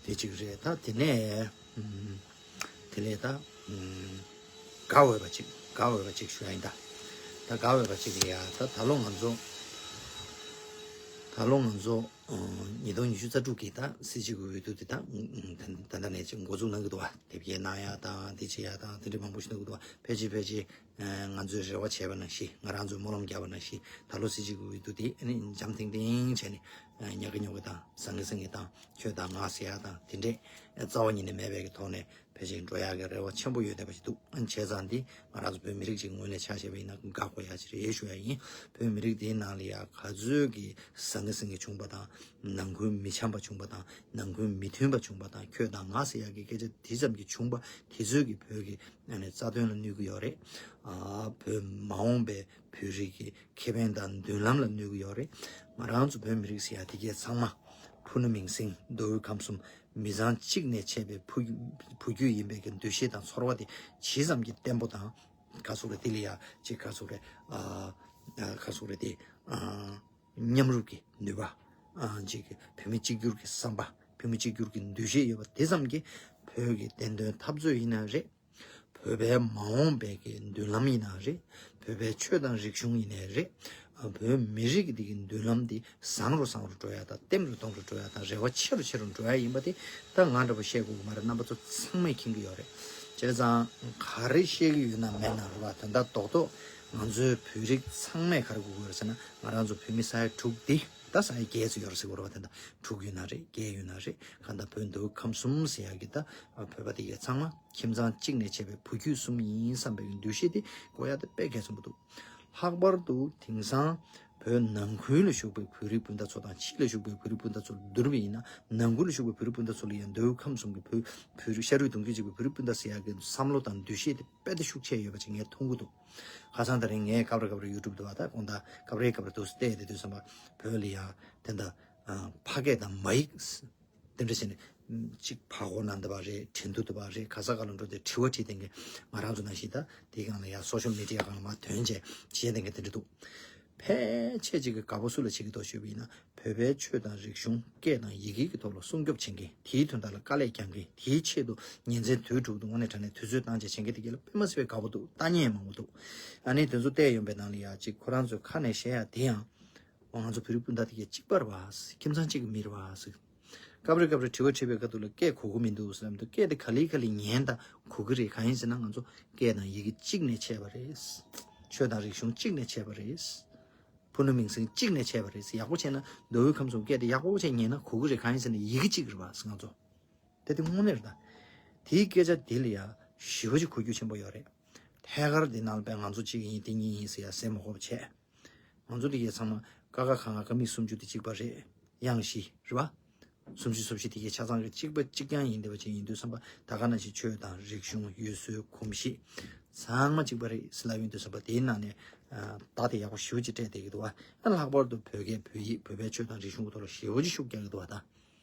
དེ་གཅིག་རེད། ད་དེ་ནས་ཨུམ། དེ་ལས་ད་ཨུམ། དགའ་འོས་པ་གཅིག་དགའ་འོས་པ་གཅིག་ཞུ་ཡ་ཡིན་ད། ད་དགའ་འོས་པ་གཅིག་ལ་ཡ། ད་ད་ལོ་ང་ཚོ་ད་ལོ་ང་ཚོ་ཨུམ། ཉིས་སྟོང་ཉི་ཤུ་རྩ་དྲུག་གི་ད་སྲིད་སྤྱི་གི་འོས་བསྡུ་དེ་ད་ཨུམ། ད་ད་ལྟ་ནས་ཅིག་འགོ་འཛུགས་གནང་གི་འདུག་བ། དེབ་སྐྱེལ་གནང་ཡ་དང་དེ་བྱེད་ཡ་དང་དེ་འདྲ་མང་པོ་ཞིག་གནང་གི་འདུག་བ། ཕལ་ཆེར་ཕལ་ཆེར། ང་ཚོས་རེ་བ་བྱས་པ་ནང་བཞིན། ང་རང་ཚོས་སྨོན་ལམ་བརྒྱབ་པ་ནང་བཞིན། ད་ལོ་སྲིད་སྤྱི་གི་འོས་བསྡུ་དེ་ཨ་ནི་འཇམ་ཐིང་ཐིང་བྱས་ནས། ཉོབ་ཀྱི་ཉོབ་ཀྱི་དང་། ཟང་ངེ་ཟིང་ངེ་དང་། ཁྱོད་དང་ང་ཟེར་ཡ་དང་དེ་འདྲས་རྩ་བ་ཉིད་ནས་མེད་པའི་གི་ཐོག་ནས་ཕལ་ཆེར་འགྲོ་ཡག་གི་རེ་བ་ཆེན་པོ་ཡོད་བསྡད་པ་ཞིག་འདུག་ཨ་ནི་བྱས་ཙང་འདི་ང་རང་ཚོ་བོད་མི་རིགས་ཅིག་ངོས་ནས་ཆ་བཞག་པ་ཡིན་ན་དགའ་དགོས་ཡ་ཅིག་རེད་ཞུ་ཡ་ཡིན། བོད་མི་རིགས་འདིའི་ནང་ལ་ཡ་ག་ཚོད་ཀྱི་ཟང་ངེ་ཟིང་ངེ་བྱུང་པ་དང་། ནང་ཁུལ་མི་འཆམ་པ་བྱུང་པ་དང་། ནང་ཁུལ་མི་མཐུན་པ་བྱུང་པ་དང་། ཁྱོད་དང་ང་ཟེར་ཡག་གི་སྐད་ཆ་དེ་ཙམ་གྱི་བྱུང་པ་དེ་ཚོས་ཀྱི་བོད་ཀྱི་ཨ་ནི་རྩ་དོན་ལ་གནོད་ཀྱི་ཡོད་རེད། ཨ་བོད་མ་འོངས་པའི་བོད་རིགས་ཀྱི་ཁེ་ཕན་དང་མདུན་ལམ་ལ་གནོད་ཀྱི་ཡོད་རེད། ང་རང་ཚོ་བོད་མི་རིགས་ཟེར་ཡ་དེ་གས་ཚང་མ་ཕུ་ནུ་མིང་སྲིང་མདོ་དབུས་ཁམས་གསུམ་མི་ཚང་གཅིག་ནས་ཆད་པའི་བུ་བུ་རྒྱུད་ཡིན་པའི་གི་འདུ་ཤེས་དང་ཚོར་བ་དེ་ཇི་ཙམ་གྱི་བརྟན་པོ་དང་། ག་ཟེར་དགོས་རེད། དེ་ལ་ཡ་ཅིག་ག་ཟེར་དགོས་རེད། ཨ་ཨ་ག་ཟེར་དགོས་རེད་དེ། ཨ་མཉམ་རུབ་ཀྱི་ནུས་པ། ཨ་ཅིག་བོད་མི་གཅིག་གྱུར་གྱི་བསམ་པ། བོད་མི་གཅིག་གྱུར་གྱི་འདུ་ཤེས་ཡོད་པ་དེ་ཙམ་གྱིས་བོད་ཀྱི་བདེན་དོན་འཐབ་རྩོད་ཡིན་ན་རེད། བོད་པའི་མ་འོངས་པའི་གི་མདུན་ལམ་ཡིན་ན་རེད། བོད་པའི་ཆོས་དང་རིག་གཞུང་ཡིན་ནའི་རེད། བོད་མི་རིགས་འདི་གི་མདུན་ལམ་འདི་བཟང་རུ་བཟང་རུ་འགྲོ་ཡ་དང་། བརྟན་རུ་བརྟན་རུ་འགྲོ་ཡ་དང་། རེ་བ་ཆེ་རུ་ཆེ་རུ་འགྲོ་ཡ་ཡིན་པ་དེ་ད་ང་འདྲ་པོ་བཤད་དགོས་ཀྱི་མ་རེད། རྣམ་པ་ཚོ་ཚང་མས་མཁྱེན་གྱི་ཡོད་རེད། བྱས་ཙང་ག་རེ་བཤད་ཀྱི་ཡོད་ན་མེད་ན་རེད་བ། དོན་དག་རྡོག་རྡོག་ང་ཚོའི་བོད་རིགས་ཚང་མས་ག་རེ་དགོས་ཀྱི་ཡོད་རེད་ཟེར་ན། ང་རང་ཚོ་བོད་མི་ས་ཡ་དྲུག་འདི། ད་ས་ཡ་བརྒྱད་ཙམ་ཡོད་རེད་ཟེར་གྱི་ཡོད་རེད་བ། དེ་འདྲ་དྲུག་ཡོད་ན་རེད། བརྒྱད་ཡོད་ན་རེད། གང་ལྟར་བོད་མདོ་དབུས་ཁམས་གསུམ་ཟེར་ཡ་གི་ད་བོད་པ་དེ་གས་ཚང་མ་ཁྱིམ་ཚང་གཅིག་ནས་ཆད་པའི་བུ་རྒྱུད་གསུམ་ཡིན་བསམ་པའི་འདུ་ཤེས་དེ་དགོས་ཡ་དེ་དཔེ་གལ་ཆེན་པོ་འདུག་ལྷག་པར་དུ་དེང་སང་བོད་ནང་ཁུལ་ལ་བཞུགས་པའི་བོད་རིགས་སྤུན་ཟླ་ཚོ་དང་། ཕྱི་ལ་བཞུགས་པའི་བོད་རིགས་སྤུན་ཟླ་ཚོ་བསྡུར་བ་ཡིན་ན། ནང་ཁུལ་ལ་བཞུགས་པའི་བོད་རིགས་སྤུན་ཟླ་ཚོ་ལ་ཡང་མདོ་དབུས་ཁམས་གསུམ་གྱི་བོད་བོད་རིགས། ཤ་རུས་གདུང་རྒྱུད་གཅིག་པའི་བོད་རིགས་སྤུན་ཟླ་ཟེར་ཡག་གི་བསམ་བློ་དང་འདུ་ཤེས་དེ་དཔེ་དེ་ཤུགས་ཆེ་ཡོད་པ་ཅིག་ངས་མཐོང་གི་འདུག་ཁ་སང་དེ་རིང་ངས་སྐབས་རེ་སྐབས་རེ་ཡུ་ཊུབ་དུ་བ། ད་དགོང་དག་སྐབས་རེ་སྐབས་རེ་འདུག་སེ་བལྟས་བསྡད་དུས་ཙམ་པ། བོད་ལ་ཡ་དེ་འདྲ་ཨ་ཕ་སྐད་དང་མ་ཡིག་དེ་འདྲ་བྱས་ནས་ཅིག་ཕར་གོ་ན་འདི་བ་རེད། དྲན་དུ་འདི་བ་རེད། ག་ས་ག་ལ་འགྲོ་དེ་དྲི་བ་དྲིས་བསྡད་མཁན། ང་རང་ཚོ་ནང་བཞིན་ད་དེའི་སྒང་ལ་ཡ་སོ་ཤལ་མི་ཌི་ཡ་སྒང་ལ་མར་ཐོན་བྱས་བྱས་བསྡད་མཁན་དེ་འདྲ་འདུག་ཕལ་ཆེར་ཅིག་གི་དགའ་པོ་སུ་ལ་བྱེད་ཀྱི་འདུག་ཞུས་པ་ཡིན་ན། བོད་པའི་ཆོས་དང་རིག་གཞུང་སྐད་དང་ཡི་གེ་གི་ཐོག་ལ་སྲུང་སྐྱོབ་བྱེད་མཁན། དེའི་དོན་དག་ལ་དཀའ་ལས་རྒྱག་མཁན། དེའི་ཆེད་དུ་ཉིན་མཚན་དུས་དྲུག་ཏུ་དངོས་གནས་དྲང་གནས་དུས་ཚོད་བཏང་བྱས་བྱེད་མཁན་དེ་གས་ལ་དཔེ་མ་སྲིད་པའི་དགའ་པོ་འདུག། ལྟ་མཁན་མང་པོ་འདུག། ཨ་ནི་དེ་ཚོ་བལྟས་ཡོང་པའི་ནང་ལ་ཡ་ཅིག་ཁོ་རང་ཚོའི་ཁ་ནས་བཤད་ཡ་དེ་ཡང་། འོ་ང་ཚོ་བོད་རིགས་སྤུན་ཟླ་དེ་གས་གཅིག་པ་རེད་བ། ཁྱིམ་ཚང་གཅིག་གི་མི་རེད་བ་ཟེར། སྐབས་རེ་སྐབས་རེ་དྲི་བ་དྲིས་པའི་སྐབས་དུ་ལ་སྐད་གོ་གི་མི་འདུག་ཟེར་ལབ་འདུག། སྐད་དེ་ག་ལེ་ག་ལེ་ཉན་དང་གོ་གི་རེད། གང་ཡིན་ཟེར་ན་ང་ཚོ་སྐད་དང་ཡི་གེ་གཅིག་ནས་ཆད་པ་རེད། ཆོས་དང་རིག་གཞུང་གཅིག་ནས་ཆད་པ་རེད། ཕུ་ནུ་མིང་སྲིང་གཅིག་ནས་ཆད་པ་རེད། ཡག་པོ་བྱས་ན་མདོ་དབུས་ཁམས་གསུམ་སྐད་དེ་ཡག་པོ་བྱས་ཉན་ན་གོ་གི་རེད། གང་ཡིན་ཟེར་ན་ཡི་གེ་གཅིག་རེད་བ་ཟེར། ང་ཚོ་དེ་དེ་དངོས་གནས་རེད་ད། དེའི་སྐད་ཆ་དེ་ལ་ཡ་ཞེ་པོ་ཅིག་གོ་རྒྱུ་ཆེན་པོ་ཡོད་རེད། ཐད་ཀར་དེ་ནང་ལ་པའི་ང་ཚོ་གཅིག་ཡིན་དེ་གཉིས་ཡིན་ཟེར་ཡ་ཟེར་མ་དགོས་པ་བྱས། ང་ཚོ་འདི་གའི་ཚང་མ་ཀ་ཁ་ག་ང་ཀ་མིག་སུམ་ཅུ་དེ་གཅིག་པ་རེད། དབྱངས་བཞི་རེད་བ། སུམ་ཅུ་སོ་བཞི་དེ་གའི་ཆ་ཚང་གི་གཅིག་པ་གཅིག་རྐྱང་ཡིན་བསྡད་པ་ཅིག་ཡིན་དུས་ཙམ་པ། ད་ག་ནང་བཞིན་ཆོས་དང་རིག་གཞུང་ཡུལ་སྲོལ་གོམས་གཤིས་ཚང་མ་གཅིག་པ་རེད་ཟེར་ལབ་ཡོང་དུས་ཙམ་པ། དེའི་ནང་ནས་ཨ་བརྡ་དེ་ཡག་པོ་ཞེ་པོ་ཅིག་སྤྲད་བསྡད་ཀྱི་འདུག་བ། ཨ་ལྷག་པར་དུ་བོད་སྐད་བོད་ཡིག་བོད་པའི་ཆོས་དང་རིག་གཞུང་གི་ཐོག་ལ་ཞེ་པོ་ཅིག་ཤུགས་རྒྱག་གི་འདུག་བ་ད།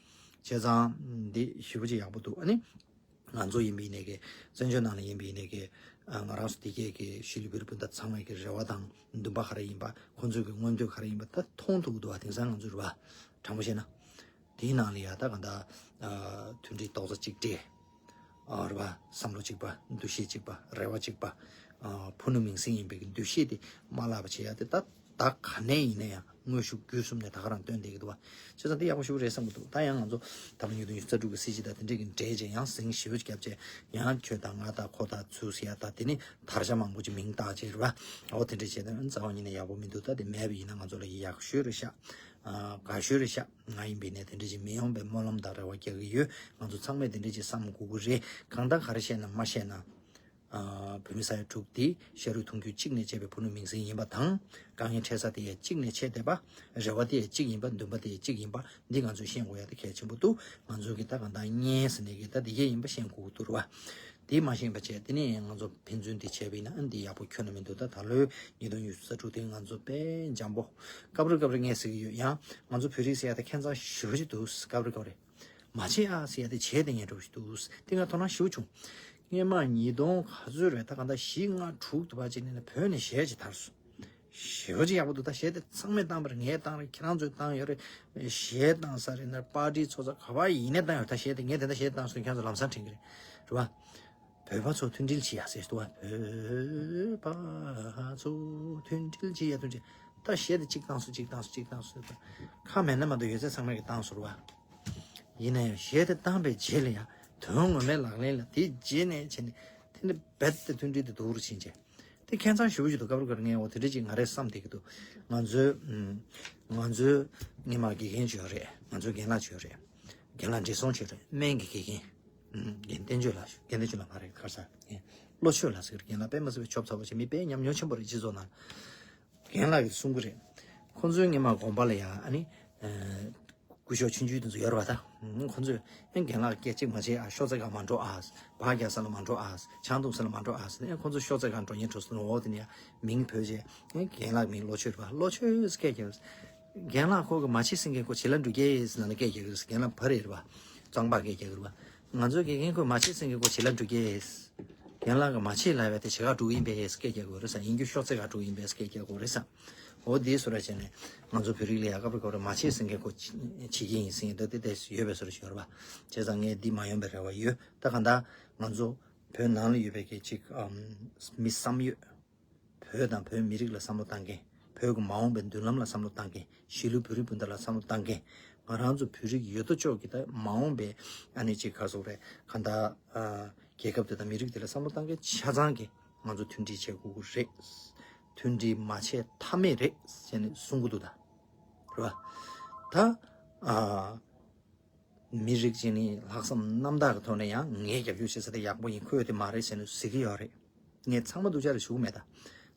བྱས་ཙང་འདི་ཞེ་པོ་ཅིག་ཡག་པོ་འདུག། ཨ་ནི། ང་ཚོ་ཡིན་པ་ཡིན་ནའི་གི། བཙན་བྱོལ་ནང་ལ་ཡིན་པ་ཡིན་ནའི་གི། ཨ་ང་རང་ཚོ་འདི་གའི་གི་གཞིས་ལུས་བོད་རིགས་སྤུན་ཟླ་ཚང་མའི་གི་རེ་བ་དང་འདུན་པ་ག་རེ་ཡིན་པ། ཁོང་ཚོའི་གི་མངོན་འདོད་ག་རེ་ཡིན་པ་ད་མཐོང་ཐུབ་ཀྱི་འདུག་བ། དེང་སང་ང་ཚོ་རེ་བ་དྲང་པོ་བཤད་ན། དེའི་ནང་ལ་ཡ་ད་གང་ལྟར་ཨ་མཐུན་སྒྲིལ་རྡོག་རྩ་གཅིག་སྒྲིལ། ཨ་རེ་བ། བསམ་བློ་གཅིག་པ། འདུ་ཤེས་གཅིག་པ། རེ་བ་གཅིག་པ། ཨ་ཕུ་ནུ་མིང་སྲིང་ཡིན་པའི་གི་འདུ་ཤེས་དེ་མ་བརླག་པ་བྱེད་ཡ་དེ་ད་ད་ག་ནས་ཡིན་ན་ཡང་། དངོས་ཤུགས་བརྒྱུད་གསུམ་ནས་ད་ག་རང་སྟོན་བསྡད་ཀྱི་འདུག་བ། བྱས་ཙང་དེ་ཡག་པོ་ཞེ་པོ་རེད་བསམ་གྱི་འདུག། ད་ཡང་ང་ཚོ་ད་ལོ་ཉིས་སྟོང་ཉི་ཤུ་རྩ་དྲུག་གི་སྲིད་སྤྱི་དང་དེ་འདྲས་ཀྱི་འབྲེལ་བྱས་ཡང་ཟིང་ཞེ་པོ་ཅིག་བརྒྱབ་བྱས། ཡང་ཁྱོད་དང་ང་དང་ཁོ་དང་ཚུར་ཟེར་ཡ་ད་དེ་ནི་དར་ཆ་མང་པོ་ཅིག་མིང་བཏགས་བྱས་རེད་བ། འོ་དེ་འདྲས་བྱས་ད་རྩ་བ་ཉིད་ནས་ཡག་པོ་མི་འདུག། ད་དེ་མེད་པ་ཡིན་ན་ང་ཚོ་ལ་ཡག་ཤོས་རེད་ཤག། ཨ་དགའ་ཤོས་རེད་ཤག། ང་ཡིན་པ་ཡིན་ནའི་དེ་འདྲས་ཅིག་མི་ཡོང་པའི་སྨོན་ལམ་དང་རེ་བ་རྒྱག་གི་ཡོད། ང་ཚོ་ཚང་མས་དེ་འདྲས་ཅིག་བསམ་དགོས་ཀྱི་རེད། གང་ལྟར་ག་རེ་བཤད་ན་མ་བཤད་ན། ཨ་བོད་མི་ས་ཡ་དྲུག་འདི་ཤ་རུས་གདུང་རྒྱུད་གཅིག་ནས་བཅས་པའི་ཕུ་ནུ་མིང་སྲིང་ཡིན་པ་དང་། དཀའ་ངལ་འཕྲད་ས་དེ་ཡང་གཅིག་ནས་འཕྲད་བསྡད་པ། རེ་བ་དེ་ཡང་གཅིག་ཡིན་པ། འདུན་པ་དེ་ཡང་གཅིག་ཡིན་པ། འདི་ང་ཚོས་ཤེས་དགོས་ཡ་དེ་གལ་ཆེན་པོ་འདུག། ང་ཚོ་གི་ད་གང་ལྟར་གཉེན་ཟེར་ནས་གི་ད་དེ་གས་ཡིན་པ་ཤེས་དགོས་ཀྱི་འདུག་རེད་བ། དེ་མ་ཤེས་པ་བྱས་དེ་ནས་ང་ཚོ་ཕན་ཚུན་དེ་བྱས་པ་ཡིན་ན་ཨ་འདི་ཡག་པོ་ཁྱོན་ནས་མི་འདུག། ད་ད་ལོའི་ཉིས་སྟོང་ཉི་ཤུ་རྩ་དྲུག་དེ་ང་ཚོ་དཔེ་འཇམ་པོ། སྐབས་རེ་སྐབས་རེ་ངས་ཟེར་གྱི་ཡོད། ཡང་ང་ཚོ་བོད་རིགས་ཟེར་ཡ་དེ་ཁྱད་མཚར་ཞེ་པོ་ཅིག་འདུག། སྐབས་རེ་སྐབས་རེ། མ་བྱེད་ཨ་ཟེར་ཡ་དེ་བྱས་ཏེ་ངས་འགྲོ་བཞིན་འདུག། དེ་ང་དོ་སྣང་ཞེ་པོ་བྱུང་། སྔོན་མ་ཉིས་སྟོང་ག་ཚོད་རེད། ད་ག་ད་བཞི་ལྔ་དྲུག་དུ་བ་ཅིག་ནས་ནས་བོད་ནས་གཞས་ཅིག་དར་སོང་། ཞེ་པོ་ཅིག་ཡག་པོ་འདུག། ད་གཞས་དེ་ཚང་མས་བཏང་པ་རེད། ངས་བཏང་རེད། ཁྱེད་རང་ཚོས་བཏང་ཡོད་རེད། གཞས་བཏང་ས་རེད་ན་པར་ཊི་ཚོགས་ས་ག་བ་ཡིན་ནས་བཏང་ཡོད། ད་གཞས་དེ་ངས་དེ་འདྲ་གཞས་བཏང་སོང་། ཁྱེད་རང་ཚོ་ལམ་སང་དྲན་གི་རེད། རེད་བ། བོད་པ་ཚོ་མཐུན་སྒྲིལ་བྱེད་ཡ་ཟེར་འདུག་བ། བོད་པ་ཚོ་མཐུན་སྒྲིལ་བྱེད་ཡ་མཐུན་སྒྲིལ། ད་གཞས་དེ་གཅིག་བཏང་སོང་། གཅིག་བཏང་སོང་། གཅིག་བཏང་སོང་། ད་ཁ་མེད་ན་མ་གཏོགས་ཡོད་ཚད་ཚང་མས་ཀྱི་བཏང་སོང་རེད་བ། ཡིན་ན་ཡང་གཞས་དེ་བཏང་པའི་རྗེས་ལ་ཡང་དོན་ངོ་མའི་ལག་ལེན་ལ་དེ་རྗེས་ནས་བྱས་ནས་དེ་ནི་རྦད་དེ་མཐུན་སྒྲིལ་དེ་སྡུག་རུ་ཕྱིན་བྱས། དེ་ཁྱད་མཚར་ཞེ་པོ་ཅིག་འདུག། སྐབས་རེ་སྐབས་རེ་ངས་འོ་དེ་འདྲ་ཅིག་ང་རས་བསམ་བསྡད་ཀྱི་འདུག། ང་ཚོའི་ང་ཚོའི་སྔོན་མ་དགེ་རྒན་ཅིག་ཡོད་རེད། ང་ཚོའི་རྒན་ལགས་ཅིག་ཡོད་རེད། རྒན་ལགས་འབྲས་སྤུངས་ཅིག་ཡོད་རེད། སྨན་གྱི་དགེ་རྒན། རྒན་བསྟན་ཆོས་ལགས། རྒན་བསྟན་ཆོས་ལགས་མ་རེད། ཁ་སང་རྒན་བློ་ཆོས་ལགས་ཟེར་རྒན་ལགས་དཔེ་མ་སྲིད་པའི་ཆོབ་ཚ་པོ་ཞིག། མི་དཔེ་ཉམས་མྱོང་ཆེན་པོ་རེད། སྤྱི་ཚོགས་ནང་རྒན་ལགས་ཀྱིས་གསུང་གི་རེད། ཁོང་ཚོའི་སྔོན་མ་དགོན་པ་ལ་ཡ་ཨ་ནི། སྐུ་ཞབས་ཆུང་ཆུང་དེ་ཚོ་ཡོད་རེད་བ་ད། ཁོང་ཚོས་ཨེ་རྒན་ལགས་སྐད་ཅིག་མ་བྱེད་ཨ། ཤོག་རྩེ་སྒང་མ་འགྲོ་ཨ། སྦག་རྒྱག་ས་ལ་མ་འགྲོ་ཨ། ཆང་འཐུང་ས་ལ་མ་འགྲོ་ཨ། ཨེ་ཁོང་ཚོ་ཤོག་རྩེ་སྒང་འགྲོ་ཉེན་འགྲོ་སོང་། འོ་དེ་ནས་མིང་བོས་རྗེས་ཨེ་རྒན་ལགས་མིང་བློ་ཆོས་རེད་བ། བློ་ཆོས་སྐད་རྒྱག། རྒན་ལགས་ཁོ་གི་མ་བྱེད་ཟེར་མཁན་ཁོ་བྱེད་ལ་འགྲོ་གི་ཟེར་ལབ་ནས་སྐད་རྒྱག་གི་རེད། རྒན་ལགས་ཕ་རེད་རེད་བ། གཙང་པ་སྐད་རྒྱག་གི་རེད་བ། ང་ཚོའི་དགེ་རྒན་ཁོས་མ་བྱེད་ཟེར་མཁན་ཁོ་བྱེད་ལ་འགྲོ་གི། རྒན་ལགས་ཀྱིས་མ་བྱེད་ལབ་པ་དེ་བྱེད་ག་འགྲོ་གི་ཡིན་པས་སྐད་རྒྱག་དགོས་རེད་ཟེར། ཡིན་རྒྱུ་ཤོག་རྩེ་ག་འགྲོ་གི་ཡིན་པས་སྐད་རྒྱག་དགོས་རེད་ཟེར། འོ་དེའི་བཟོ་འདྲ་བྱས་ནས་ང་ཚོ་བོད་རིགས་ལ་ཡ་སྐབས་རེ་སྐབས་རེ་མ་བྱེད་ཟེར་མཁན་ཁོ་བྱེད་ཀྱི་ཡིན་ཟེར་མཁན་འདུག། དེ་དེ་ཡོད་པའི་བཟོ་འདྲ་ཞིག་ཡོད་རེད་བ། བྱས་ཙང་ངས་འདི་མ་ཡོང་པའི་རེ་བ་ཡོད། ད་གང་ལྟར་ང་ཚོ་བོད་ནང་ལ་ཡོད་པའི་གི་ཅིག་ཨམ་མི་བསམ་ཡོད། བོད་དང་བོད་མི་རིགས་ལ་བསམ་བློ་བཏང་མཁན། བོད་ཀྱི་མ་འོངས་པའི་མདུན་ལམ་ལ་བསམ་བློ་བཏང་མཁན། གཞིས་ལུས་བོད་རིགས་སྤུན་ཟླ་ལ་བསམ་བློ་བཏང་མཁན། ང་རང་ཚོ་བོད་རིགས་ཡོད་དོ་ཅོག་གི་ད་མ་འོངས་པའི་ཨ་ནི་ཅིག་ག་རེ་ཟེར་དགོས་རེད། གང་ལྟར་ཨ་རྒྱལ་ཁབ་དེ་དང་མི་རིགས་དེ་ལ་བསམ་བློ་བཏང་མཁན་ཆ་ཚང་གིས་ང་ཚོ་མཐུན་སྒྲིལ་བྱེད་དགོས་ཀྱི་རེད། མཐུན་སྒྲིལ་མ་བྱས་ཐབས་མེད་རེད་ཟེར་ནས་གསུང་གི་འདུག་ད། རེད་བ། ད་ཨ། མི་རིགས་གཅིག་ནི་ལྷག་བསམ་རྣམ་དག་གི་ཐོག་ནས་ཡང་ངས་རྒྱབ་སྐྱོར་བྱེད་ས་དེ་ཡག་པོ་ཡིན། ཁོས་དེ་མ་རེད་ཟེར་ནས་ཟེར་གྱི་ཡོད་རེད། ངས་ཚང་མ་སྡུག་ཅག་རེད་ཞུ་གི་མེད་ད།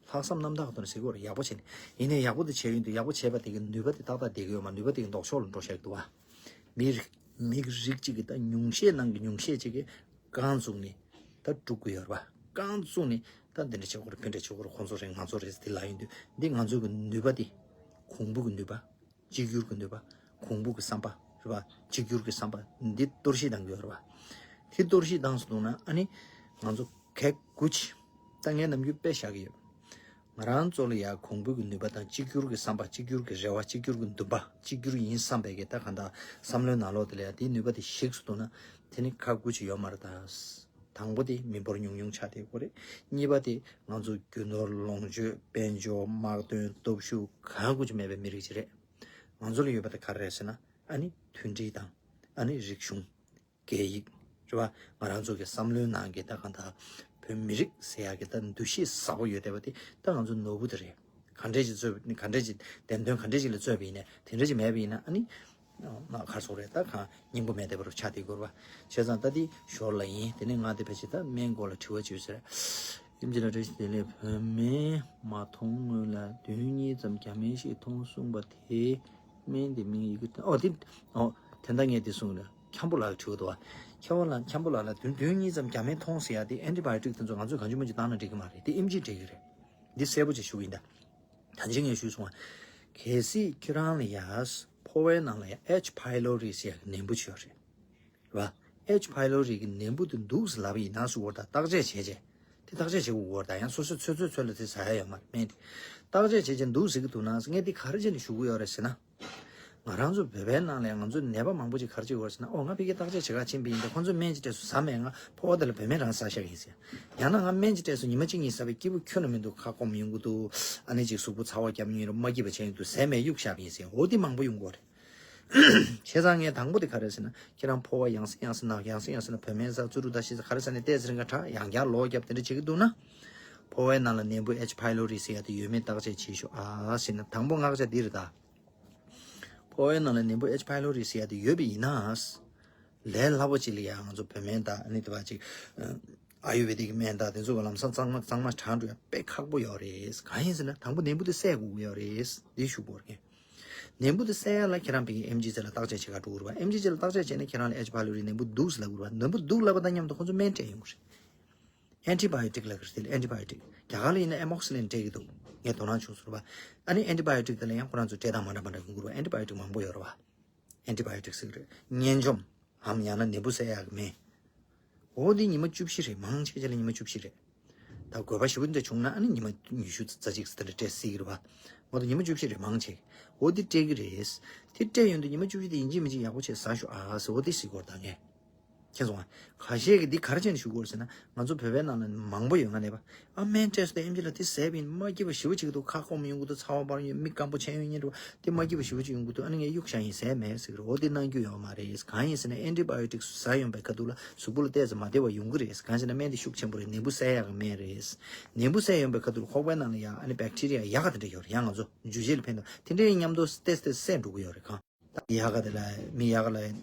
ལྷག་བསམ་རྣམ་དག་གི་ཐོག་ནས་ཟེར་གྱི་ཡོད་རེད། ཡག་པོ་བྱས་ནས། ཡིན་ནའི་ཡག་པོ་དེ་བྱས་ཡོང་དུས་ཡག་པོ་བྱས་པ་དེ་གི་ནུས་པ་དེ་ཏག་ཏག་བསྡད་ཀྱི་ཡོད་མ། ནུས་པ་དེ་གི་ལྡོག་ཕྱོགས་ལ་འགྲོ་བཞག་གི་འདུག་བ། མི་རིགས་མི་རིགས་གཅིག་གི་ད་ཉུང་ཤས་ནང་གི་ཉུང་ཤས་གཅིག་གིས་རྐང་བཙུགས་ནས་ད་སྒྲུག་གི་ཡོད་རེད་བ། རྐང་བཙུགས་ནས་ད་འདི་འདྲ་བྱེད་དགོས་རེད། ཕན་འདྲ་བྱེད་དགོས་རེད། ཁོང་ཚོ་རེད། ང་ཚོ་རེད་ཟེར་དེ་ལབ་ཡོང་དུས་འདི་ང་ཚོ་གི་ནུས་པ་དེ། གོང་བུ་གི་ནུས་པ། གཅིག་གྱུར་གྱི་ནུས་པ། གོང་བུ་གི་བསམ་པ་རེད་བ། གཅིག་གྱུར་གྱི་བསམ་པ་འདི་གཏོར་བཤིག་བཏང་གི་ཡོད་རེད་བ། དེ་གཏོར་བཤིག་བཏང་སོང་ན་ཨ་ནི་ང་ཚོ་གེགས་དགུ་ཅིག། ད་ངས་ནམ་རྒྱུན་དཔེ་བཞག་གི་ཡོད། ང་རང་ཚོ་ལ་ཡ་གོང་བུ་གི་ནུས་པ་དང་གཅིག་གྱུར་གྱི་བསམ་པ། གཅིག་གྱུར་གྱི་རེ་བ། གཅིག་གྱུར་གྱི་འདུན་པ། གཅིག་གྱུར་ཡིན་བསམ་པའི་གི་ད་གང་ལྟར་བསམ་བློའི་ནང་ལོགས་དེ་ལ་ཡ་དེའི་ནུས་པ་དེ་ཞིག་སུ་འདུག་ན། དེ་ནི་ཁག་ཁུར་ཅིག་ཡོད་མ་རེད་ད། དང་པོ་དེ་མི་འབོར་ཉུང་ཉུང་ཆགས་བསྡད་ཡོད་རེད། གཉིས་པ་དེ་ང་ཚོ་རྒྱུ་ནོར་ལོངས་སྤྱོད་དཔལ་འབྱོར་དམག་དོན་སྟོབས་ཤུགས་གང་དགོས་ཀྱི་མེད་པའི་མི་རིགས་ཅིག་རེད། ང་ཚོ་ལ་ཡོད་པ་དེ་ག་རེ་རེད་ཟེར་ན། ཨ་ནི་མཐུན་སྒྲིལ་དང་། ཨ་ནི་རིག་གཞུང་། སྐད་ཡིག་རེད་བ། ང་རང་ཚོ་གི་བསམ་བློའི་ནང་གི་ད་གང་ལྟར་བོད་མི་རིགས་ཟེར་ཡག་གི་ད་འདུ་ཤེས་ཟབ་པོ་ཡོད་བསྡད་པ་དེ་ད་ང་ཚོ་ནོར་བུ་དེ་རེད། ག་འདྲས་ཅིག་བཙོས་པ། ག་འདྲས་ཅིག་བདེན་དོན་ག་འདྲས་ཅིག་ལ་བཙོས་པ་ཡིན་ནའི། དེ་འདྲས་ཅིག་མེད་པ་ཡིན་ན། ཨ་ནི་ང་ག་རེ་ཟེར་དགོས་རེད། ད་གང་སྙིང་པོ་མེད་བསྡད་པ་རུ་ཆགས་བསྡད་ཀྱི་ཡོད་རེད་བ། བྱས་ཙང་ད་དེ་ཞོར་ལ་ཡིན། དེ་ནས་ང་དེ་ཕལ་ཆེར་ད་སྨན་སྐོར་ལ་དྲི་བ་ཅིག་ཡོད་ཟེར། ཨེམ་ཆི་ལགས་བཀྲ་ཤིས་བདེ་ལེགས། བོད་སྨན་མ་འཐུང་སྔོན་ལ་བདུན་གཉིས་ཙམ་རྒྱ་སྨན་ཞིག་འཐུང་གསུངས་པ་དེ། སྨན་དེ་མིང་ཡི་གེ། ཨོ་དེ། ཨོ་དེ་འདྲ་ངས་དེ་གསུངས་ནས་འཁྱམ་པོ་ལགས་དྲི་བ་འདུག་བ། འཁྱམ་པོ་ལགས། འཁྱམ་པོ་ལགས་ལ་བདུན་བདུན་གཉིས་ཙམ་རྒྱ་སྨན་འཐུང་ཟེར་ཡ་དེ་ཨན་ཊི་བྷ་ཡོ་ཊིག་དེ་ཚོ་ང་ཚོས་གང་བྱུང་མང་བྱུང་བཏང་ན་འགྲིག་གི་མ་རེད། དེ་ཨེམ་ཆིས་སྤྲད་ཀྱི་རེད། འདི་གསལ་པོ་ཅིག་ཞུ་གི་ཡིན་ད། ད་ཅི་ངས་ཞུས་སོང་བ། གལ་སྲིད་ཁྱེད་རང་ལ་ཡ་ཕོ་བའི་ནང་ལ་ཡ་ཨེཆ་པའི་ལོ་རི་ཟེར་ཡ་གི་ནད་འབུ་ཅིག་ཡོད་རེད། རེད་བ། ཨེཆ་པའི་ལོ་རི་གི་ནད་འབུ་དེ་འདུག་ཟེར་ལབ་པ་ཡིན་ན་ཟེར་བ་དང་། བརྟག་དཔྱད་བྱས་རྗེས། དེ་བརྟག་དཔྱད་བྱེད་དགོས་པ་དང་། ཡང་སོ་སོས་ཚོད་ཚོད་ཚོད་ལ་དེ་ཟ་ཡ་ཡོད་མ་རེད། སྨན་དེ་བརྟག་དཔྱད་བྱས་རྗེས་འདུག་ཟེར་གྱི་འདུག་ན། ངས་འདི་ག་རེ་བྱས་ནས་ཞུ་གི་ཡོད་རེད་ཟེར་ན། ང་རང་ཚོ་བོད་པའི་ནང་ལ་ང་ཚོ་ནད་པ་མང་པོ་ཅིག་ག་རེ་བྱེད་ཀྱི་ཡོད་རེད་ཟེར་ན། ཨོ་ང་ཕ་གིར་བརྟག་དཔྱད་བྱེད་ག་ཕྱིན་པ་ཡིན་ད། ཁོང་ཚོས་སྨན་ཅིག་སྤྲད་སོང་། ཟ་མེད། ང་ཕོ་བ་དེ་ལ་བོད་སྨན་རང་ཟ་ཤག་ཡིན་ཟེར། ཡང་ན་ང་སྨན་ཅིག་སྤྲད་སོང་། ཉི་མ་གཅིག་གཉིས་ཟ་བས་སྐྱིད་པོ་ཁྱོན་ནས་མི་འདུག་ཁ་སྐོམ་ཡོང་གི་འདུག་ཨ་ནི་ཅིག་གཟུགས་པོ་ཚ་བ་རྒྱབ་མྱོང་རེད། མ་སྐྱིད་པ་བྱས་ཡོང་གི་འདུག་ཟས་མེད་གཡུག་བཞག་པ་ཡིན་ཟེར། འོ་དེ་མང་པོ་ཡོང་གི་ཡོད་རེད། བྱས་ཙང་ངས་དང་པོ་དེ་ག་རེ་ཟེར་ན། ཁྱེད་རང་ཕོ་བ་ཡང་སེ་ཡང་སེ་ན། ཡང་སེ་ཡང་སེ་ན་བོད་སྨན་ཟ། བཙུགས་རུ་ད་ཤི་ཟ། ག་རེ་ཟ་ནས་བལྟས་ཟེར་འགའ་དྲག་ཡང་བསྐྱར་ལོག་རྒྱབ་དེ་འདྲ་བྱེད་ཀྱི་འདུག་ན། ཕོ་བའི་ནང་ལ་ནད་འབུ་ཨེཆ་པའི་ལོ་རི་ཟེར་ཡ་དེ་ཡོད་མེད་བརྟག་དཔྱད་བྱེད་ཤོག་ཨ་ཟེར་ན། དང་པོ་མངགས་བྱ་འདི་རེད་ད། ཕོ་བའི་ནང་ལ་ནད་འབུ་ཨེཆ་པའི་ལོ་རི་ཟེར་ཡ་དེ་ཡོད་པ་ཡིན་ན། ལས་སླ་པོ་ཅིག་ལ་ཡ་ང་ཚོ་བོད་སྨན་དང་ཨ་ནི་དེ་བ་ཅིག་ཨ་ཡུར་བེ་དིག་སྨན་དང་དེ་ཚོ་ག་ལམ་སང་གཙང་མ་གཙང་མ་དྲག་འགྲོ་ཡ་དཔེ་ཁག་པོ་ཡོད་རེད། གང་ཡིན་ཟེར་ན། དང་པོ་ནད་འབུ་དེ་བསད་དགོས་ཀྱི་ཡོད་རེད། འདི་ཞུ་དགོས་རེད། ནད་འབུ་དེ་བསད་ཡ་ལ་ཁྱེད་རང་ཕ་གིའི་ཨེམ་ཆི་ཟེར་ལ་བརྟག་དཔྱད་བྱེད་ག་འགྲོ་དགོས་རེད་བ། ཨེམ་ཆི་ཟེར་ལ་བརྟག་དཔྱད་བྱས་ནས་ཁྱེད་རང་ལ་ཨེཆ་པའི་ལོ་རི་ནད་འབུ་འདུག་ཟེར་ལབ་དགོས་རེད་བ། ནད་འབུ་འདུག་ལབ་པ་དང་མཉམ་དུ་ཁོང་ཚོ་སྨན་སྤྲད་ཡོང་གི་རེད། ཨན་ཊི་བྷ་ཡོ་ཊིག་ལབ་ཀྱི་རེད། དེ་ལ་ཨན་ཊི་བྷ་ཡོ་ཊིག་རྒྱ་གར་ལ་ཡིན་ན་ཨེ་མོག་སི་ལིན་སྤྲད་ཀྱི་འདུག་ངས་དོ་སྣང་བྱུང་སོང་རེད་བ། ཨ་ནི་ཨན་ཊི་བྷ་ཡོ་ཊིག་དེ་ལ་ཡང་ཁོ་རང་ཚོ་སྤྲད་སྟངས་མ་འདྲ་མ་འདྲ་ཡོང་གི་རེད་བ། ཨན་ཊི་བྷ་ཡོ་ཊིག་མང་པོ་ཡོད་རེད་བ། ཨན་ཊི་བྷ་ཡོ་ཊིག་ཟེར་གྱི་རེད། གཉན་འཇོམས་འམ་ཡང་ན་ནད་འབུ་བསད་ཡག་གི་སྨན། འོ་འདི་ཉི་མ་བཅུ་བཞི་རེད། མང་ཆེ་ཆེ་ལ་ཉི་མ་བཅུ་བཞི་རེད། ད་དགོས་པ་ཞེ་པོ་འདྲ་བྱུང་ན་ཨ་ནི་ཉི་མ་ཉི་ཤུ་རྩ་གཅིག་ཙམ་འདྲ་སྤྲད་སྲིད་ཀྱི་རེད་བ། འོ་ད་ཉི་མ་བཅུ་བཞི་རེད་མང་ཆེ། འོ་འདི་སྤྲད་ཀྱི་རེད། དེ་སྤྲད་ཡོང་དུས་ཉི་མ་བཅུ་བཞི་དེ་ཡིན་གཅིག་མིན་གཅིག་ཡག་པོ་བྱས་ཟ་ཤོག་ཨ་ཟེར། འོ་འདི་ཟེར་གྱི་ཡོད་རེད་ད་ངས། མཁྱེན་སོང་ང་། ཁ་ཤས་ཀྱིས་འདི་ག་རེ་བྱས་ནས་ཞུ་གི་ཡོད་རེད་ཟེར་ན། ང་ཚོ་བོད་པའི་ནང་ལ་མང་པོ་ཡོད། ང་ནད་པ། ཨ་སྨན་སྤྲད་སོང་། དེ་ཨེམ་ཆི་ལགས་དེ་ཟས་པ་ཡིན། མ་སྐྱིད་པ་ཞེ་པོ་བྱེད་ཀྱི་འདུག་ཁ་སྐོམ་ཡོང་གི་འདུག་ཚ་བ་འབར་ཡོང་། མིག་སྐམ་པོ་ཆགས་ཡོང་ཉེན་རེད་བ། དེ་མ་སྐྱིད་པ་ཞེ་པོ་ཅིག་ཡོང་གི་འདུག་ཨ་ནི་ངས་གཡུག་བཞག་ཡིན། ཟས་མེད་ཟེར་གྱི་རེད། འོ་དེ་གནང་རྒྱུ་ཡོད་མ་རེད། གང་ཡིན་ཟེར་ན་ཨན་ཊི་བྷ་ཡོ་ཊིག་ཟ་ཡོང་པའི་ཁ་ཐུག་ལ་གཟུགས་པོ་ལ་ཏོག་ཙམ་མ་བདེ་བ་ཡོང་གི་རེད། གང་ཟེར་ན་སྨན་དེ་ཤུགས་ཆེན་པོ་རེད། ནད་འབུ་བསད་ཡག་གི་སྨན་རེད། ནད་འབུ་བསད་ཡོང་པའི་ཁ་ཐུག་ལ་ཁོག་པའི་ནང་ལ་ཡ་ཨ་ནི་བེག་ཊི་རི་ཡ་ཡག་ག་དེ་འདྲ་ཡོད་རེད། ཡང་ང་ཚོ་འཇུ་བྱེད་ལ་ཕན་ཐོགས་དེ་འདྲའི་མཉམ་དུ་ཏོག་ཙམ་ཏོག་ཙམ་བསད་འགྲོ་གི་ཡོད་རེད། གང་ད་ཡག་ག་དེ་ལ་མི་ཡག་ག་ལ་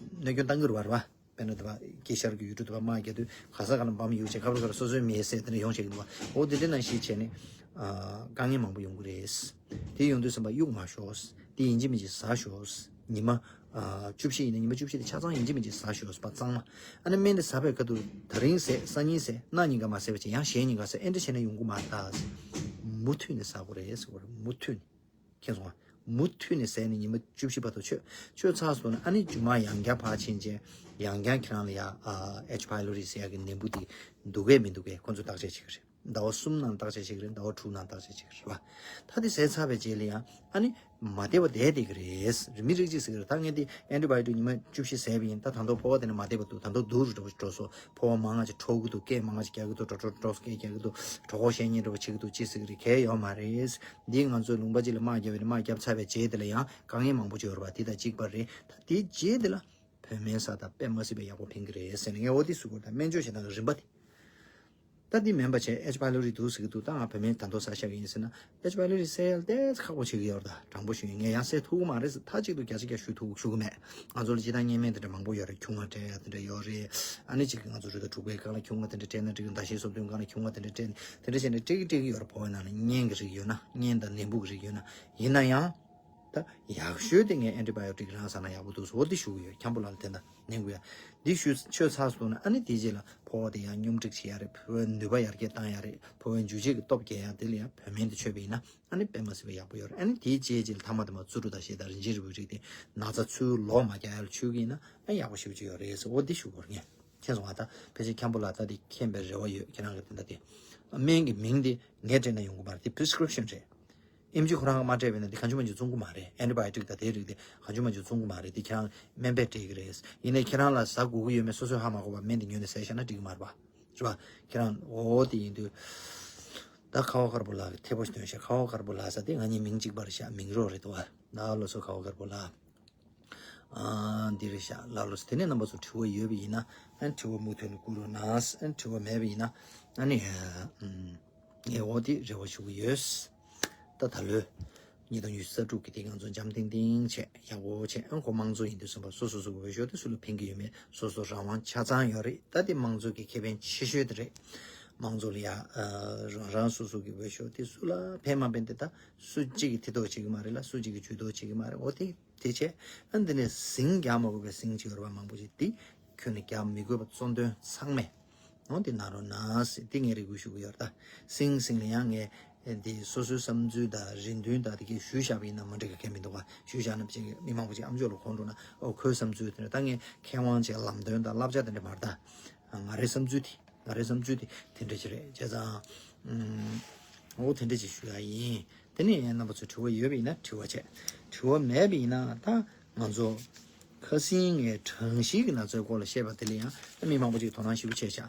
གནོད་སྐྱོན་བཏང་གི་རེད་བ། དཔེར་ན་དེ་བ་དཀྱིལ་ཤར་གྱི་ཡུལ་གྲུ་དེ་བ་དམག་རྒྱག་དུས་ག་ས་ག་ལ་འབམ་གཡུག་བྱས། ཁ་ཕོར་ཁ་ལ་སོ་སོའི་མི་ཡས་བསད་དེ་འདྲ་ཡོང་བྱེད་ཀྱི་འདུག་བ། འོ་དེ་འདྲ་ནང་བཞིན་བྱས་ནས་ཨ་དཀའ་ངལ་མང་པོ་ཡོང་གི་རེད། དེ་ཡོང་དུས་ཙམ་པ་གཡུག་མ་ཤོག་དེ་ཡིན་གཅིག་མིན་གཅིག་ཟ་ཤོག་ཉི་མ་ཨ་བཅུ་བཞི་ཡིན་ན་ཉི་མ་བཅུ་བཞི་དེ་ཆ་ཚང་ཡིན་གཅིག་མིན་གཅིག་ཟ་ཤོག་ཟེར་བ་གཙང་མ། ཨ་ནི་སྨན་དེ་ཟ་བའི་ཁ་ཐུག་ད་རིང་ཟས། སང་ཉིན་ཟས། གནངས་ཉིན་འགའ་མ་ཟས་པ་བྱས། ཡང་གཞེས་ཉིན་འགའ་ཟས། ཨེ་འདྲ་བྱས་ན་ཡོང་གི་མ་རེད་ད། མུ་མཐུད་ནས་ཟ་དགོས་རེད་ཟེར་བ་རེད། མུ་མཐུད་ནས། མཁྱེན་སོང་ང་། མུ་མཐུད་ནས་ཟས་ནི་ཉི་མ་བཅུ་བཞི་བར་དུ་མཆོད། མཆོད་ཚར་སོང་ན་ཨ་ནི་རྗེས་མ་ཡང་བསྐྱར་ཕར་ཕྱིན་བྱས། ཡང་བསྐྱར་ཁྱེད་རང་ལ་ཡ་ཨ་ཨེཆ་པའི་ལོ་རི་ཟེར་ཡག་གི་ནད་འབུ་དེ་འདུག་གས་མི་འདུག་གས་ཁོང་ཚོས་བརྟག་དཔྱད་བྱེད་ཀྱི་རེད། ཟླ་བ་གསུམ་ནང་བརྟག་དཔྱད་བྱེད་ཀྱི་རེད། ཟླ་བ་དྲུག་ནང་བརྟག་དཔྱད་བྱེད་ཀྱི་རེད་བ། ད་དེ་ཟས་ཚར་བའི་རྗེས་ལ་ཡང་ཨ་ནི་མ་བདེ་བ་བསྡད་བསྡད་ཀྱི་རེད། མི་རིགས་གཅིག་ཟེར་གྱི་རེད། ད་ངས་དེ་ཨན་ཊི་བྷ་ཡོ་ཊིག་ཉི་མ་བཅུ་བཞི་ཟས་པ་ཡིན། ད་ད་དུང་ཕོ་བ་དེ་ནི་མ་བདེ་བ་འདུག་ད་དུང་སྡུག་རུ་འགྲོ་འགྲོ་སོང་། ཕོ་བ་མང་ང་ཅིག་འཁྲུག་གི་འདུག་སྐད་མང་ང་ཅིག་རྒྱག་གི་འདུག་ཊོག་ཊོག་ཊོག་སྐད་རྒྱག་གི་འདུག་གྲོད་ཁོག་བཤལ་ཉེན་འདྲ་བོ་བྱེད་ཀྱི་འདུག་ཅི་ཟེར་གྱི་རེད། གལ་ཡོད་མ་རེད། འདི་ང་ཚོའི་ལུང་པ་གཅིག་ལ་དམག་བརྒྱབ་པ་ཡིན་ན། དམག་བརྒྱབ་ཚར་བའི་རྗེས་དེ་ལ་ཡང་དཀའ་ངལ་མང་པོ་ཅིག་ཡོད་རེད་བ། དེ་དང་གཅིག་པ་རེད། ད་དེའི་རྗེས་དེ་ལ་བོད་སྨན་ཟ་དང་དཔེ་མ་སྲིད་པའི་ཡག་པོ་ཕན་གྱི་རེད་ཟེར་ནས་ངས་འོ་དེ་ཞུ་དགོས། ད་སྨན་བཅོས་བྱེད་སྟངས་ཀྱི་རིམ་པ་དེ། ད་འདི་མིན་པ་བྱས་ཨེཆ་པའི་ལོ་རི་འདུག་ཟེར་གྱི་འདུག་ད་ང་བོད་སྨན་ད་དུང་ཟ་བཞག་གི་ཡིན་ཟེར་ན། ཨེཆ་པའི་ལོ་རི་ཟས་ཡག་ལ་ཏོག་ཙམ་ཁག་པོ་བྱེད་ཀྱི་ཡོད་རེད། ད་དྲང་པོ་ཞུ་ཡིན། ངས་ཡང་ཟས་ཐུབ་ཀྱི་མ་རེད་ཟེར། མཐའ་གཅིག་ཏུ་བརྒྱ་ཆ་བརྒྱ་ཞུ་ཐུབ་ཞུ་གི་མེད། ང་ཚོ་ལ་སྤྱིར་བཏང་གཉན་སྨན་དེ་འདྲ་མང་པོ་ཡོད་རེད། ཁྱུང་ལྔ་སྤྲད་ཡག་དེ་འདྲ་ཡོད་རེད། ཨ་ནི་གཅིག་གིས་ང་ཚོ་རེ་ཟུང་དྲུག་པའི་སྒང་ལ་ཁྱུང་ལྔ་དེ་འདྲ་སྤྲད་ན་འགྲིག་གི། ཟླ་བཞི་སོ་བདུན་སྒང་ལ་ཁྱུང་ལྔ་དེ་འདྲ་སྤྲད་ན། དེ་འདྲ་བྱས་ནས་སྤྲད་ཀྱི་སྤྲད་ཀྱི་ཡོད་རེད། ཕོ་བའི་ནང་ལ་གཉན་གྱི་རིགས་ཡོད་ན། གཉན་དང་ནད་འབུ་གི་རིགས་ཡོད་ན། ཡིན་ན་ཡང་། ད་ཡག་ཤོས་དེ་ངས་ཨན་ཊི་བྷ་ཡོ་ཊིག་རང་ཟ་ན་ཡག་པོ་འདུག་ཟེར་འོ་དེ་ཞུ་གི་ཡོད། འཁྱམ་པོ་ལགས་ལ་དེ་འདྲ་ནན་དགོས་ཡ། འདི་ཞུས་མཆོད་ཚར་སོང་ན་ཨ་ནི་དེའི་རྗེས་ལ་ཕོ་བ་དེ་ཡང་སྙོམས་སྒྲིག་བྱེད་ཡ་རེད། ཕོ་བའི་ནུས་པ་ཡར་རྒྱས་བཏང་ཡ་རེད། ཕོ་བའི་འཇུ་བྱེད་ཀྱི་སྟོབས་རྒྱས་ཡ་དེ་ལ་ཡང་བོད་སྨན་དེ་མཆོད་པ་ཡིན་ན་ཨ་ནི་དཔེ་མ་སྲིད་པ་ཡག་པོ་ཡོད་རེད། ཨ་ནི་དེའི་རྗེས་རྗེས་ལ་ཐ་མག་དང་བཙུགས་རུ་དང་ཞེས་དང་རིན་ཆེན་རིལ་བུའི་རིགས་དེ་ན་ཚ་ཚུར་ལོག་མ་རྒྱག་ཡ་ལ་མཆོད་ཀྱི་ཡིན་ན་ཨ་ཡག་པོ་ཞེ་པོ་ཅིག་ཡོད་རེད་ཟེར་འོ་འདི་ཞུ་དགོས་རེད། ངས་མཁྱེན་སོང་ང་། ད་ཕལ་ཆེར་འཁྱམ་པོ་ལགས་ད་དེ་མཁྱེན་པའི་རེ་བ་ཡོད། ཁྱེད་རང་གི་དེ་འདྲ་དེ། སྨན་གྱི་མིང་དེ་ངས་སྤྲད་ན་ཡོང་གི་མ་རེད། དེ་prescription་རེད། ཨེམ་ཆི་ཁོ་རང་གིས་མ་སྤྲད་པ་ཡིན་ན་དེ་གང་བྱུང་མང་བྱུང་བཙོང་གི་མ་རེད། antibiotic་དང་དེའི་རིགས་དེ་གང་བྱུང་མང་བྱུང་བཙོང་གི་མ་རེད། དེ་ཁྱེད་རང་སྨན་པས་སྤྲད་ཀྱི་རེད། ཡིན་ནའི་ཁྱེད་རང་ལ་ཟ་དགོས་ཀྱི་ཡོད་མེད་སོ་སོས་ཧ་མ་གོ་བར་སྨན་དེ་ཉོས་ནས་ཟས་བཞག་ན་འགྲིག་གི་མ་རེད་པ། རེད་པ། ཁྱེད་རང་འོ་དེ་ཡིན་དུས། ད་ཁ་བ་དཀར་པོ་ལགས་ཀྱིས་ཐེ་བོ་ཞིག་སྟོན་ཤག་ཁ་བ་དཀར་པོ་ལགས་ཟེར་དེ་ང་གཉིས་མིང་གཅིག་པ་རེད་ཤག་མིང་རོ་རེད་དོ། ལགས་ལགས་སོ་ཁ་བ་དཀར་པོ་ལགས། ཨ། འདི་རེད་ཤག་ལགས་ལགས་སོ། དེ་ནས་རྣམ་པ་ཚོ་དྲི་བ་ཡོད་པ་ཡིན་ན། ཨ། དྲི་བ་མུ་མཐུད་ནས་བསྐུར་རོགས་གནང་། ཨ། དྲི་བ་མེད་པ་ཡིན་ན། ཨ་ནི། ཨ། ངས་འོ་དེ་རེ་བ་ཞུ་གི་ཡོད། ད་ད་ལོའི་ཉིས་སྟོང་ཉི་ཤུ་རྩ་དྲུག་གི་དེ་ང་ཚོ་འཇམ་ཐིང་ཐིང་བྱས། ཡག་པོ་བྱས། ཨ། ཁོ་དམངས་གཙོ་ཡིན་དུས་ཙམ་པ་སོ་སོ་སོ་གི་འོས་ཤོག་དེ་སུ་ལ་འཕེན་གྱི་ཡོད་མེད་སོ་སོ་རང་དབང་ཆ་ཚང་ཡོད་རེད། ད་དེ་དམངས་གཙོ་གི་ཁེ་ཕན་ཆེ་ཤོས་དེ་རེད། དམངས་གཙོ་ལ་ཡ། ཨ། རང་རང་སོ་སོ་གི་འོས་ཤོག་དེ་སུ་ལ་འཕེན་མ་འཕེན་དེ་ད་སུ་གཅིག་གིས་ཐེ་གཏོགས་བྱེད་ཀྱི་མ་རེད་ལ། སུ་གཅིག་གིས་ཇུས་གཏོགས་བྱེད་ཀྱི་མ་རེད། འོ་དེ་དེ་བྱས། ཨ། འདི་ནས་ཟིང་རྒྱག་མ་དགོས་པའི་ཟིང་ཅིག་ཡོད་རེད་པ། མང་པོ་ཅིག་དེ་ཁྱོན་ནས་རྒྱག་མི་དགོས་པ་གཙོ་འདོན་ཚང་མས། འོ་དེ་གནང་རོགས་གནང་ཟེར་དེ་ངས་རེ་སྐུལ་ཞུ་གི་ཡོད་རེད་ད། ཟིང་ཟིང་ལ་ཡང་ངས་འདི་སོ་སོའི་བསམ་ཚུལ་དང་རེ་འདུན་དང་དེ་གས་ཞུས་བཞག་པ་ཡིན་ན་མ་འགྲིག་གི་གལ་མི་འདུག་ག་ཞུས་བཞག་ན་ཅིག་མི་མང་པོ་ཅིག་ཨ་མཆོག་ལ་གོ་འགྲོ་ན། ཨོ་ཁོའི་བསམ་ཚུལ་དེ་རེད། ད་ངས་མཁས་དབང་ཅིག་ལམ་སྟོན་དང་བསླབ་བྱ་དེ་འདྲ་མ་རེད་ད། ང་རའི་བསམ་ཚུལ་དེ། ང་རའི་བསམ་ཚུལ་དེ་དེ་འདྲ་ཅིག་རེད། བྱས་ཙང་། ཨུམ། འོ་དེ་འདྲ་ཅིག་ཞུ་ཡ་ཡིན། དེ་ནས་རྣམ་པ་ཚོ་དྲི་བ་ཡོད་པ་ཡིན་ན་དྲི་བ་བྱས། དྲི་བ་མེད་པ་ཡིན་ན་ད་ང་ཚོ་ཁ་སང་ངས་གྲང་ཤིང་གི་ན་ཚའི་སྐོར་ལ་བཤད་པ་དེ་ལ་ཡང་མི་མང་པོ་ཅིག་དོ་སྣང་ཞེ་པོ་བྱས་ཤག་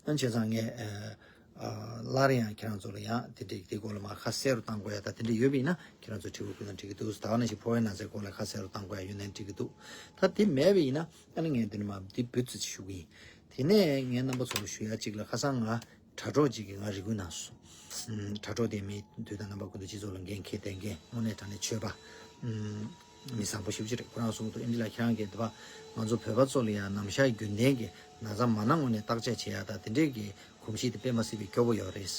ཨ། བྱས་ཙང་ངས། ཨ། སླར་ཡང་ཁྱེད་རང་ཚོ་ལ་ཡང་དེ་འདྲའི་དེ་སྐོར་ལ་མར་ཁ་གསལ་རུ་བཏང་དགོས་ཡ་ད་དེ་འདྲ་ཡོད་པ་ཡིན་ན་ཁྱེད་རང་ཚོ་དྲི་བ་བསྐུར་ན་འགྲིག་གི་འདུག་ད་ག་ནང་བཞིན་ཕོ་བའི་ན་ཚའི་སྐོར་ལ་ཁ་གསལ་རུ་བཏང་དགོས་ཡ་ཡོད་ན་འགྲིག་གི་འདུག་ད་དེ་མེད་པ་ཡིན་ན་ཨ་ནི་ངས་འདི་ནས་མར་འདི་འབུད་ཙམ་ཞུ་གི་ཡིན། དེ་ནས་ངས་རྣམ་པ་ཚོ་ལ་ཞུ་ཡ་གཅིག་ལ། ཁ་སང་ང་དྲ་གྲོགས་གཅིག་གིས་ང་རེ་སྐུལ་གནང་སོང་། ཨུམ། དྲ་གྲོགས་དེ་མི་དུས་དང་རྣམ་པ་ཀུན་ཏུ་སྤྱི་ཚོགས་ལ་འགན་འཁྱེར་བསྡད་མཁན་དངོས་གནས་དྲང་གནས་ཆོས་པ། ཨུམ། མི་བཟང་པོ་ཞེ་པོ་ཅིག་རེད། ཁོ་རང་གསུངས་འདུག་ཨེམ་ཆི་ལགས་ཁྱེད་རང་གིས་འདི་པ་ང་ཚོ་བོད་པ་ཚོ་ལ་ཡང་ནམ་ཞག་རྒྱུན་ལྡན་གྱི་ན་ཚ་མ་ན་སྔོན་ནས་བརྟག་དཔྱད་བྱེད་ཡ་དང་དེ་འདྲས་ཀྱི་གོམས་གཤིས་དེ་དཔེ་མ་སྲིད་པའི་སྐྱོ་པོ་ཡོད་རེད།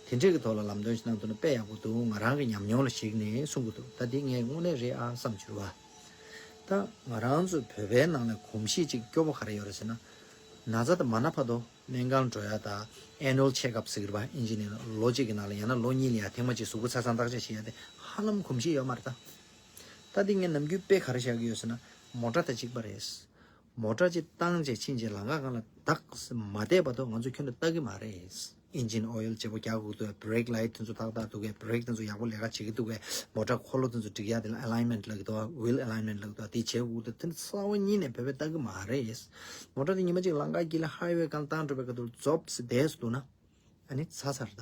དེ་འདྲས་ཀྱི་ཐོག་ལ་ལམ་སྟོན་ཞིག་གནང་ཐུབ་ན་དཔེ་ཡག་པོ་འདུག་ང་རང་གི་ཉམས་མྱོང་ལ་གཞིགས་ནས་གསུང་གི་འདུག་ད་འདི་ངས་དངོས་གནས་རེད་ཨ་བསམ་གྱུར་བ། ད་ང་རང་ཚོ་བོད་པའི་ནང་ལ་གོམས་གཤིས་ཅིག་སྐྱོ་པོ་ག་རེ་ཡོད་རེད་ཟེར་ན། ན་ཚ་དང་མ་ན་བར་དུ་སྨན་ཁང་འགྲོ་ཡ་དང་annual check up་ཟེར་གི་རེད་པ། ཨིན་ཇི་ནས་ལོ་གཅིག་གི་ནང་ལ་ཡང་ན་ལོ་གཉིས་ལ་ཡ་ཐེངས་མ་གཅིག་གཟུགས་པོ་ཆ་ཚང་བརྟག་དཔྱད་བྱེད་ཡ་དེ་ཧ་ལམ་གོམས་གཤིས་ཡོད་མ་རེད་ད། ད་འདི་ངས་ནམ་རྒྱུན་དཔེ་ག་རེ་བཞག་གི་ཡོད་ཟེར་ན། མོ་ཊ་དང་གཅིག་པ་རེད། མོ་ཊ་ཅིག་བཏང་བྱས་ཕྱིན་བྱས་ལམ་ཁ་སྒང་ལ་བདག་མ་བསྡད་བར་དུ་ང་ཚོས་ཁྱོན་ནས་ལྟ་གི་མ་རེད། engine oil་བརྗེ་པོ་རྒྱག་དགོས་འདུག brake light་དེ་ཚོ་ཏག་ཏག་འདུག་གས། brake་དེ་ཚོ་ཡག་པོ་ལས་ཀ་བྱེད་ཀྱི་འདུག་གས། མོ་ཊ་འཁོར་ལོ་དེ་ཚོ་སྒྲིག་ཡ་དེ་ལ་alignment་ལབ་ཀྱི་འདུག wheel alignment་ལབ་ཀྱི་འདུག་དེ་བྱེད་དགོས་འདུག་དེ་ཚོ་རྩ་བ་ཉིད་ནས་བོད་པས་ལྟ་གི་མ་རེད། མོ་ཊ་དེ་ཉི་མ་གཅིག་ལམ་ཁ་དཀྱིལ་ལ་highway་སྒང་བཏང་འགྲོ་བའི་སྐབས་དུ་རྫོབ་བསྡད་སུ་འདུག་ན། ཨ་ནི་ཚར་ཚར་ད།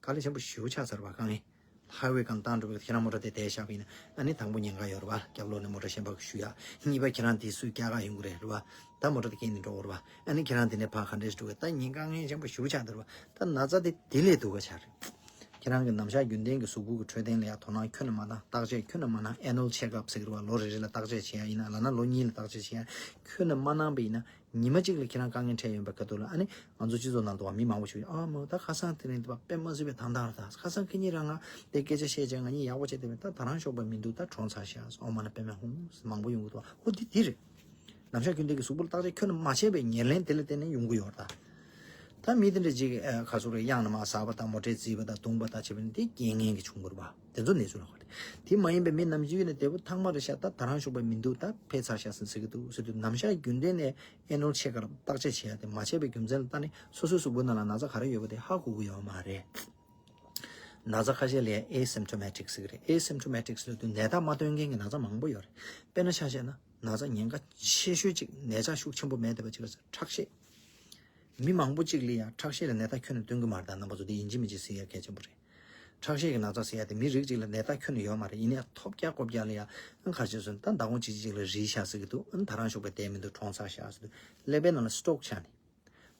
དཀའ་ལས་ཆེན་པོ་ཞེ་པོ་ཆགས་ཚར་བ་དཀའ་ངལ། highway་སྒང་བཏང་འགྲོ་བའི་ཁྱེད་རང་མོ་ཊ་དེ་བསྡད་བཞག་པ་ཡིན་ན་ཨ་ནི་དང་པོ་ཉེན་ཁ་ཡོད་རེད་པ། རྒྱབ་ལོགས་ནས་མོ་ཊ་གཞན་པ་གཞུ་ཡ། གཉིས་པ་ཁྱེད་རང་དེ་སུས་བསྐྱལ་ག་ཡོང་གི་རེད་རེད་པ། ད་མོ་ཊ་དེ་ཁྱེར་ནས་འགྲོ་དགོས་རེད་པ། ཨ་ནི་ཁྱེད་རང་དེ་ནས་ཕར་ག་འདྲས་འགྲོ་གི། ད་ཉེན་ཁ་ངན་ཆེན་པོ་ཞེ་པོ་ཆགས་འདུག་རེད་པ། ད་ན་ཚ་དེ་དེ་ལས་སྡུག་ག་ཆགས་རེད། ཁྱེད་རང་གི་ནམ་ཞག་རྒྱུན་ལྡན་གྱི་གཟུགས་པོ་གི་འཕྲོད་བསྟེན་ལ་ཡ་དོ་སྣང་ཁྱོན་ནས་མ་གནང་། བརྟག་དཔྱད་ཁྱོན་ནས་མ་གནང་། annual check up་ཟེར་གི་རེད་པ། ལོ་རེ་རེ་ལ་བརྟག་དཔྱད་བྱེད་ཡ་ཡིན་ན་ལབ་ན་ལོ་གཉིས་ལ་བརྟག་དཔྱད་བྱེད་ཡ་ཁྱོན་ནས་མ་གནང་པ་ཡིན་ན། ཉི་མ་གཅིག་ལ་ཁྱེད་རང་དཀའ་ངལ་འཕྲད་ཡོང་པའི་ཁ་ཐུག་ལ་ཨ་ནི་ང་ཚོ་སྤྱི་ཚོགས་ནང་དུ་བ་མི་མང་པོ་ཞིག་ཨ་མོ་ད་ཁ་སང་དེ་རིང་དུ་བ་དཔེ་མ་སྲིད་པའི་དང་ཐང་རེད་ད། ཁ་སང་ཁེ་ཉིན་རང་ང་དེ་སྐད་ཆ་བཤད་བྱས་ང་གཉིས་ཡག་པོ་བྱས་བསྡད་པས། ད་ད་རང་ཤོག་པ་མི་འདུག་ད་གྲོངས་ཚར་ཤག་ཨོ་མ་ན་པད་མ་ཧུང་མང་པོ་ཡོང་གི་འདུག་ཨོ་འདི་འདི་རེད། ནམ་ཞག་རྒྱུན་ལྡན་གྱི་གཟུགས་པོ་ལ་བརྟག་དཔྱད་ཁྱོན་ནས་མ་བྱས་པའི་ཉེར་ལེན་དེ་ལ་བརྟེན་ནས་ཡོང་གི་ཡོད་རེད་ད། ད་མི་དེ་འདྲ་ཅིག་ཁ་སོ་རེ་གཡང་ན་མ་ཟག་པ་དང་མོ་ཊས་བརྫིས་པ་དང་བརྡུངས་པ་དང་བྱས་པ་ནི་དེ་རྐྱེན་ངན་གྱིས་བྱུང་གི་རེད་པ། དེ་ཚོ་གནས་ཚུལ་ལ་གོ་རེད། དེ་མ་ཡིན་པའི་མི་ནམ་རྒྱུན་ནས་བདེ་པོ་ཐང་མ་རེད་ཤག་ད་ད་རང་ཤོག་པ་མི་འདུག་ད་ཕེབས་ཚར་ཤག་ཟེར་གི་འདུག་ཟེར་དུས་ནམ་ཞག་རྒྱུན་ལྡན་ནས་annual check up་བརྟག་དཔྱད་བྱེད་ཡ་དེ་མ་བྱས་པའི་རྒྱུ་མཚན་ལ་བལྟས་ནས་སོ་སོའི་གཟུགས་པོའི་ནང་ལ་ན་ཚ་ག་རེ་ཡོད་པ་དེ་ཧ་གོ་གི་ཡོད་མ་རེད། ན་ཚ་ཁ་ཤས་ལ་asymptomatic་ཟེར་གི་རེད། asymptomatic་ཟེར་དུས་ནད་རྟགས་མ་སྟོན་མཁན་གྱི་ན་ཚ་མང་པོ་ཡོད་རེད། དཔེར་ན་ཆ་བཞག་ན་ན་ཚ་ཉེན་ཁ་ཆེ་ཤོས་གཅིག་ནད་ཆགས་ཤུགས་ཆེན་པོ་མེད་བསྡད་པ་གཅིག་ལ་ཁྲག་ཤེད། མི་མང་པོ་གཅིག་ལ་ཡང་ཁྲག་ཤེད་ལ་ནད་རྟགས་ཁྱོན་ནས་སྟོན་གི་མ་རེད་ད། རྣམ་པ་ཚོ་འདི་ཡིན་གཅིག་མིན་གཅིག་ཟེར་ཡ་གལ་ཆེན་པོ་རེད། ཁྲག་ཤེད་ཀྱི་ན་ཚ་ཟེར་ཡ་དེ་མི་རིགས་གཅིག་ལ་ནད་རྟགས་ཁྱོན་ནས་ཡོད་མ་རེད། ཡིན་ནའི་ཐོབ་རྒྱག་ཀོ་རྒྱག་ལ་ཡ་ཨང་གར་ཆེ་སོང་ད་མདང་དགོང་གཅིག་གཅིག་ལ་རིལ་ཤག་ཟེར་གི་འདུག་ཨང་ད་རང་ཤོག་པའི་དེ་མི་འདུག་གྲོངས་ཚར་ཤག་ཟེར་དུས་ཀླད་པའི་ནང་ལ་སི་ཊོག་ཆགས་ནས།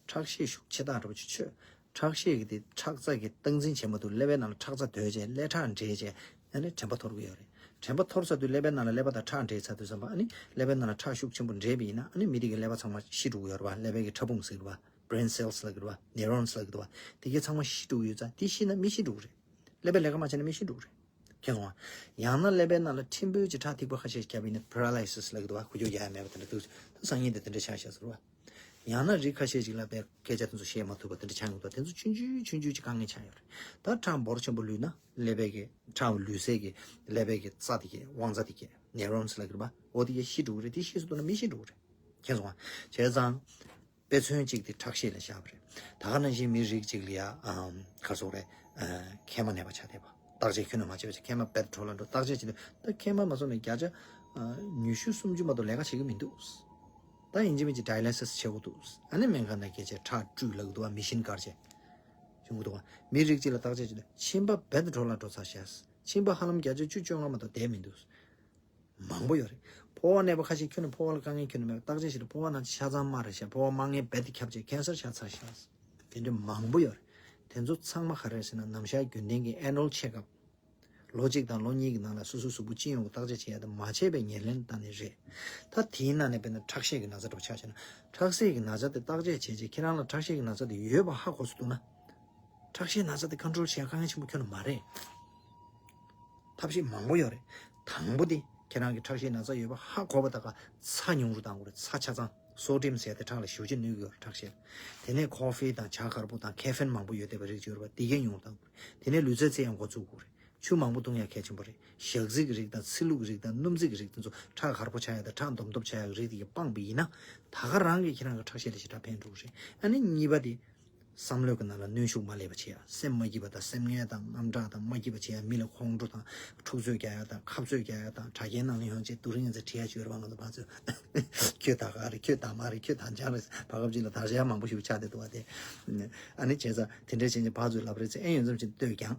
ཁྲག་ཤེད་ཤུགས་ཆེ་ཐག་འགྲོ་བ་ཅིག་ཆོད། ཁྲག་ཤེད་ཀྱི་དེ་ཁྲག་རྩ་གི་སྟངས་འཛིན་བྱེད་མ་ཐུབ་ཀླད་པའི་ནང་ལ་ཁྲག་རྩ་སྡོད་བྱས་ཀླད་ཁྲག་འདྲེས་བྱས་ཨ་ནི་དྲན་པ་འཐོར་གི་ཡོད་རེད། དྲན་པ་འཐོར་ཚར་དུས་ཀླད་པའི་ནང་ལ་ཀླད་པ་དང་ཁྲག་འདྲེས་ཚར་དུས་ཙམ་པ་ཨ་ནི་ཀླད་པའི་ནང་ལ་ཁྲག་ཤུགས་ཆེན་པོ་འདྲེས་པ་ཡིན་ན་ཨ་ནི་མི་དེ་གི་ཀླད་པ་ཚང་མ་ཤི་འགྲོ་གི་ཡོད་རེད་པ། ཀླད་པའི་གི་ཕྲ་ཕུང་ཟེར་གི་རེད་པ། brain cells་ལབ་ཀྱི་རེད་པ། དེ་གས་ཚང་མ་ཤི་འགྲོ་གི་ཡོད་ཙང་དེ་ཤི་ན་མི་ཤི་འགྲོ་གི་རེད། ཀླད་པས་ལས་ཀ་མ་བྱས་ན་མི་ཤི་འགྲོ་གི་རེད། མཁྱེན་སོང་ང་། ཡང་ན་ཀླད་པའི་ནང་ལ་ཕྲན་བུ་ཅིག་ཁྲག་ཐིགས་པ་ཁ་ཤས་ཤིག་བརྒྱབ་པ་ཡིན་ན་paralysis་ལབ་ཀྱི་འདུག་པ། ཁུ་བྱུག་རྒྱག་ཡ་མེད་པ་དེ་འདྲ་འདུག་ད་སང་ཉིན་དེ་དེ་འདྲ་ཆགས་ཤག་ཟེར་བ། ཡང་ན་རིགས་ཁ་ཤས་ཤིག་ལ་པའི་སྐད་ཆ་དེ་ཚོ་བཤད་མ་ཐུབ་པ་དེ་འདྲ་ཆགས་ཡོང་གི་འདུག་དེ་ཚོ་ཆུང་ཆུང་ཆུང་ཆུང་ཅིག་དཀའ་ངལ་ཆགས་ཡོད་རེད། ད་ཁྲག་འབོར་ཆེན་པོ་ལུས་ན་ཀླད་པའི་གི་ཁྲག་ལུས་སའི་གི་ཀླད་པའི་གི་རྩ་དེ་གི་དབང་རྩ་དེ་གི་neurons་ལབ་ཀྱི་རེད་པ། འོ་དེ་གི་ཤི་འགྲོ་གི་རེད། དེ་ཤི་སོང་ན་མི་ཤི་འགྲོ་གི་རེད། མཁྱེན་སོང་ང་། བྱས་ཙང་། དཔེ་མཚོན་གཅིག་དེ་ཁྲག་ཤེད་ལ་བཞག་པ་རེད། ད་ག་ནང་བཞིན་མི་རིགས་གཅིག་ལ་ཡ་ཨམ་ག་རེ་ཟེར་དགོས་རེད། ཨ་མཁལ་མ་ན་བ་ཆགས་བསྡད་པ། བརྟག་དཔྱད་ཁྱོན་ནས་མ་བྱས་པ་བྱས། མཁལ་མ་རྦད་དེ་འགྲོ་ལ་འགྲོ། བརྟག་དཔྱད་བྱེད་དུས་ད་མཁལ་མ་མ་སོང་ནས་བརྒྱ་ཆ་ཨ་ཉི་ཤུ་སུམ་ཅུ་མ་གཏོགས་ལས་ཀ་བྱེད་ཀྱི་མི་འདུག། ད་ཡིན་གཅིག་མིན་གཅིག་ཌའི་ལི་སིས་བྱེད་དགོས་འདུག། ཨ་ནི་སྨན་ཁང་ནང་སྐད་ཆ་ཁྲག་བཀྲུས་ལབ་ཀྱི་འདུག་བ། མི་ཤིན་སྒར་བྱས་བྱུང་གི་འདུག་བ། མི་རིགས་གཅིག་ལ་བརྟག་དཔྱད་བྱེད་དུས་མཆིན་པ་རྦད་དེ་འགྲོ་ལ་འགྲོ་ཚར་ཤག། མཆིན་པ་ཧ་ལམ་བརྒྱ་ཆ་བཅུ་བཅོ་ལྔ་མ་གཏོགས་བསྡད་མི་འདུག། མང་པོ་ཡོད་རེད། ཕོ་བ་ན་བ་ཁ་ཤས་ཁྱོན་ནས་ཕོ་བ་ལ་དཀའ་ངལ་ཁྱོན་ནས་མེད་པ། བརྟག་དཔྱད་བྱེད་དུས་ཕོ་བ་ནང་ཆ་ཚང་དམར་རེད་ཤག། ཕོ་བ་དམར་ངན་རྦད་དེ་ཁྱབ་བྱས་ཁེན་སར་ཆགས་ཚར་ཤག། དེ་འདྲ་མང་པོ་ཡོད་རེད། དེ་ཚོ་ཚང་མ་ག་རེ་རེད་ཟེར་ན། ནམ་ཞག་རྒྱུན་ལྡན་གྱི་ཨེ་ནུ་ཨལ་ཆེག་ཨབ། ལོ་གཅིག་དང་ལོ་གཉིས་ཀྱི་ནང་ལ་སོ་སོའི་གཟུགས་པོ་སྤྱི་ཡོངས་ཀྱི་བརྟག་དཔྱད་བྱེད་ཡ་དེ་མ་བྱས་པའི་ཉེར་ལེན་བཏང་ནི་རེད། ད་དེའི་ནང་ནས་དཔེར་ན་ཁྲག་ཤེད་ཀྱི་ན་ཚ་འདྲ་པོ་ཆགས་བྱས་ན། ཁྲག་ཤེད་ཀྱི་ན་ཚ་དེ་བརྟག་དཔྱད་བྱས་རྗེས་ཁྱེད་རང་ལ་ཁྲག་ཤེད་ཀྱི་ན་ཚ་དེ་ཡོད་པ་ཧ་གོ་སོང་འདུག་ན། ཁྲག་ཤེད་ན་ཚ་དེ་ཁོན་ཊོལ་བྱེད་ཡ་དཀའ་ངལ་ཆེན་པོ་ཁྱོན་ནས་མ་རེད། ཐབས་ཤེས་མང་པོ་ཡོད་རེད། དང་པོ་དེ་ཁྱེད་རང་གི་ཁྲག་ཤེད་ན་ཚ་ཡོད་པ་ཧ་གོ་བ་ད་ག་ཚྭ་ཉུང་རུ་བཏང་དགོས་རེད། ཚྭ་ཆ་ཚང་། སོ་ཌི་ཡམ་ཟེར་ཡ་དེ་ཁྲག་ལ་ཞེ་པོ་ཅིག་གནོད་ཀྱི་ཡོད་རེད་ཁྲག་ཤེད། དེ་ནས་ཁོ་ཧྥི་དང་ཇ་དཀར་པོ་དང་ཁེ་ཕིན་མང་པོ་ཡོད་བསྡད་པའི་རིགས་ཅིག་ཡོད་རེད་པ། དེ་གས་ཉུང་རུ་བཏང་དགོས་རེད། དེ་ནས་ལུས་རྩལ་རྩེད་ཡ་འགོ་བཙུགས་དགོས་རེད། ཆུ་མང་པོ་བཏུང་ཡ་གལ་ཆེན་པོ་རེད། ཞག་ཚི་གི་རིགས་དང་ཚི་ལུ་གི་རིགས་དང་སྣུམ་རྩི་གི་རིགས་དེ་ཚོ་ཁྲག་དཀར་པོ་ཆགས་ཡ་དང་ཁྲག་འདོམ་སྟོབས་ཆགས་ཡ་གི་རིགས་དེ་གས་སྤངས་པ་ཡིན་ན། ད་ག་རང་གིས་ཁྱེད་རང་གི་ཁྲག་ཤེད་ལ་ཞེ་དྲག་ཕན་འགྲོ་གི་རེད། ཨ་ནི་གཉིས་པ་དེ། བསམ་བློའི་གི་ནང་ལ་གནོན་ཤུགས་མ་སླེབས་པ་བྱེད་ཡ། སེམས་མ་སྐྱིད་པ་དང་སེམས་ངལ་དང་དངངས་སྐྲག་དང་མ་སྐྱིད་པ་བྱེད་ཡ། མི་ལ་ཁོང་ཁྲོ་དང་འཁྲུག་རྩོད་རྒྱག་ཡ་དང་ཁ་རྩོད་རྒྱག་ཡ་དང་། དྲ་རྒྱའི་ནང་ལ་ཡོང་བྱས་སྡུག་རུས་ཡིན་ཚེ་བྲིས་ཡ་ཅིག་ཡོད་རེད་པ། ང་ཚོ་ཕར་ཚུར་ཁྱོད་ད་ག་རེད། ཁྱོད་ད་མ་རེད། ཁྱོད་ད་འཇང་རེད། བར་སྐབས་ཅིག་ལ་དྲ་རྒྱ་མང་པོ་ཞིག་ཆགས་བསྡད་འདུག་བ་དེ། ཨ་ནི་བྱས་ཙང་དེ་འདྲས་བྱས་ནས་ཕར་ཚུར་ལབ་རེད་ཚེ་ཨེ་ཡོད་མཚམས་ཅིག་ལྟོས་ཀྱང་།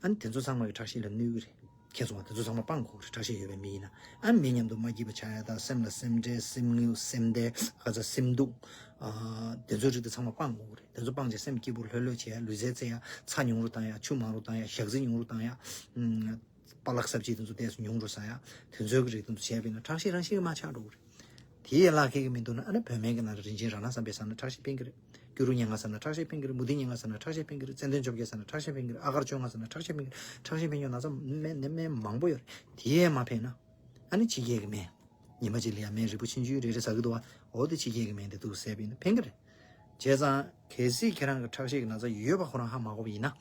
ཨ་ནི་དེ་ཚོ་ཚང་མ་གི་ཁྲག་ཤེད་ལ་གནོད་གི་རེད། ཁྱེད་ཚོ་དེ་ཚོ་ཚང་མ་སྤང་དགོས་རེད། ཁྲག་ཤེད་ཡོད་པའི་མི་ཡིན་ན། ཨ་ནི་མི་མཉམ་དུ་མ་སྐྱིད་པ་ཆགས་ཡ་དང་། སེམས་ལ་སེམས་ཁྲལ། སེམས་ངལ། སེམས་དལ། ཁ་ཚ། སེམས་སྡུག། ཨ་དེ་ཚོའི་རིགས་དེ་ཚང་མ་སྤང་དགོས་རེད། དེ་ཚོ་སྤང་བྱས་སེམས་སྐྱིད་པོ་ལྷོད་ལྷོད་བྱེད་ཡ། ལུས་རྩལ་རྩེ་ཡ། ཚྭ་ཉུང་རུ་བཏང་ཡ། ཆུ་མང་རུ་བཏང་ཡ། ཞག་ཚི་ཉུང་རུ་བཏང་ཡ། ཨམ། པ་ལག་སབ་ཇི་དེ་ཚོ་ཏོག་ཙམ་ཉུང་རུ་ཟ་ཡ། དེ་ཚོའི་གི་རིགས་དེ་ཚོ་བྱས་པ་ཡིན་ན་ཁྲག་ཤེད་རང་བཞིན་གྱིས་མར་ཆག་འགྲོ་གི་རེད། དེ་ཡི་ལག་ཁྱེར་གྱི་མི་འདུག་ན། ཨ་ནི་བོད་སྨན་གྱི་ནང་ལ་རིན་ཆེན་ར་ལང་བསམ་པའི་ཟ་ན་ཁྲག་ཤེད་ཕན་གྱི་རེད། སྐྱུ་རུ་ཉེར་ལྔ་ཟ་ན་ཁྲག་ཤེད་ཕན་གྱི་རེད། མུ་ཏིག་ཉེར་ལྔ་ཟ་ན་ཁྲག་ཤེད་ཕན་གྱི་རེད། ཙན་དན་བཅོ་བརྒྱད་ཟ་ན་ཁྲག་ཤེད་ཕན་གྱི་རེད། ཨ་གར་བཅོ་ལྔ་ཟ་ན་ཁྲག་ཤེད་ཕན་གྱི་རེད། ཁྲག་ཤེད་ཕན་ཡོད་ན་ཚ་སྨན་ནད་སྨན་མང་པོ་ཡོད་རེད། དེ་ཡས་མ་ཕན་ན། ཨ་ནི་ཕྱི་རྒྱལ་གྱི་སྨན། ཉི་མ་གཅིག་ལ་ཡ་སྨན་རིལ་བུ་ཆུང་ཆུང་རེ་རེ་ཟ་གི་འདུག་བ། འོ་དེ་ཕྱི་རྒྱལ་གྱི་སྨན་དེ་འདུག་ཟས་པ་ཡིན་ན་ཕན་གྱི་རེད། བྱས་ཙང་གལ་སྲིད་ཁྱེད་རང་གི་ཁྲག་ཤེད་ཀྱི་ན་ཚ་ཡོད་པ་ཁོ་རང་ཧ་མ་གོ་བ་ཡིན་ན།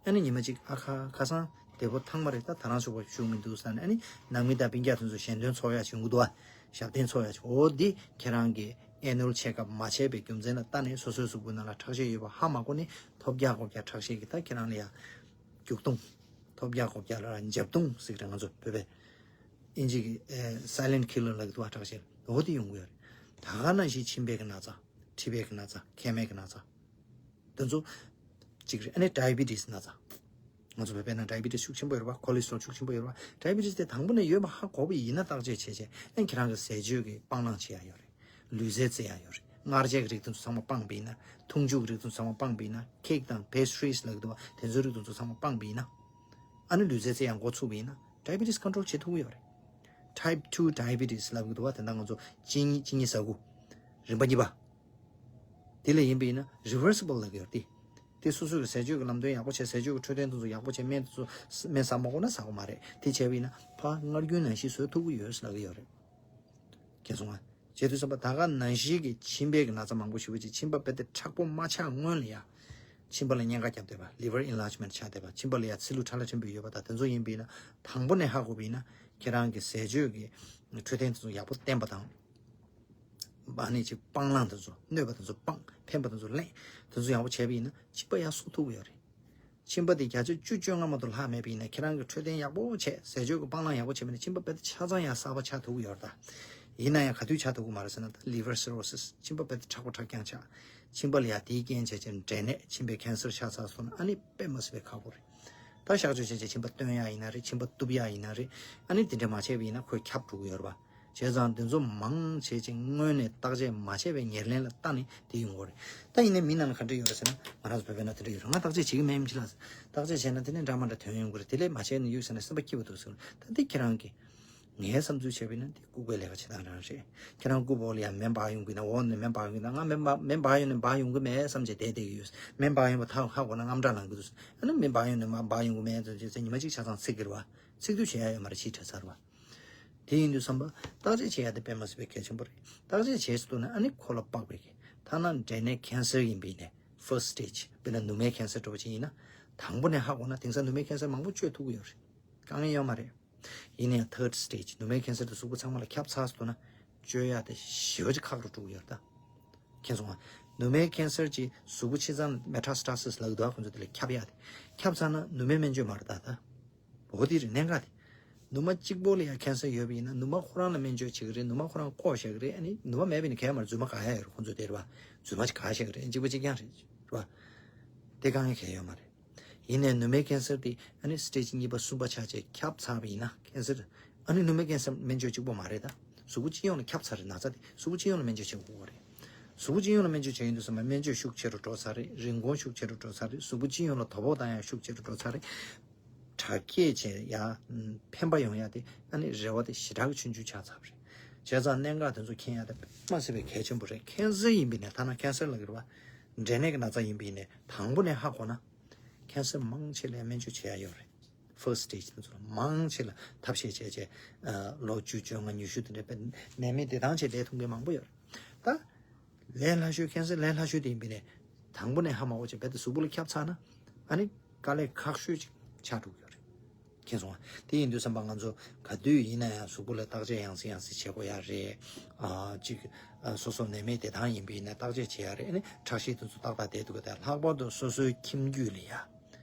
ཨ་ནི་ཉི་མ་གཅིག་ཨ་ཁ་ཁ་སང་བདེ་པོ་ཐང་མ་རེད། ད་ད་རང་ཚུགས་པ་བྱུང་མི་འདུག་ཟེར་ནས། ཨ་ནི་ནང་མི་དང་སྤུན་ཀྱག་དེ་ཚོ་ཞལ་འདོན་ཚོགས་ཡ་བྱུང་གི་འདུག་བ། ཞབས་བརྟན་ཚོགས་ཡ་བྱུང་། འོ་འདི་ཁྱེད་རང་གི་ཨེ་ནུ་ཨལ་ཆེག་ཨབ་མ་བྱས་པའི་རྒྱུ་མཚན་ལ་ལྟ་ནས། སོ་སོའི་གཟུགས་པོའི་ནང་ལ་ཁྲག་ཤེད་ཡོད་པ་ཧ་མ་གོ་ནས་ཐོལ་རྒྱག་ཀོ་རྒྱག་ཁྲག་ཤེད་ཀྱིས་ད་ཁྱེད་རང་ལ་ཡ་རྒྱུག་རྡུང་། ཐོལ་རྒྱག་ཀོ་རྒྱག་ལ་འཇབ་རྡུང་ཟེར་གི་རེད། ང་ཚོ་བོད་པའི་ཨིན་ཇི་གི་ཨེ་སའི་ལེན་ཊི་ཁི་ལར་ལབ་ཀྱི་འདུག་བ། ཁྲག་ཤེད། འོ་དེ་ཡོང་གི་ཡོད་རེད། ད་ག་ནང་བཞིན་མཆིན་པའི་གི་ན་ཚ། མཁྲིས་པའི་གི་ན་ཚ། མཁལ་མའི་གི་ན་ཚ། དེ་ཚོ་གཅིག་རེད། ཨ་ནི་ཌའི་བི་ཊི་སི་ན་ཚ། ང་ཚོ་བོད་པའི་ནང་ཌའི་བི་ཊི་སི་ཤུགས་ཆེན་པོ་ཡོད་རེད་པ། ཁོ་ལེ་སི་ཊི་རོལ་ཤུགས་ཆེན་པོ་ཡོད་རེད་པ། ཌའི་བི་ཊི་སི་དེ་དང་པོ་ནས་ཡོད་པ་ཧ་གོ་བ་ཡིན་ན་བརྟག་དཔྱད་བྱས་བྱས། ཨ་ནི་ཁྱེད་རང་གི་ཟས་སྤྱོད་ཀྱི་སྤང་བླང་བྱེད་ཡ་ཡོད་རེད། ལུས་རྩལ་རྩེ་ཡ་ཡོད་རེད། མངར་ཆའི་རིགས་དེ་ཚོ་ཚང་མ་སྤངས་པ་ཡིན་ན། འཐུང་ཆུ་གི་རིགས་དེ་ཚོ་ཚང་མ་སྤངས་པ་ཡིན་ན། ཁེག་དང་པེ་སི་ཊི་རིས་ལབ་ཀྱི་འདུག་བ། དེ་ཚོའི་རིགས་དེ་ཚོ་ཚང་མ་སྤངས་པ་ཡིན་ན། ཨ་ནི་ལུས་རྩལ་རྩེ་ཡ་འགོ་ཚུགས་པ་ཡིན་ན། ཌའི་བི་ཊི་སི་ཀོན་ཊོལ་བྱེད་ཐུབ་ཀྱི་ཡོད་རེད། ཊའིབ་ཊུ་ཌའི་བི་ཊི་སི་ལབ་ཀྱི་འདུག་བ། དེ་འདྲ་ང་ཚོ་གཅིན་སྙི་གཅིན་སྙི་ཟ་ཁུ་རིམ་པ་གཉིས་པ། དེ་ལ་ཡིན་པ་ཡིན་ན་རི་ཝར་སི་བལ་ལབ་ཀྱི་ཡོད་རེད། དེ་སོ་སོ་གི་ཟས་སྤྱོད་ཀྱི་ལམ་སྟོན་ཡག་པོ་བྱས། ཟས་སྤྱོད་ཀྱི་འཕྲོད་བསྟེན་དེ་ཚོ་ཡག་པོ་བྱས། སྨན་དེ་ཚོ་སྨན་ཟ་མ་དགོས་ན་ཟ་དགོས་མ་རེད། དེ་བྱས་པ་ཡིན་ན་ཕར་སྔར་རྒྱུན་ནང་བཞིན་བཟོ་ཐུབ་ཀྱི་ཡོད་ལབ་ཀྱི་ཡོད་རེད། མཁྱེན་སོང་ང་། བྱས་དུས་ཙམ་པ་ད་ག་ནང་བཞིན་གྱི་མཆིན་པའི་གི་ན་ཚ་མང་པོ་ཞེ་པོ་ཅིག་མཆིན་པ་རྦད་དེ་མཁྲེགས་པོ་མ་ཆགས་སྔོན་ལ་ཡ། མཆིན་པ་ལ་གཉན་ཁ་བརྒྱབ་བསྡད་པ། ལི་ཝར་ཨེན་ལཱར་ཇི་མེན་ཊི་ཆགས་བསྡད་པ། མཆིན་པ་ལ་ཡ་ཚིལ་ལུ་ཕྲ་ལ་ཕྲན་བུ་ཡོད་པ་དང་། དེ་ཚོ་ཡིན་པ་ཡིན་ན། དང་པོ་ནས་ཧ་གོ་བ་ཡིན་ན། ཁྱེད་རང་གི་ཟས་སྤྱོད་ཀྱི་འཕྲོད་བསྟེན་དེ་ཚོ་ཡག་པོ་བསྟེན་པ་དང་། ཨ་ནི་ཅིག་སྤང་བླང་དེ་ཚོ། གནོད་པ་དེ་ཚོ་སྤངས། ཕན་པ་དེ་ཚོ་ལེན། དེ་ཚོ་ཡག་པོ་བྱས་པ་ཡིན་ན་མཆིན་པ་ཡར་གསོ་ཐུབ་ཀྱི་ཡོད་རེད། མཆིན་པ་དེ་བརྒྱ་ཆ་བཅུ་བཅོ་ལྔ་མ་གཏོགས་ལྷག་མེད་པ་ཡིན་ན། ཁྱེད་རང་གིས་འཕྲོད་བསྟེན་ཡག་པོ་བྱས། ཟས་སྤྱོད་ཀྱི་སྤང་བླང་ཡག་པོ་བྱས་པ་ཡིན་ན། མཆིན་པ་རྦད་དེ་ཆ་ཚང་ཡང་གསར་པ་ཆགས་ཐུབ་ཀྱི་ཡོད་རེད་ད། ཡིན་ན་ཡང་ག་དུས་ཆགས་ཐུབ་ཀྱི་མ་རེད་ཟེར་ན། ད་ལི་ཝར་སི་རོ་སིས། མཆིན་པ་རྦད་དེ་མཁྲེགས་པོ་མཁྲེགས་རྐྱང་ཆགས། མཆིན་པ་ལ་ཡ་དེའི་རྐྱེན་བྱས་བྱས་འབྲས་ནད། མཆིན་པའི་ཁེན་སར་ཆགས་ཚར་སོང་ན། ཨ་ནི་དཔེ་མ་སྲིད་པའི་ཁག་པོ་རེད། ད་གཤག་བཅོས་བྱས་བྱས་མཆིན་པ་བཏོན་ཡ་ཡིན་ན་རེད། མཆིན་པ་གཏུབ་ཡ་ཡིན་ན་རེད། ཨ་ནི་དེ་འདྲ་མ་བྱས་པ་ཡིན་ན་ཁོས་ཁྱབ་འགྲོ་གི་ཡོད་རེད་པ། བྱས་ཙང་དེ་ཚོ་མང་ཆེ་ཅིག་སྔོན་ནས་བརྟག་དཔྱད་མ་བྱས་པའི་ཉེར་ལེན་ལ་བལྟས་ནས་དེ་ཡོང་གི་རེད། ད་ཡིན་ནའི་མི་ནང་ལ་ག་འདྲ་ཡོད་རེད་ཟེར་ན། ང་རང་ཚོ་བོད་པའི་ནང་དེ་འདྲ་ཡོད་རེད། ང་བརྟག་དཔྱད་བྱེད་ཀྱི་མེད་མི་ཅི་ལ། བརྟག་དཔྱད་བྱས་ན་དེ་ནས་འདྲ་མ་འདྲ་ཐོན་ཡོང་གི་རེད། དེ་ལས་མ་བྱས་ན་ཡོད་ཟེར་ན་སེམས་པ་སྐྱིད་པོ་འདུག་ཟེར། ད་དེ་ཁྱེད་རང་གི། ངའི་བསམ་ཚུལ་བྱས་པ་ཡིན་ན་དེ་ལྐུགས་པའི་ལས་ཀ་བྱེད་སྟངས་རང་རེད། ཁྱེད་རང་ལྐུགས་པ་ལ་ཡང་སྨན་འབག་ཡོང་གི་ན། འོག་ནས་སྨན་འབག་ཡོང་གི་ན། ང་སྨན་འབག་སྨན་འབག་ཡོང་ནས་འབག་ཡོང་གི་མེད་བསམ་བྱས་བསྡད་བསྡད་ཀྱི་ཡོད། སྨན་འབག་ཡོང་བ་ཐག་ཧ་གོ་ན་དངངས་སྐྲག་ལངས་ཀྱི་འདུག། ཨ་ནི་སྨན་འབག་ཡོང་ནས་མར་འབག་ཡོང་གི་མེད་ཟེར་ཟེར་ཉི་མ་གཅིག་ཆ་ཚང་ཚིག་གི་རེད་བ། ཚིག་དུས་བྱེད་ཡ་ཡོད་མ་རེད། ཕྱིས་དྲན་ཚར་བ། དེ་ཡིན་དུས་ཙམ་པ་བརྟག་དཔྱད་བྱེད་ཡ་དེ་དཔེ་མ་སྲིད་པའི་གལ་ཆེན་པོ་རེད། བརྟག་དཔྱད་བྱས་ཚར་ན་ཨ་ནི་ཁོ་ལ་དཔག་པའི་གི། ཐ་ན་འབྲས་ནད་ཁེན་སར་ཡིན་པ་ཡིན་ནའི་ཕར་སི་ཊེ་ཇི། དཔེར་ན་ནུ་མའི་ཁེན་སར་འདྲ་པོ་ཅིག་ཡིན་ན། དང་པོ་ནས་ཧ་གོ་ན་དེང་སང་ནུ་མའི་ཁེན་སར་མང་པོ་བཅོས་ཐུབ་ཀྱི་ཡོད་རེད། དཀའ་ངལ་ཡོད་མ་རེད། ཡིན་ནའི་ཐར་ཌི་སི་ཊེ་ཇི། ནུ་མའི་ཁེན་སར་དེ་གཟུགས་པོ་ཚང་མ་ལ་ཁྱབ་ཚར་སོང་ན། བཅོས་ཡ་དེ་ཞེ་པོ་ཅིག་ཁག་རུ་འགྲོ་གི་ཡོད་རེད་ད། མཁྱེན་སོང་ང་། ནུ་མའི་ཁེན་སར་གྱི་གཟུགས་པོ་ཕྱི་གཙང་མེ་ཊ་སི་ཊ་སི་སི་ལབ་འདུག་ཁོང་ཚོ་དེ་ལ་ཁྱབ་ཡག་དེ། ཁྱབ་ཚར་ན་ནུ་མའི་སྨན་བཅོས་མ་རེད་ད་ད། འོ་དེ་རེད་གནད་འགག་དེ། ནུ་མ་གཅིག་པོ་ལ་ཡང་ཁེན་སར་ཡོད་པ་ཡིན་ན་ནུ་མ་ཁོ་རང་ལ་སྨན་བཅོས་བྱེད་ཀྱི་རེད། ནུ་མ་ཁོ་རང་བཀོག་བཞག་གི་རེད། ཨ་ནི་ནུ་མ་མེད་པ་ཡིན་ན་གལ་མ་རེད། རྫུན་མ་ག་ཡ་ཡོད་རེད། ཁོང་ཚོ་དེ་རེད་པ། རྫུན་མ་ག་བཞག་གི་རེད། གཅིག་པ་གཅིག་རྐྱང་རེད། རེད་པ། དེ་དཀའ་ངལ་གལ་ཡོད་མ་རེད། ཡིན་ནའི་ནུ་མའི་ཁེན་སར་དེ་ཨ་ནི་སི་ཊེ་ཇི་གཉིས་པ་གསུམ་པ་ཆགས་བྱས་ཁྱབ་ཚར་བ་ཡིན་ན་ཁེན་སར། ཨ་ནི་ནུ་མའི་ཁེན་སར་སྨན་བཅོས་གཅིག་པོ་མ་རེད་ད། གཟུགས་པོ་སྤྱི་ཡོངས་ལ་ཁྱབ་ཚར་རེད། ན་ཚ་དེ་གཟུགས་པོ་སྤྱི་ཡོངས་ལ་སྨན་བཅོས་བྱེད་དགོས་པ་རེད། གཟུགས་པོ་སྤྱི་ཡོངས་ལ་སྨན་བཅོས་བྱས་ཡོང་དུས་ཙམ་པ་སྨན་བཅོས་ཤུགས་ཆེ་རུ་འགྲོ་ཚར་རེད། རིན་གོང་ཤུགས་ཆེ་རུ་འགྲོ་ཚར་རེད། གཟུགས་པོ་སྤྱི་ཡོངས་ལ་དོ་ཕོག་བཏང་ཡག་ཤུགས་ཆེ་རུ་འགྲོ་ཚར་རེད། དྲག་སྐྱེད་བྱེད་ཡག་ཕན་པ་ཡོང་ཡག་དེ་ཨ་ནི་རེ་བ་དེ་ཞེ་དྲག་གི་ཆུང་ཆུང་ཆགས་ཚར་བ་རེད། བྱས་ཙང་གནད་འགག་དེ་ཚོ་མཁྱེན་ཡག་དེ་མ་སྲིད་པའི་གལ་ཆེན་པོ་རེད། ཁེན་སར་ཡིན་པ་ཡིན་ནའི་ཐ་ན་ཁེན་སར་ལབ་ཀྱི་རེད་པ། འབྲས་ནད་ཀྱི་ན་ཚ་ཡིན་པ་ཡིན་ནའི་དང་པོ་ནས་ཧ་གོ་ན། ཁེན་སར་མང་ཆེ་ལ་སྨན་བཅོས་བྱེད་ཡག་ཡོད་རེད། ཕར་སི་ཊེ་ཇི་དེ་ཚོ་ལ་མང་ཆེ་ལ་ཐབས་ཤེས་བྱས་བྱས། ལོ་བཅུ་བཅོ་ལྔ་ཉི་ཤུ་དེ་འདྲ་པའི་ནད་མེད་བདེ་ཐང་ཆེད་བསྡད་ཐུབ་མཁན་མང་པོ་ཡོད་རེད། ད་ལས་སླ་ཤོས་ཁེན་སར་ལས་སླ་ཤོས་དེ་ཡིན་པ་ཡིན་ནའི་དང་པོ་ནས་ཧ་མ་གོ་བྱས་རྦད་དེ་གཟུགས་པོ་ལ་ཁྱབ་ཚར་ན་ཨ་ནི་དཀའ་ལས་ཁག་ཤོས་ཅིག་ཆགས་འགྲོ་གི་ཡོད་རེད། མཁྱེན་སོང་ང་། དེ་ཡིན་དུས་ཙམ་པ་ང་ཚོ་ག་དུས་ཡིན་ན་ཡང་གཟུགས་པོ་ལ་བརྟག་དཔྱད་ཡང་སེ་ཡང་སེ་བྱེད་དགོས་ཡག་རེད། ཨ་གཅིག་ཨ་སོ་སོ་ནད་མེད་བདེ་ཐང་ཡིན་པ་ཡིན་ན་བརྟག་དཔྱད་བྱེད་ཡག་རེད། ཨ་ནི་ཁྲག་ཤེད་དེ་ཚོ་ཏག་ཏག་བསྡད་འདུག་ག་ད་ལྷག་པར་དུ་སོ་སོའི་ཁྱིམ་རྒྱུད་ལ་ཡ།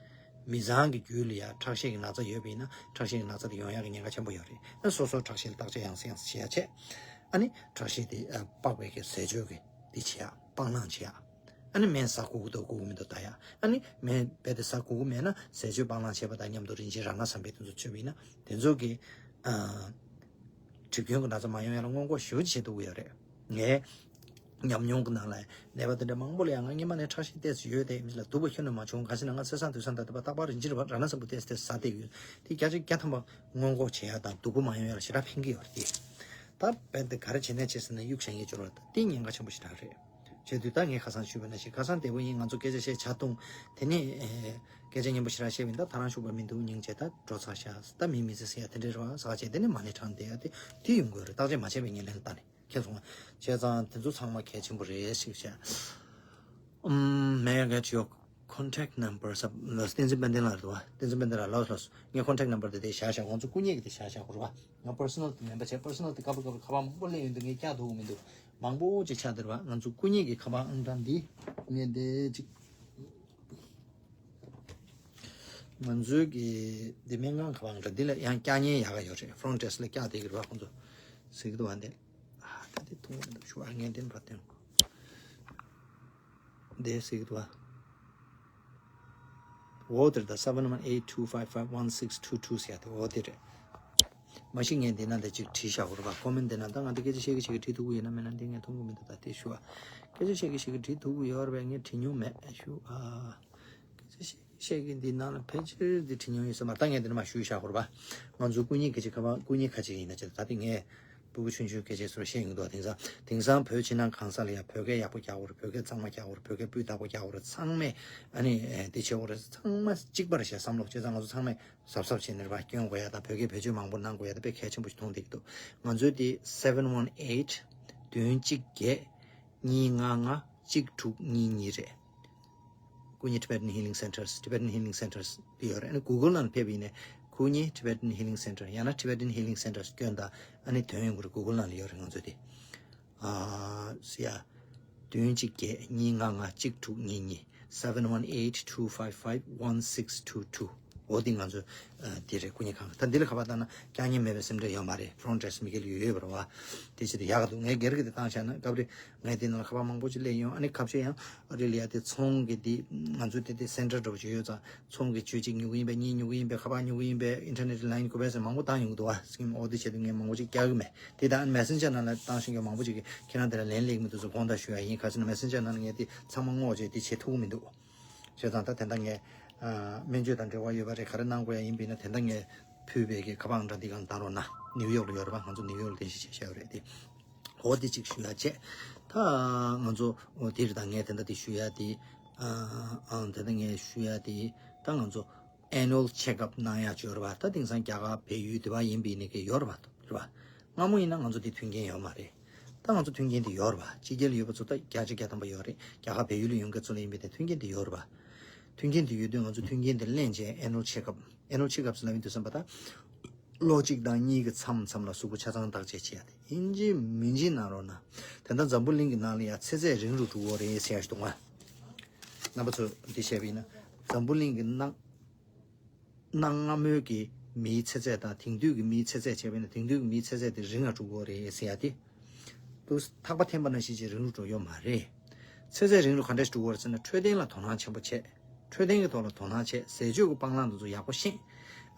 མི་ཚང་གི་རྒྱུད་ལ་ཡ་ཁྲག་ཤེད་ཀྱི་ན་ཚ་ཡོད་པ་ཡིན་ན་ཁྲག་ཤེད་ཀྱི་ན་ཚ་དེ་ཡོང་ཡག་གི་ཉེན་ཁ་ཆེན་པོ་ཡོད་རེད། ཨ་སོ་སོ་ཁྲག་ཤེད་ལ་བརྟག་དཔྱད་ཡང་སེ་ཡང་སེ་བྱེད་ཡག་བྱས། ཨ་ནི་ཁྲག་ཤེད་དེ་ཨ་དཔག་པའི་གི་ཟས་སྤྱོད་ཀྱི་དེ་བྱེད་ཡག་སྤང་བླང་བྱེད་ཡག་ཨ་ནི་སྨན་ཟ་དགོས་ཀྱི་འདུག་དགོས་ཀྱི་མི་འདུག་ལྟ་ཡག་ཨ་ནི་སྨན་རྦད་དེ་ཟ་དགོས་ཀྱི་མེད་ན་ཟས་སྤྱོད་སྤང་བླང་བྱས་པ་དང་མཉམ་དུ་རིན་ཆེན་རཏྣ་བསམ་འཕེལ་དེ་ཚོ་མཆོད་པ་ཡིན་ན་དེ་ཚོ་གི་ཨ་གྲིབ་སྐྱོན་གྱི་ན་ཚ་མ་ཡོང་ཡག་ལ་སྔོན་འགོག་ཞེ་པོ་ཅིག་བྱེད་ཐུབ་ཀྱི་ཡོད་རེད། ངའི་ཉམས་མྱོང་གི་ནང་ལ་ནད་པ་དེ་འདྲ་མང་པོ་ལ་ཡང་ང་སྔོན་མ་ནས་ཁྲག་ཤེད་ཏོག་ཙམ་ཡོད་དེ་མི་ལ་སྡུག་པོ་ཁྱོན་ནས་མ་བྱུང་། ག་ཟེར་ན་ང་ཚེས་བཟང་དུས་བཟང་དང་དེ་པ་རྟག་པར་རིན་ཆེན་རཏྣ་བསམ་འཕེལ་ཏོག་ཙམ་ཏོག་ཙམ་ཟ་བསྡད་ཀྱི་ཡོད། དེ་བརྒྱ་ཆ་བརྒྱ་ཐམ་པ་སྔོན་འགོག་བྱེད་ཡག་དང་སྡུག་པོ་མ་ཡོང་ཡག་ལ་ཞེ་དྲག་ཕན་གྱི་ཡོད་རེད་དེ། ད་རྦད་དེ་ག་རེ་བྱེད་ནས་བྱེད་ཟེར་ན་དབྱུག་བཞེངས་ཡས་སྦྱོར་བ་དང་དེ་ཉེན་ཁ་ཆེན་པོ་ཞེ་དྲག་རེད། བྱས་དུས་ད་ངས་ཁ་སང་ཞུས་པ་ནང་བཞིན་ཁ་སང་བདེ་པོ་ཡིན། ང་ཚོ་སྐད་ཆ་བཤད་ཆ་བརྡུངས། དེ་ནས་ཨེ་སྐད་ཆ་སྙན་པོ་ཞེ་དྲག་བཤད་པ་ཡིན། ད་ད་རང་ཤུགས་པ་མི་འདུག་སྙིང་རྗེ། ད་འགྲོ་ཚར་ཤག་ད་མི་མི་ཚེ་ཟེར་ཡ་དེ་འདྲ་རེད་པ། ཟ་བྱས་དེ་ནས་མ་ཎི་བགྲངས་བསྡད་ཡ་དེ་དེ་ཡོང་གི་ཡོད་རེད། བརྟག་དཔྱད་མ་བྱས་པའི་ངན་ལན་ལ་ལྟ་ནས། མཁྱེན་སོང་ང་། བྱས་ཙང་དེ་ཚོ་ཚང་མ་གལ་ཆེན་པོ་རེད་ཞིག་བཤད། ཨུམ། May I get your contact number? ཟེར་ལ་བསྟན་འཛིན་དཔལ་ལྡན་ལགས་རེད་པ། བསྟན་འཛིན་དཔལ་ལྡན་ལགས། ལགས་སོ་ལགས་སོ། ངའི་contact number དེ་དེ་བཞག་བཞག་ང་ཚོ་སྐུ་ཉིད་ཀྱི་དེ་བཞག་བཞག་རེད་པ། ང་personal དེ་མེད་པ་བྱས། personal དེ་སྐབས་རེ་སྐབས་རེ་ཁ་པར་མང་པོ་སླེབས་ཡོང་དུས་ངས་བཀྱག་ཐུབ་ཀྱི་མི་འདུག་མང་པོ་ཅིག་ཆགས་བསྡད་རེད་པ། ང་ཚོ་སྐུ་ཉིད་ཀྱི་ཁ་པར་ཨང་གྲངས་འདི་ངས་འདི་ཅིག་ང་ཚོའི་གི་འདི་སྨན་ཁང་ཁ་པར་ཨང་གྲངས་འདི་ལ་ཡང་བཀྱག་ཉན་ཡག་ག་ཡོད་རེད། front desk ལ་བཀྱག་བསྡད་ཀྱི་རེད་པ། ཁོང་ཚོ་ཟེར་གྱི་འདུག་པ། འདི་ཨ་ད་འདི་མཐོང་གི་མི་འདུག་ཞུ་བ། ངས་འདི་ཕར་སྟོན། འདི་ཟེར་གྱི་འདུག་པ། འོ་དེ་རེད། ད་seven one eight two five five one six two two ཟེར་ཡ་དེ་འོ་དེ་རེད། མ་གཞི་ངས་འདི་ན་འདི་ཅིག་བྲིས་བཞག་གོ་རེད་པ། comment འདི་ན། ད་ང་འདི་སྐད་ཆ་བཤད་ཀྱི་བཤད་ཀྱི་བྲིས་ཐུབ་ཀྱི་ཡོད་ན་མེད་ན་འདི་ངས་མཐོང་གི་མི་འདུག་ད་དེ་ཞུ་བ། སྐད་ཆ་བཤད་ཀྱི་བཤད་ཀྱི་བྲིས་ཐུབ་ཀྱི་ཡོད་རེད་པས། ངས་བྲིས་མྱོང་མེད་ཞུ་བ། སྐད་ཆ་བཤད་ཀྱི་བཤད་ཀྱི་འདི་ནང་ལ་ཕལ་ཆེར་འདི་བྲིས་མྱོང་ཡོད་ས་མ་རེད། ད་ངས་འདི་ན་མར་ཞུས་བཞག་གོ་རེད་པ། ང་ཚོ་སྐུ་ཉིད་ཀྱི་ཅིག་ཁ་པར་སྐུ་ཉིད་ཁ་ཅིག་ཡིན་ན་ཅིག་ད་དེ་ངས་སྤུ་གུ་ཆུང་ཆུང་སྐད་ཆ་ཚོར་བཤད་ཡོང་འདུག་དེང་སང་དེང་སང་བོད་ཕྱི་ནང་གང་ས་ལ་ཡ་བོད་སྐད་ཡག་པོ་རྒྱག་དགོས་རེད། བོད་སྐད་གཙང་མ་རྒྱག་དགོས་རེད། བོད་སྐད་སྤུས་དག་པོ་རྒྱག་དགོས་རེད། ཚང་མས་ཨ་ནི་འདི་བྱེད་དགོས་རེད། ཚང་མ་གཅིག་པ་རེད་ཤག་བསམ་བློ། བྱས་ཙང་ང་ཚོ་ཚང་མས་གཟབ་གཟབ་བྱས་ནས་རེད་པ། སྐྱོན་དགོས་ཡ་དང་བོད་སྐད་བེད་སྤྱོད་མང་པོ་གནང་དགོས་ཡ་དེ་དཔེ་གལ་ཆེན་པོ་ཞིག་མཐོང་བསྡད་ཀྱི་འདུག་ང་ཚོའི་དེ་seven one eight བདུན་གཅིག་བརྒྱད་གཉིས་ལྔ་ལྔ་གཅིག་དྲུག་གཉིས་གཉིས་རེད། སྐུ་ཉིད་Tibetan Healing Centers། Tibetan Healing Centers དེ་ཡོད་རེད། ཨ་ནི་Google ནང་ལ་ཕེབས་པ་ཡིན་ནའི་སྐུ་ཉིད་Tibetan Healing Center ཡང་ན་Tibetan Healing Centers སྐྱོན་དང་ཨ་ནི་ཐོན་ཡོང་གི་རེད། Google ནང་ལ་ཡོད་རེད། ང་ཚོ་དེ་ཨ་སི་ཡ་བདུན་གཅིག་བརྒྱད་གཉིས་ལྔ་ལྔ་གཅིག་དྲུག་གཉིས་གཉིས། seven one eight two five five one six two two འོ་དེ་ང་ཚོ་ཨ་དེ་རེད། སྐུ་ཉིད་ཁང་། ད་འདི་ལ་ཁ་པར་བཏང་ན་བཀྱག་ཉན་མེད་པའི་སེམས་ཁྲལ་ཡོད་མ་རེད། front desk མི་སྒེར་ཡོད་ཡོད་པ་རེད་པ། དེ་ཆེད་དུ་ཡག་ག་འདུག་ངས་སྒེར་གྱི་དེ་བཏང་བཞག་ན་སྐབས་རེ་ངས་དེ་ནང་ལ་ཁ་པར་མང་པོ་ཅིག་སླེབས་ཡོང་། ཨ་ནི་ཁ་ཤས་ཡང་ཨ་རི་ལ་ཡ་དེ་ཚོང་གི་དེ་ང་ཚོ་དེ་དེ་center འདྲ་པོ་ཅིག་ཡོད་ཙང་ཚོང་གི་ཅུས་གཅིག་ཉོ་གི་ཡིན་པས། གཉིས་ཉོ་གི་ཡིན་པས། ཁ་པར་ཉོ་གི་ཡིན་པས། internet line དགོས་པས་ཟེར་མང་པོ་བཏང་ཡོང་གི་འདུག་པ། scheme འོ་དེ་ཆེད་དུ་ངས་མང་པོ་ཅིག་རྒྱག་གི་མེད། དེ་ད་messenger ནང་ལ་བཏང་བཞིན་གྱི་མང་པོ་ཅིག་གིས་ཁྱེད་རང་དེ་ལ་ལན་སླེབས་མི་འདུག་ཟེར་དགོངས་དག་ཞུ་ཡ་ཡིན། ག་ཟེར་ན་messenger ནང་ལ་ངས་དེ་ཚང་མ་སྔོག་བྱས་དེ་བྱེད་ཐུབ་ཀྱི་མི་འདུག་བྱས་ཙང་ད་དེ་འདྲ་ངས་ཨ་སྨན་བཅོས་དང་འབྲེལ་བ་ཡོད་པ་རེད། ག་རེ་གནང་དགོས་ཡ་ཡིན་པ་ཡིན་ན་དེ་འདྲ་ངས་ཕུལ་བའི་གི་ཁ་པར་ཨང་གྲངས་འདི་སྒང་བཏང་རོགས་གནང་། ནིའུ་ཡོག་ལ་ཡོད་རེད་པ། ང་ཚོ་ནིའུ་ཡོག་ལ་རྟེན་གཞི་བྱས་བཞག་ཡོད་རེད་དེ། འོ་དེ་གཅིག་ཞུ་ཡ་བྱས། ད་ང་ཚོ་འོ་དེ་རེད། ད་ངས་དེ་འདྲ་དེ་ཞུ་ཡ་དེ། ཨ་ཨང་དེ་འདྲ་ངས་ཞུ་ཡ་དེ། ད་ང་ཚོ་annual checkup གནང་ཡ་ཅིག་ཡོད་རེད་པ། ད་དེང་སང་རྒྱ་གར་བལ་ཡུལ་དེ་པར་ཡིན་པ་ཡིན་ནའི་གི་ཡོད་རེད་པ། རེད་པ། སྔ་མོ་ཡིན་ན་ང་ཚོ་དེ་མཐུན་རྐྱེན་ཡོད་མ་རེད། ད་ང་ཚོ་མཐུན་རྐྱེན་དེ་ཡོད་རེད་པ། ཕྱི་རྒྱལ་ལ་ཡོད་པ་ཚོ་ད་བརྒྱ་ཆ་བརྒྱ་ཐམ་པ་ཡོད་རེད། རྒྱ་གར་བལ་ཡུལ་ལ་ཡོང་མཁན་ཚོ་ལ་ཡིན་པའི་དེ་མཐུན་རྐྱེན་དེ་ཡོད་རེད་པ། མཐུན་རྐྱེན་དེ་ཡོད་དུས་ང་ཚོ་མཐུན་རྐྱེན་དེ་ལེན་བྱས་annual checkup annual checkup ཟེར་ལབ་ཡོང་དུས་ཙམ་པ་ད་ ལོ་གཅིག་དང་གཉིས་ཀྱི་མཚམས་མཚམས་ལ་གཟུགས་པོ་ཆ་ཚང་བརྟག་དཔྱད་བྱེད་ཡ་དེ་ཡིན་གཅིག་མིན་གཅིག་གནང་རོགས་གནང་། དེ་འདྲ་འཛམ་བུ་གླིང་གི་ནང་ལ་ཡ་ཚེ་ཚད་རིང་རུ་འགྲོ་གི་ཡོད་རེད་ཟེར་ཡ་ཞིག་འདུག་ང་། རྣམ་པ་ཚོ་འདི་བྱས་པ་ཡིན་ན་འཛམ་བུ་གླིང་གི་གནའ་གནའ་སྔ་མོའི་གི་མིའི་ཚེ་ཚད་དང་དེང་དུས་ཀྱི་མིའི་ཚེ་ཚད་བྱས་པ་ཡིན་ན་དེང་དུས་ཀྱི་མིའི་ཚེ་ཚད་དེ་རིང་ང་འགྲོ་གི་ཡོད་རེད་ཟེར་ཡ་དེ། དུ་ཐག་པ་འཐེན་པ་ནང་བཞིན་གྱི་རིང་རུ་འགྲོ་ཡོད་མ་རེད། ཚེ་ཚད་རིང་རུ་ག་འདྲ་ཞིག་འགྲོ་གི་ཡོད་རེད་ཟེར་ན་འཕྲོད་བསྟེན་ལ་དོ་སྣང་ཆེན་པོ་བྱས། འཕྲོད་བསྟེན་གྱི་ཐོག་ལ་དོ་སྣང་བྱས། ཟས་སྤྱོད་ཀྱི་སྤང་བླང་དེ་ཚོ་ཡག་པོ་ཤེས།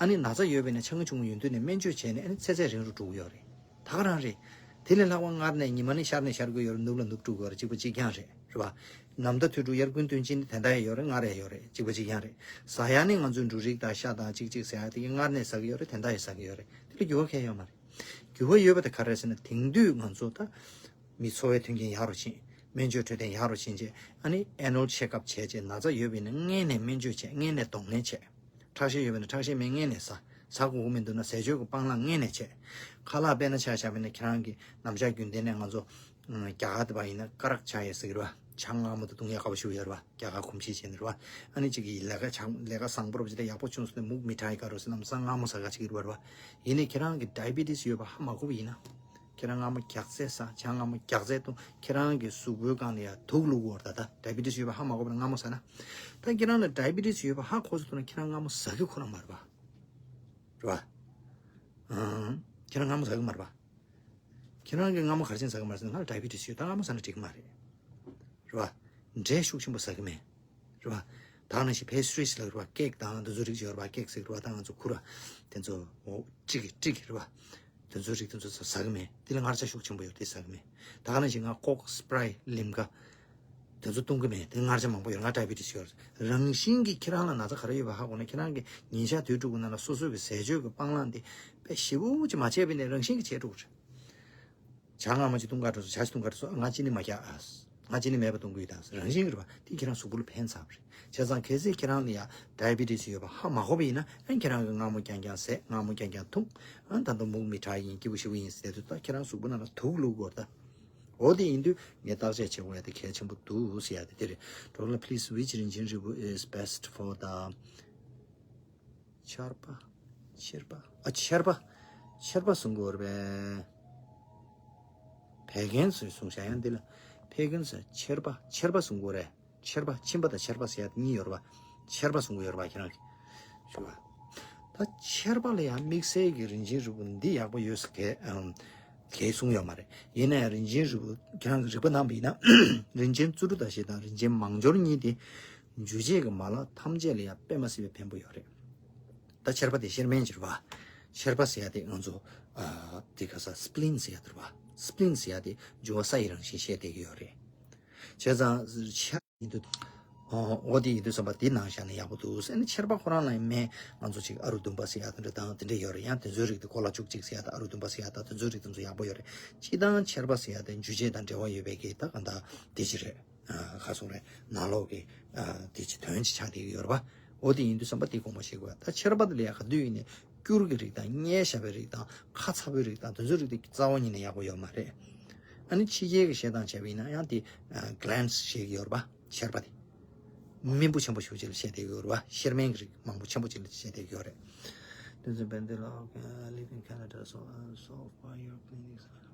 ཨ་ནི་ན་ཚ་ཡོད་པ་ཡིན་ན་ཆང་ཆུང་ངུ་ཡོང་དུས་ནས་སྨན་བཅོས་བྱས་ནས་ཨ་ནི་ཚེ་ཚད་རིང་རུ་འགྲོ་གི་ཡོད་རེད། ད་ག་རང་རེད། དེ་ལས་ལྷག་པ་སྔར་ནས་ཉི་མ་ནི་ཤར་ནས་ཤར་གྱི་ཡོད་རེད། ནུབ་ལ་ནུབ་འགྲོ་གི་ཡོད་རེད། གཅིག་པ་གཅིག་རྐྱང་རེད། རེད་བ། ནམ་ཟླ་དུས་དྲུག་དབྱར་དགུན་སྟོན་དཔྱིད་ནི་དེ་འདྲ་ཡང་ཡོད་རེད། སྔར་ཡང་ཡོད་རེད། གཅིག་པ་གཅིག་རྐྱང་རེད། ཟ་ཡ་ནི་ང་ཚོའི་འབྲུ་རིགས་དང་ཤ་དང་གཅིག་གཅིག་ཟ་ཡ་དེ་གི་སྔར་ནས་ཟ་གི་ཡོད་རེད། དེ་འདྲ་ཡང་ཟ་གི་ཡོད་རེད། དེ་ལ་འགྱུར་བ་གང་ཡང་ཡོད་མ་རེད། འགྱུར་བ་ཡོད་པ་དེ་ག་རེ་རེད་ཟེར་ན་དེང་དུས་ང་ཚོ་ད་མི་འཚོ་བའི་མཐུན་རྐྱེན་ཡག་རུ་ཕྱིན། སྨན་བཅོས་འཕྲོད་བསྟེན་ཡག་རུ་ཕྱིན་རྗེས་ཨ་ནི་annual check up་བྱས་རྗེས་ན་ཚ་ཡོད་པ་ཡིན་ན་སྔོན་ནས་སྨན་བཅོས་བྱས། སྔོན་ནས་གདོང་ལེན་བྱས། ཁྲག་ཤེད་ཡོད་པ་ཡིན་ན་ཁྲག་ཤེད་སྨན་སྔོན་ནས་ཟ། ཟ་དགོས་ཀྱི་མི་འདུག་ན་ཟས་སྤྱོད་ཀྱི་སྤང་བླང་སྔོན་ནས་བྱས། ཁ་ལག་དཔེར་ན་ཆ་བཞག་པ་ཡིན་ན་ཁྱེད་རང་གི་ནམ་ཞག་རྒྱུན་ལྡན་ནས་ང་ཚོ་ཨ་རྒྱ་གར་དེ་པ་ཡིན་ན་ཀ་རག་ཆགས་ཡས་ཟེར་གི་རེད་བ། ཇ་མངར་མོ་དང་བཏུང་ཡས་དཀའ་པོ་ཞེ་པོ་ཡོད་རེད་བ། རྒྱ་གར་གོམས་གཤིས་བྱས་ནས་རེད་བ། ཨ་ནི་གཅིག་གིས་ལས་ཀ་ཆགས། ལས་ཀ་བཟང་པོ་རུ་ཅིག་དང་ཡག་པོ་བྱུང་སོང་ནས་མུག་མི་ཁྲ་ཡི་ག་རུ་ཟེར་ནམ་སང་མངར་མོ་ཟ་ག་ཅིག་རེད་བ། ཡིན་ནའི་ཁྱེད་རང་གི་diabetes་ཡོད་པ་ཧ་མ་གོ་བ་ཡིན་ན། ཁྱེད་རང་མངར་མོ་རྒྱགས་ཚད་ཟ། ཇ་མངར་མོ་རྒྱགས་ཚད་བཏུང་། ཁྱེད་རང་གི་གཟུགས་པོའི་སྒང་ལ་ཡ་དུག་བླུག་གི་ཡོད་རེད་ད། ད་diabetes་ཡོད་པ་ཧ་མ་གོ་བ་ན་མངར་མོ་ཟ་ན། ད་ཁྱེད་རང་ལ་diabetes་ཡོད་པ་ཧ་གོ་སོང་ན་ཁྱེད་རང་མངར་མོ་ཟ་གི་ཁོ་རང་མ་རེད་པ། རེད་པ། ཨང་། ཁྱེད་རང་མངར་མོ་ཟ་གི་མ་རེད་པ། ཁྱེད་རང་གིས་མངར་མོ་ག་རེ་བྱས་ནས་ཟ་གི་མ་རེད་ཟེར་ན་ང་ལ་diabetes་ཡོད། ད་མངར་མོ་ཟ་ན་འགྲིག་གི་མ་རེད། རེད་པ། འབྲས་ཤུགས་ཆེན་པོ་ཟ་གི་མེད། རེད་པ། ད་ག་ནང་བཞིན་pastries་ལ་རེད་པ། ཀེག་དང་དེ་ཚོ་རིགས་ཡོད་རེད་པ། ཀེག་ཟེར་གི་རེད་པ། ད་ང་ཚོ་ཁུ་ར་དེ་ཚོ་ཨོ་ཀྲིག་ཀྲིག་རེད་པ། དེ་ཚོ་རིགས་དེ་ཚོ་ཟ་གི་མེད། དེ་ལ་མངར་ཆ་ཤུགས་ཆེན་པོ་ཡོད། དེ་ཟ་གི་མེད། ད་ག་ནང་བཞིན་ང་ཀོག་སི་པི་རའི་ཊི་ལིམ་ཀ་དེ་ཚོ་བཏུང་གི་མེད། དེ་མངར་ཆ་མང་པོ་ཡོད། ང་diabetes་ཡོད། རང་བཞིན་གྱིས་ཁྱེད་རང་ལ་ན་ཚ་ག་རེ་ཡོད་པ་ཧ་གོ་ན་ཁྱེད་རང་གི་ཉིན་ཞག་དུས་དྲུག་གི་ནང་ལ་སོ་སོ་གི་ཟས་སྤྱོད་ཀྱི་སྤང་བླང་དེ་དཔེ་ཞེ་པོ་ཅིག་མ་བྱས་པ་ཡིན་ན་རང་བཞིན་གྱིས་བྱས་འགྲོ་གི་རེད། ཇ་མངར་མོ་ཅིག་བཏུང་ག་འགྲོ་སོང་། ཇ་ཞིག་བཏུང་ག་འགྲོ་སོང་། ང་ཅི་ནི་མ་རྒྱག་ཨ། ང་ཅི་ནི་མེད་པ་བཏུང་གི་ཡོད་ད། རང་བཞིན་གྱིས་རེད་པ། དེ་ཁྱེད་རང་གཟུགས་པོ་ལ་ཕན་ཚར་བ་རེད། བྱས་ཙང་གལ་སྲིད་ཁྱེད་རང་ལ་ཡ་diabetes་ཡོད་པ་ཧ་མ་གོ་བ་ཡིན་ན་ཨ་ཁྱེད་རང་གིས་མངར་མོ་རྐྱང་རྐྱང་ཟས། མངར་མོ་རྐྱང་རྐྱང་འཐུང་། ཨ་ད་ལྟ་མུག་མི་ཁྲ་ཡིན། སྐྱིད་པོ་ཞེ་པོ་ཡིན་ཟེར་དུས་ད་ཁྱེད་རང་གཟུགས་པོ་ནང་ལ་དུག་བླུག་གི་ཡོད་རེད་ད། འོ་དེ་ཡིན་དུས་ངས་བརྟག་དཔྱད་བྱེད་དགོས་ཡ་དེ་གལ་ཆེན་པོ་འདུག་ཟེར་ཡ་དེ་དེ་རེད། གྲོགས་ལ་please, which རིན་ཆེན་རིལ་བུ་is best for the ཆར་པ། ཆེར་པ། ཨ་ཆེར་པ། ཆེར་པ་གསུང་གི་ཡོད་རེད་པས། བད་ཀན་ཟེར་གསུང་བཞག་ཡང་འདི་ལ། བད་ཀན་ཟེར་ཆེར་པ། ཆེར་པ་གསུང་གི་ཡོད་རེད། ཆེར་པ། མཆིན་པ་དང་ཆེར་པ་ཟེར་ཡ་དེ་གཉིས་ཡོད་རེད་པ། ཆེར་པ་གསུང་གི་ཡོད་རེད་པ་ཁྱེད་རང་གིས། ཞུ་བ། ད་ཆེར་པ་ལ་ཡང་དམིགས་བསལ་གྱི་རིན་ཆེན་རིལ་བུ་འདི་ཡག་པོ་ཡོད་ཟེར་གས་ཨམ། གས་གསུང་ཡོད་མ་རེད། ཡིན་ན་ཡང་རིན་ཆེན་རིལ་བུ་ཁྱེད་རང་གིས་རིག་པ་གནང་བ་ཡིན་ན་རིན་ཆེན་བཙུན་གྲོལ་ཟླ་ཤེལ་དང་རིན་ཆེན་མང་སྦྱོར་གཉིས་དེ་འཇུ་བྱེད་ཀྱི་མ་ལག་ཐམས་ཅད་ལ་ཡང་དཔེ་མ་སྲིད་པའི་ཕན་པོ་ཡོད་རེད། ད་ཆེར་པ་དེ་ཤེར་མེན་གྱི་རེད་པ། ཆེར་པ་ཟེར་ཡ་དེ་ང་ཚོ་ཨ་དེ་ག་ས་སི་པི་ལིན་ཟེར་ཡ་དེ་རེད་པ། སི་པི་ལིན་ཟེར་ཡ་དེ་འཇུ་བ་ས་ཡི་རང་བཞིན་བཤད་བསྡད་ཀྱི་ཡོད་རེད། བྱས་ཙང་ཆེར་ཡིན་དུས། ཨོ་འོ་དེ་ཡིན་དུས་ཙམ་པ་འདི་ནང་བཞག་ན་ཡག་པོ་འདུག་ཟེར་ནས་ཆེར་པ་ཁོ་རང་ལ་ཡང་སྨན་ང་ཚོ་ཅིག་ཨ་རུ་བདུན་པ་ཟེར་ཡག་དེ་འདྲ་དང་དེ་འདྲ་ཡོད་རེད། ཡང་དེ་ཚོའི་རིགས་དེ་གོ་ལ་བཅུ་གཅིག་ཟེར་ཡག་དང་ཨ་རུ་བདུན་པ་ཟེར་ཡག་དང་དེ་ཚོའི་རིགས་དེ་ཚོ་ཡག་པོ་ཡོད་རེད། སྤྱིར་བཏང་ཆེར་པ་ཟེར་ཡག་དེ་འཇུ་བྱེད་དང་འབྲེལ་བ་ཡོད་པའི་གི་ད་ག་འདྲ་དེ་ཅིག་རེད། ཨ་ག་སོང་རེད། ནང་ལོགས་ཀྱི་ཨ་དེ་ཅིག་དོན་ཅིག་ཆགས་བསྡད་ཀྱི་ཡོད་རེད་པ། འོ་དེ་ཡིན་དུས་ཙམ་པ་དེ་དགོངས་པ་བཞེས་དགོས། ད་ཆེར་པ་དེ་ལ་ཡང་ག་དུས་ཡིན་ནའི་སྐྱུར་གྱི་རིགས་དང་མངལ་ཞབས་པའི་རིགས་དང་ཁ་ཚ་པོའི་རིགས་དང་དེ་ཚོའི་རིགས་དེ་རྩ་བ་ཉིད་ནས་ཡག་པོ་ཡོད་མ་རེད། ཨ་ནི་ཕྱི་རྒྱལ་གྱི་བཤད་སྟངས་བྱས་པ་ཡིན་ན་ཡང་དེ་གི་ལན་སི་ཞེས་ཀྱི་ཡོད་རེད་པ། ཆེར་པ་དེ། རྨེན་བུ་ཆེན་པོ་ཞེ་པོ་ཅིག་ལ་བཤད་བསྡད་ཀྱི་ཡོད་རེད་པ། ཤེར་མེན་གྱི་རིགས་མང་པོ་ཆེན་པོ་ཅིག་ལ་བཤད་བསྡད་ཀྱི་ཡོད་རེད། དེ་ཚོ་བན་དེ་ལ། Okay, I live in Canada, so, uh, so far your clinics are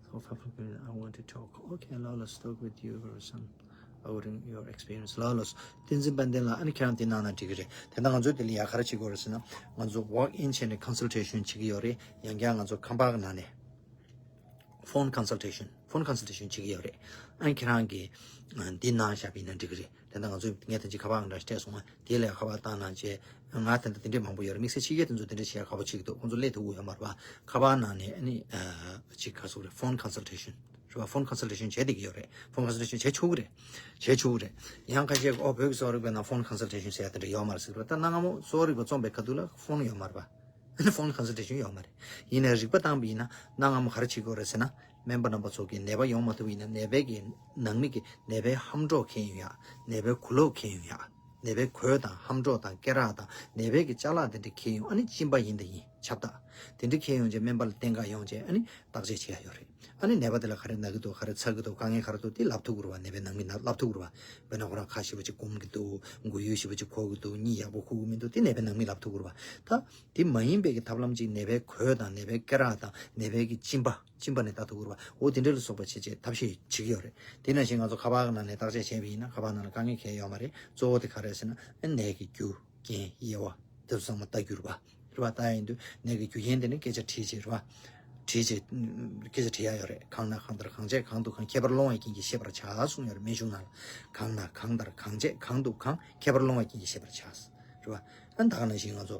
so far from clinic. I want to talk. Okay, Lala, talk with you person about your experience. Lala, བསྟན་འཛིན་དཔལ་ལྡན་ལགས། ཨ་ནི་ཁྱེད་རང་དེ་གནང་ན་འགྲིག་གི་རེད། དེ་ན་ང་ཚོ་དེ་ལ་ཡ་ག་རེ་བྱེད་དགོས་རེད་ཟེར་ན། ང་ཚོ་walk in བྱས་ནས་consultation བྱེད་ཀྱི་ཡོད་རེད། ཡང་བསྐྱར་ང་ཚོ་ཁང་པ་གི་ནང་ནས། Phone consultation, phone consultation བྱེད་ཀྱི་ཡོད་རེད། ཨ་ནི་ཁྱེད་རང་གིས་འདི་གནང་བཞག་པ་ཡིན་ན་འགྲིག་གི་རེད། དེ་འདྲ་ང་ཚོས་ངས་དེ་ཅིག་ཁ་པར་འདྲ་སྤྲད་སོང་ང་། དེ་ལས་ཁ་པར་བཏང་གནང་བྱས། ང་དེ་འདྲ་དེ་འདྲས་མང་པོ་ཡོད་རེད། དམིགས་བསལ་ཕྱི་རྒྱལ་དེ་ཚོ་དེ་འདྲས་བྱས་ཁ་པར་ཅིག་འདུག་ཁོང་ཚོ་སླེབས་ཐུབ་ཀྱི་ཡོད་མ་རེད་པ། ཁ་པར་ནང་ནས་ཨ་ནི་ཅིག་ག་ཟེར་དགོས་རེད། phone consultation རེད་པ། phone consultation བྱས་བསྡད་ཀྱི་ཡོད་རེད། phone consultation བྱས་ཆོག་གི་རེད། བྱས་ཆོག་གི་རེད། ཡང་ཁ་ཤས་ཨོ་བོད་ཀྱི་གསོ་བ་རིག་པའི་ནང་phone consultation ཟེར་ཡ་དེ་འདྲ་ཡོད་མ་རེད་ཟེར་གི་རེད། ད་གནའ་སྔ་མོ་གསོ་བ་རིག་པ་རྩོམ་པའི་ཁ་ཐུག་ལ་phone ཡོད་མ་རེད་པ། phone consultation ཡོད་མ་རེད། ཡིན་ནའི་རིག་པ་བཏང་པ་ཡིན་ན་གནའ་སྔ་མོ་ག་རེ་བྱེད་དགོས་རེད་ཟེར་ན། སྨན་པ་རྣམ་པ་ཚོ་གིས་ནད་པ་ཡོང་མ་ཐུབ་པ་ཡིན་ན་ནད་པའི་གི་ནང་མི་གི་ནད་པའི་ཧམ་གྲོགས་འཁྱེར་ཡོང་ཡ། ནད་པའི་གོས་ལོག་འཁྱེར་ཡོང་ཡ། ནད་པའི་གོས་དང་ཧམ་གྲོགས་དང་སྐེ་རགས་དང་ནད་པའི་གི་ཅ་ལག་དེ་འདྲ་འཁྱེར་ཡོང་། ཨ་ནི་གཅིན་པ་ཡིན་དང་ཡིན། ཁྱབ་བདག་དེ་འདྲ་འཁྱེར་ཡོང་བྱས་སྨན་པ་ལ་བསྟེན་ག་ཡོང་བྱས་ཨ་ནི་བརྟག་དཔྱད་བྱེད་ཡ་ཡོད་རེད། ཨ་ནི་ནད་པ་དེ་ལ་ག་རེ་ན་གི་འདུག་ག་རེ་ཚ་གི་འདུག་དཀའ་ངལ་ག་རེ་འདུག་དེ་ལབ་ཐུབ་དགོས་རེད་བ། ནད་པའི་ནང་མི་ན་ལབ་ཐུབ་དགོས་རེད་བ། དཔེར་ན་ཁོ་རང་ཁ་ཤས་པ་ཅིག་སྐོམ་གི་འདུག་མགོ་ཡུ་ཞེ་པོ་ཅིག་འཁོར་གི་འདུག་གཉིད་ཡག་པོ་ཁུག་གི་མི་འདུག་དེ་ནད་པའི་ནང་མི་ལབ་ཐུབ་དགོས་རེད་བ། ད་དེ་མ་ཡིན་པའི་གི་ཐབས་ལམ་ཅིག་ནད་པའི་གོས་དང་ནད་པའི་སྐེ་རགས་དང་ནད་པའི་གི་གཅིན་པ་གཅིན་པ་ནས་ལྟ་ཐུབ་དགོས་རེད་བ། འོ་དེ་འདྲ་ལ་སོགས་པ་བྱས་བྱས་ཐབས་ཤེས་བྱེད་ཀྱི་ཡོད་རེད། དེ་ནང་བཞིན་ང་ཚོ་ཁ་པར་གི་ནང་ནས་བརྟག་དཔྱད་བྱས་པ་ཡིན་ན་ཁ་པར་ནང་ལ་དཀའ་ངལ་གང་ཡང་ཡོད་མ་རེད། གཙོ་བོ་དེ་ག་རེ་ཟེར་ན་ནད་ཀྱི་རྒྱུ་རྐྱེན་དབྱེ་བ་དེ་ཚོ་ཚང་མ་ལྟ་རྒྱུ་རེད་བ། རེད་བ། ལྟ་ཡ་ཡིན་དུས་ནད་ཀྱི་རྒྱུ་རྐྱེན་དེ་ནི་སྐད་ཆ་དྲིས་བྱས་རེད་བ། དྲིས་བྱས། སྐད་ཆ་དྲི་ཡ་ཡོད་རེད། གང་ན་གང་ལྟར་གང་བྱས་གང་དུ་གང་ཁྱད་པར་ལོང་བའི་རྐྱེན་གྱིས་ཤེས་པར་བྱ་གསུངས་ཡོད་རེད་སྨན་གཞུང་ནང་ལ། གང་ན་གང་ལྟར་གང་བྱས་གང་དུ་གང་ཁྱད་པར་ལོང་བའི་རྐྱེན་གྱིས་ཤེས་པར་བྱ། རེད་བ། ཨ་ད་ག་ནང་བཞིན་ང་ཚོ་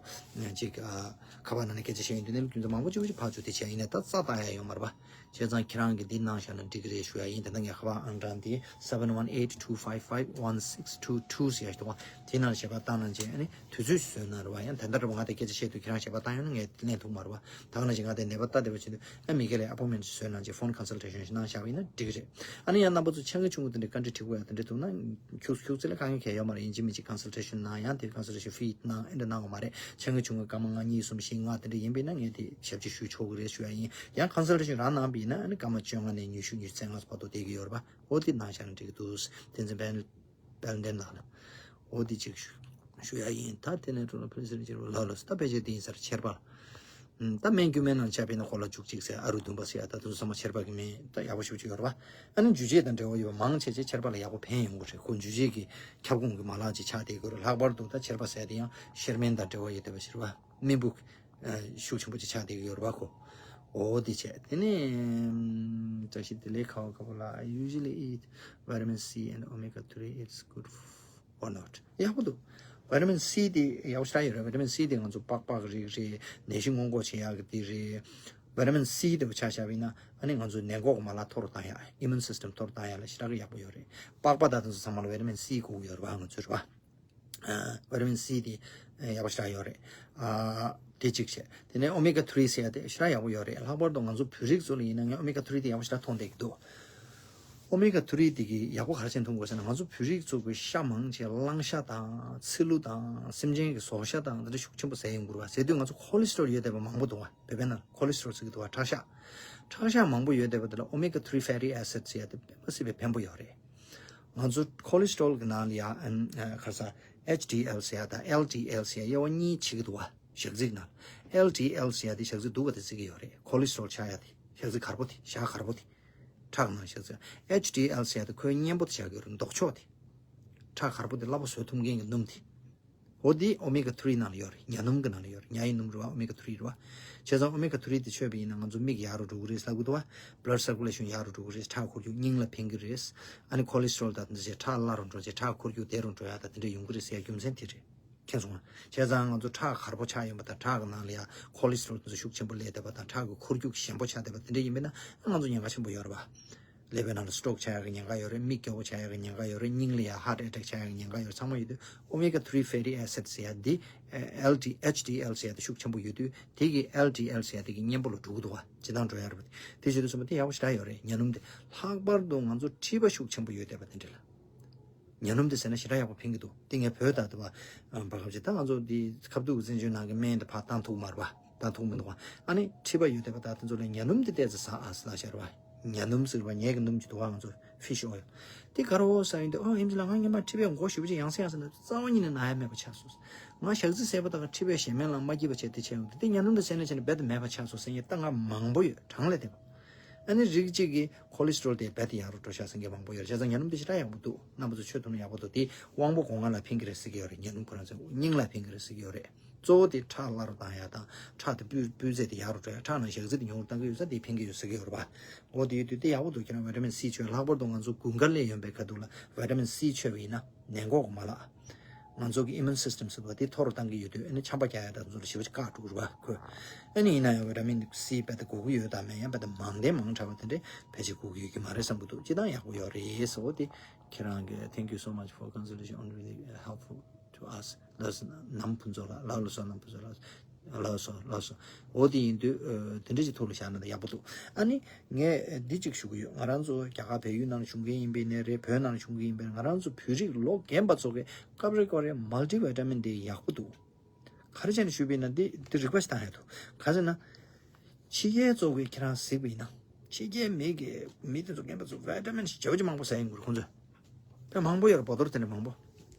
ཅིག་ཁ་པར་ནང་ནས་སྐད་ཆ་བཤད་ཡོང་དུས་ནས་རྒྱུ་མཚན་མང་པོ་ཅིག་ཅིག་ཕར་ཚུར་དེ་བྱས་ཡིན་ན་ད་རྩ་བལྟ་ཡ་ཡོད་མ་རེད་བ། བྱས་ཙང་ཁྱེད་རང་གིས་འདི་གནང་བཞག་ན་འགྲིག་གི་རེད་ཞུ་ཡ་ཡིན། ད་ལྟ་ངས་ཁ་པར་ཨང་གྲངས་འདི་seven one eight two five five one six two two ཟེར་ཡ་ཞིག་འདུག་བ། དེ་ནང་ཞལ་པར་བཏང་གནང་བྱས་ཨ་ནི་དུས་ཚོད་བཟོས་གནང་རེད་བ། ཡང་དེ་འདྲ་རེད་བ། ང་དེ་སྐད་ཆ་བཤད་དུས་ཁྱེད་རང་ཞལ་པར་བཏང་ཡོང་ན་ངས་ལེན་ཐུབ་མ་རེད་བ། ད་ག་ནང་བཞིན་ང་དེ་ནད་པ་ལྟ་བདེ་བ་བྱེད་དུས་ཨ་མི་སྒེར་ལ་appointment་ཞིག་བཟོས་གནང་བྱས་phone consultation ཞིག་གནང་བཞག་པ་ཡིན་ན་འགྲིག་གི་རེད། ཨ་ནི་ཡང་རྣམ་པ་ཚོ་ཆང་གི་ཆུང་ངུ་དེ་འདྲ་བཀའ་འདྲི་དྲི་དགོས་ཡ་དེ་འདྲ་འདུག་ན་ཁྱུག་ཁྱུག་ཙི་ལ་དཀའ་ངལ་གང་ཡོད་མ་རེད། ཡིན་གཅིག་མིན་གཅིག་consultation གནང་ཡང་དེ་consultation fee གནང་ཨེ་འདྲ་གནང་དགོས་མ་རེད། ཆང་གི་ཆུང་ངུ་སྐར་མ་ལྔ་གཉིས་གསུམ་བཞི་ལྔ་དེ་འདྲ་ཡིན་པ་ཡིན་ན་ངས་དེ་ཞབས་ཕྱི་ཞུ་ཆོག་གི་རེད་ཞུ་ཡ་ཡིན། ཡང་consultation རང་གནང་པ་ཡིན་ན་ཨ་ནི་སྐར་མ་བཅོ་ལྔ་ནས་ཉི་ཤུ་ཉི་ཤུ་རྩ་ལྔ་བར་དུ་བསྡད་ཀྱི་ཡོད་རེད་པ། འོ་དེ་གནང་བཞག་ན་འགྲིག་གི་འདུག་བསྟན་འཛིན་དཔལ་དཔལ་ལྡན་ལགས་ལ། འོ་དེ་གཅིག་ཞུ་ཞུ་ཡ་ཡིན། ད་དེ་ནས་ཀྲུང་ལ་ཕུན་སུམ་ཚོགས་པ་ལགས་ལ་ད་ཕལ་ཆེར་དེ་ཡིན་ས་རེད། ཆར་པ་ལ། ད་སྨན་རྒྱུ་སྨན་ནང་ཆ་བྱས་ན་གོ་ལ་བཅུ་གཅིག་ཟེར་ཨ་རུ་བདུན་པ་ཟེར་ཡ་ད་དུང་ཚང་མ་ཆར་པ་གི་སྨན་ད་ཡག་པོ་ཞེ་པོ་ཅིག་ཡོད་རེད་པ། ཨ་ནི་འཇུ་བྱེད་དང་འབྲེལ་བ་ཡོད་པ་མང་ཆེ་ཆེ་ཆར་པ་ལ་ཡག་པོ་ཕན་ཡོང་གི་རེད། ཁོ་འཇུ་བྱེད་ཀྱི་ཁྱབ་ཁོངས་ཀྱི་མ་ལག་ཅིག་ཆགས་བསྡད་ཀྱི་ཡོད་རེད། ལྷག་པར་དུ་ད་ཆར་པ་ཟེར་དེ་ཡང་གཤེར་སྨན་དང་འབྲེལ་བ་ཡོད་བསྡད་པ་ཞིག་རེད་པ། སྨན་ཕྲུག་ཤུགས་ཆེན་པོ་ཅིག་ཆགས་བསྡད་ཀྱི་ཡོད་རེད་པ་ཁོ། འོ་དེ་བྱས་དེ་ནས་བཀྲ་ཤིས་བདེ་ལེགས། ཁ་བ་ཁ་བ་ལ། I usually eat vitamin C and omega three, it's good or not? ཡག་པོ་འདུག vitamin C དེ་ཡག་པོ་ཞེ་དྲག་ཡོད་རེད། vitamin C དེ་ང་ཚོ་པགས་པ་གི་རིགས་རེད། ནད་གཞི་སྔོན་འགོག་བྱེད་ཡག་གི་དེ་རེད། vitamin C དེ་བོ་ཆ་བཞག་པ་ཡིན་ན་ཨ་ནི་ང་ཚོ་ནད་འགོག་གི་མ་ལག་མཐོ་རུ་བཏང་ཡག immune system མཐོ་རུ་བཏང་ཡག་ལ་ཞེ་དྲག་གི་ཡག་པོ་ཡོད་རེད། པགས་པ་དང་དེ་ཚོ་ཚང་མ་ལ་vitamin C དགོས་ཀྱི་ཡོད་རེད་པ་ང་ཚོས་རེད་པ། vitamin C དེ་ཡག་པོ་ཞེ་དྲག་ཡོད་རེད། དེ་གཅིག་བྱས། དེ་ནས་omega three ཟེར་ཡ་དེ་ཞེ་དྲག་ཡག་པོ་ཡོད་རེད། ལྷག་པར་དུ་ང་ཚོ་བོད་རིགས་ཚོ་ལ་ཡིན་ན་ངས་omega three དེ་ཡག་པོ་ཞེ་དྲག་མཐོང་བསྡད་ཀྱི་འདུག omega three དེ་གི་ཡག་པོ་ག་རེ་བྱས་མཐོང་དགོས་ཟེར་ན་ང་ཚོ་བོད་རིགས་ཚོ་གི་ཤ་མང་ཆེ་གླང་ཤ་དང་ཚིལ་ལུ་དང་སེམས་ཅན་གྱི་ཟོག་ཤ་དང་དེ་འདྲ་ཤུགས་ཆེན་པོ་ཟ་ཡོང་གི་རེད་པ། ཟས་དུས་ང་ཚོ་cholesterol ཡོད་བསྡད་པ་མང་པོ་འདུག་བ། བོད་པའི་ནང་cholesterol ཟེར་གྱི་འདུག་བ། ཁྲག་ཤ། ཁྲག་ཤ་མང་པོ་ཡོད་བསྡད་པ་དེ་ལ་omega three fatty acid ཟེར་ཡ་དེ་དཔེ་མི་སྲིད་པའི་ཕན་པོ་ཡོད་རེད། ང་ཚོ་cholesterol གི་ནང་ལ་ཡ་ཨམ་ཨ་ག་རེ་ཟ་H D L ཟེར་ཡ་དང་L D L ཟེར་ཡ་དབྱེ་བ་གཉིས་ཕྱེ་གི་འདུག་བ། ཞག་ཚིགས་ནང་L D L ཟེར་ཡ་དེ་ཞག་ཚིགས་སྡུག་པ་དེ་བརྩི་གི་ཡོད་རེད། cholesterol ཆགས་ཡ་དེ་ཞག་ཚིགས་གར་པོ་དེ་ཞག་གར་པོ་དེ། ཁྲག་ནང་ཞག་ཚིགས། H D L ཟེར་ཡ་དེ་ཁོའི་གཉེན་པོ་དེ་ཆགས་ཀྱི་ཡོད་རེད། མདོག་ཕྱོགས་དེ། ཁྲག་གར་པོ་དེ་སླ་པོ་བཟོ་ཐུབ་མཁན་གྱི་སྣུམ་དེ། འོ་འདི་omega three ནང་ལ་ཡོད་རེད། ཉ་སྣུམ་གི་ནང་ལ་ཡོད་རེད། ཉ་ཡི་སྣུམ་རེད་བ། omega three རེད་བ། བྱས་ཙང་omega three དེ་མཆོད་པ་ཡིན་ན་ང་ཚོ་མིག་ཡག་རུ་འགྲོ་གི་རེད་ཟེར་གི་འདུག་བ། blood circulation ཡག་རུ་འགྲོ་གི་རེད། ཁྲག་འཁོར་རྒྱུག་སྙིང་ལ་ཕན་གི་རེད། ཨ་ནི་cholesterol དང་དེ་ཚོ་ཁྲག་སླ་རུ་འགྲོ་བྱས་ཁྲག་འཁོར་རྒྱུག་བདེ་རུ་འགྲོ་ཡ་དང་དེ་འདྲ་ཡོང་གི་རེད་ཟེར་ཡ་རྒྱུ་མཚན་དེ་རེད། མཁྱེན་སོང་ང་། བྱས་ཙང་ང་ཚོ་ཁྲག་གར་པོ་ཆགས་ཡོད་པ་དང་ཁྲག་གི་ནང་ལ་ཡ་cholesterol དེ་ཚོ་ཤུགས་ཆེན་པོ་སླེབས་བསྡད་པ་དང་ཁྲག་གི་འཁོར་རྒྱུག་ཞན་པོ་ཆགས་བསྡད་པ་དེ་འདྲ་ཡིན་པས་ན་ང་ཚོ་ཉེན་ཁ་ཆེན་པོ་ཡོད་རེད་བ། ལེ་བའི་ནང་ལ་stroke ཆགས་ཡག་གི་ཉེན་ཁ་ཡོད་རེད། མིག་སྐྱོ་བོ་ཆགས་ཡག་གི་ཉེན་ཁ་ཡོད་རེད། སྙིང་ལ་ཡ་heart attack ཆགས་ཡག་གི་ཉེན་ཁ་ཡོད་རེད། ཚང་མ་ཡོད་དུས་omega three fatty acid ཟེར་ཡ་འདི་L D H D L ཟེར་ཡ་དེ་ཤུགས་ཆེན་པོ་ཡོད་དུས་དེ་གི་L D L ཟེར་ཡ་དེ་གི་གཉེན་པོ་ལ་འགྲོ་གི་འདུག་བ། ཇེ་ཐང་འགྲོ་ཡ་རེད་བ། དེ་བྱེད་དུས་ཙམ་པ་དེ་ཡག་པོ་ཞེ་དྲག་ཡོད་རེད། ཉ་སྣུམ་དེ་ལྷག་པར་དུ་ང་ཚོ་མཁྲིས་པ་ཤུགས་ཆེན་པོ་ཡོད་བསྡད་པ་དེ་འདྲ་ལ། ཉ་སྣུམ་དེ་ཟས་ན་ཞེ་དྲག་ཡག་པོ་ཕན་གྱི་འདུག་དེ་ངས་བོད་ད་ལྟ་བ་བར་སྐབས་ཅིག་ད་ང་ཚོ་འདི་ཁ་ཐུག་གི་བཙན་བྱོལ་ནང་གི་སྨན་དེ་ཕར་བཏང་ཐུབ་མ་རེད་བ། བཏང་ཐུབ་མི་འདུག་བ། ཨ་ནི་མཁྲིས་པ་ཡོད་བསྡད་པ་ད་དེ་ཚོ་ལ་ཉ་སྣུམ་དེ་ཏོག་ཙམ་ཟ་ཨ་ཟེར་ལབ་བྱས་རེད་བ། ཉ་སྣུམ་ཟེར་བ་ཉའི་གི་སྣུམ་ཅིག་འདུག་བ། ང་ཚོ་fish oil དེ་ག་རེ་ཟ་ཡིན་དུས་ཨ་ཨེམ་ཆི་ལ་ང་སྔོན་མ་མཁྲིས་པས་མགོ་ཞེ་པོ་ཅིག་ཡང་སེ་ཡང་སེ་ན་རྩ་བ་ཉིད་ནས་ན་ཡ་མེད་པ་ཆགས་སོང་། ང་ཞག་རྩི་ཟས་པ་དག་ག་མཁྲིས་པས་ཞེ་མེད་ལ་མ་སྐྱིད་པ་བྱས་དེ་བྱས་ཡོང་དུས་དེ་ཉ་སྣུམ་དེ་ཟས་ན་བྱས་ནས་རྦད་དེ་མེད་པ་ཆགས་སོང་ཟེར་མཁན་ད་ང་མང་པོ་ཡོད། གྲངས་ལས་འདས་པ། ཨ་ནི་རིགས་གཅིག་གི་cholesterol དེ་རྦད་དེ་ཡག་རུ་འགྲོ་ཤག་ཟེར་མཁན་མང་པོ་ཡོད་རེད། བྱས་ཙང་ཉ་སྣུམ་དེ་ཞེ་དྲག་ཡག་པོ་འདུག་རྣམ་པ་ཚོ་མཆོད་ཐུབ་ན་ཡག་པོ་འདུག་དེ་དབང་པོ་སྒོ་ང་ལ་ཕན་གྱི་རེད་ཟེར་གྱི་ཡོད་རེད། ཉ་སྣུམ་ཁོ་རང་ཚོ་སྙིང་ལ་ཕན་གྱི་རེད་ཟེར་གྱི་ཡོད་རེད། གཙོ་བོ་དེ་ཁྲག་སླ་རུ་བཏང་ཡ་དང་ཁྲག་དེ་སྤུས་སྤུས་ཚད་དེ་ཡག་རུ་འགྲོ་ཡ། ཁྲག་ནང་ཞག་རྩི་དེ་ཉུང་རུ་བཏང་གི་ཡོད་ས་དེ་ཕན་གྱི་ཡོད་ཟེར་གྱི་ཡོད་རེད་པ། འོ་དེ་ཡོད་དུས་དེ་ཡག་པོ་འདུག་ཁྱེད་རང་vitamin C མཆོད། ལྷག་པར་དུ་ང་ཚོ་དགུན་ཁ་སླེབས་ཡོང་པའི་ཁ་ཐུག་ལ་vitamin C མཆོད་པ་ཡིན་ན་ནད་འགོག་གི་མ་ལག་ང་ཚོ་གི་immune system ཟེར་བ་དེ་མཐོ་རུ་བཏང་གི་ཡོད་དུས་ཨ་ནི་ཆམ་པ་རྒྱག་ཡ་དང་ཚོ་ལ་ཞེ་པོ་ཅིག་བཀག་འགྲོ་གི་རེད་བ། ཁོས་ཨ་ནི་ཡིན་ན་ཡང་vitamin C རྦད་དེ་དགོས་ཀྱི་ཡོད་དམ་མེད་ཡང་རྦད་དེ་མང་དེ་མང་དྲགས་པ་དེ་འདྲས་ཕལ་ཆེར་དགོས་ཀྱི་ཡོད་ཀྱི་མ་རེད་བསམ་གྱི་འདུག་སྤྱིར་བཏང་ཡག་པོ་ཡོད་རེད་ཟེར། འོ་དེ་ཁྱེད་རང་གི thank you so much for consultation on really helpful to us. ལགས་སོ་ནམ་ཕུན་ཚོགས་ལགས། ལགས་སོ་ནམ་ཕུན་ཚོགས་ལགས། ལགས་སོ་ལགས་སོ། འོ་དེ་ཡིན་དུས་ཨ་དེ་འདྲ་ཅིག་ཐུགས་ལ་བཞག་ན་ད་ཡག་པོ་འདུག་ཨ་ནི་ངས་འདི་གཅིག་ཞུ་གི་ཡོད། ང་རང་ཚོ་རྒྱ་གར་བལ་ཡུལ་ནང་ལ་བྱུང་མཁན་ཡིན་པའི་ནས་རེད། བོད་ནང་ལ་བྱུང་མཁན་ཡིན་པའི་ནས་ང་རང་ཚོ་བོད་རིགས་ལོ་རྒན་པ་ཚོ་གི་སྐབས་རེ་སྐབས་རེ་multivitamin དེ་ཡག་པོ་འདུག་ག་རེ་བྱས་ནས་ཞུས་པ་ཡིན་ན་འདི་འདི་རིག་པ་ཞིག་བཏང་ཡ་འདུག་ག་ཟེར་ན། ཕྱི་རྒྱལ་ཚོ་གིས་ཁྱེད་རང་གཟིགས་པ་ཡིན་ན། ཕྱི་རྒྱལ་མི་གི་མི་དེ་ཚོ་རྒན་པ་ཚོ་ཝི་ཊ་མིན་ཞེ་པོ་ཅིག་མང་པོ་ཟ་ཡིན་དགོས་རེད་ཁོང་ཚོས། དཔེ་མང་པོ་ཡོད་རེད་བོ་ཏོར་དེ་འདྲ་མང་པོ།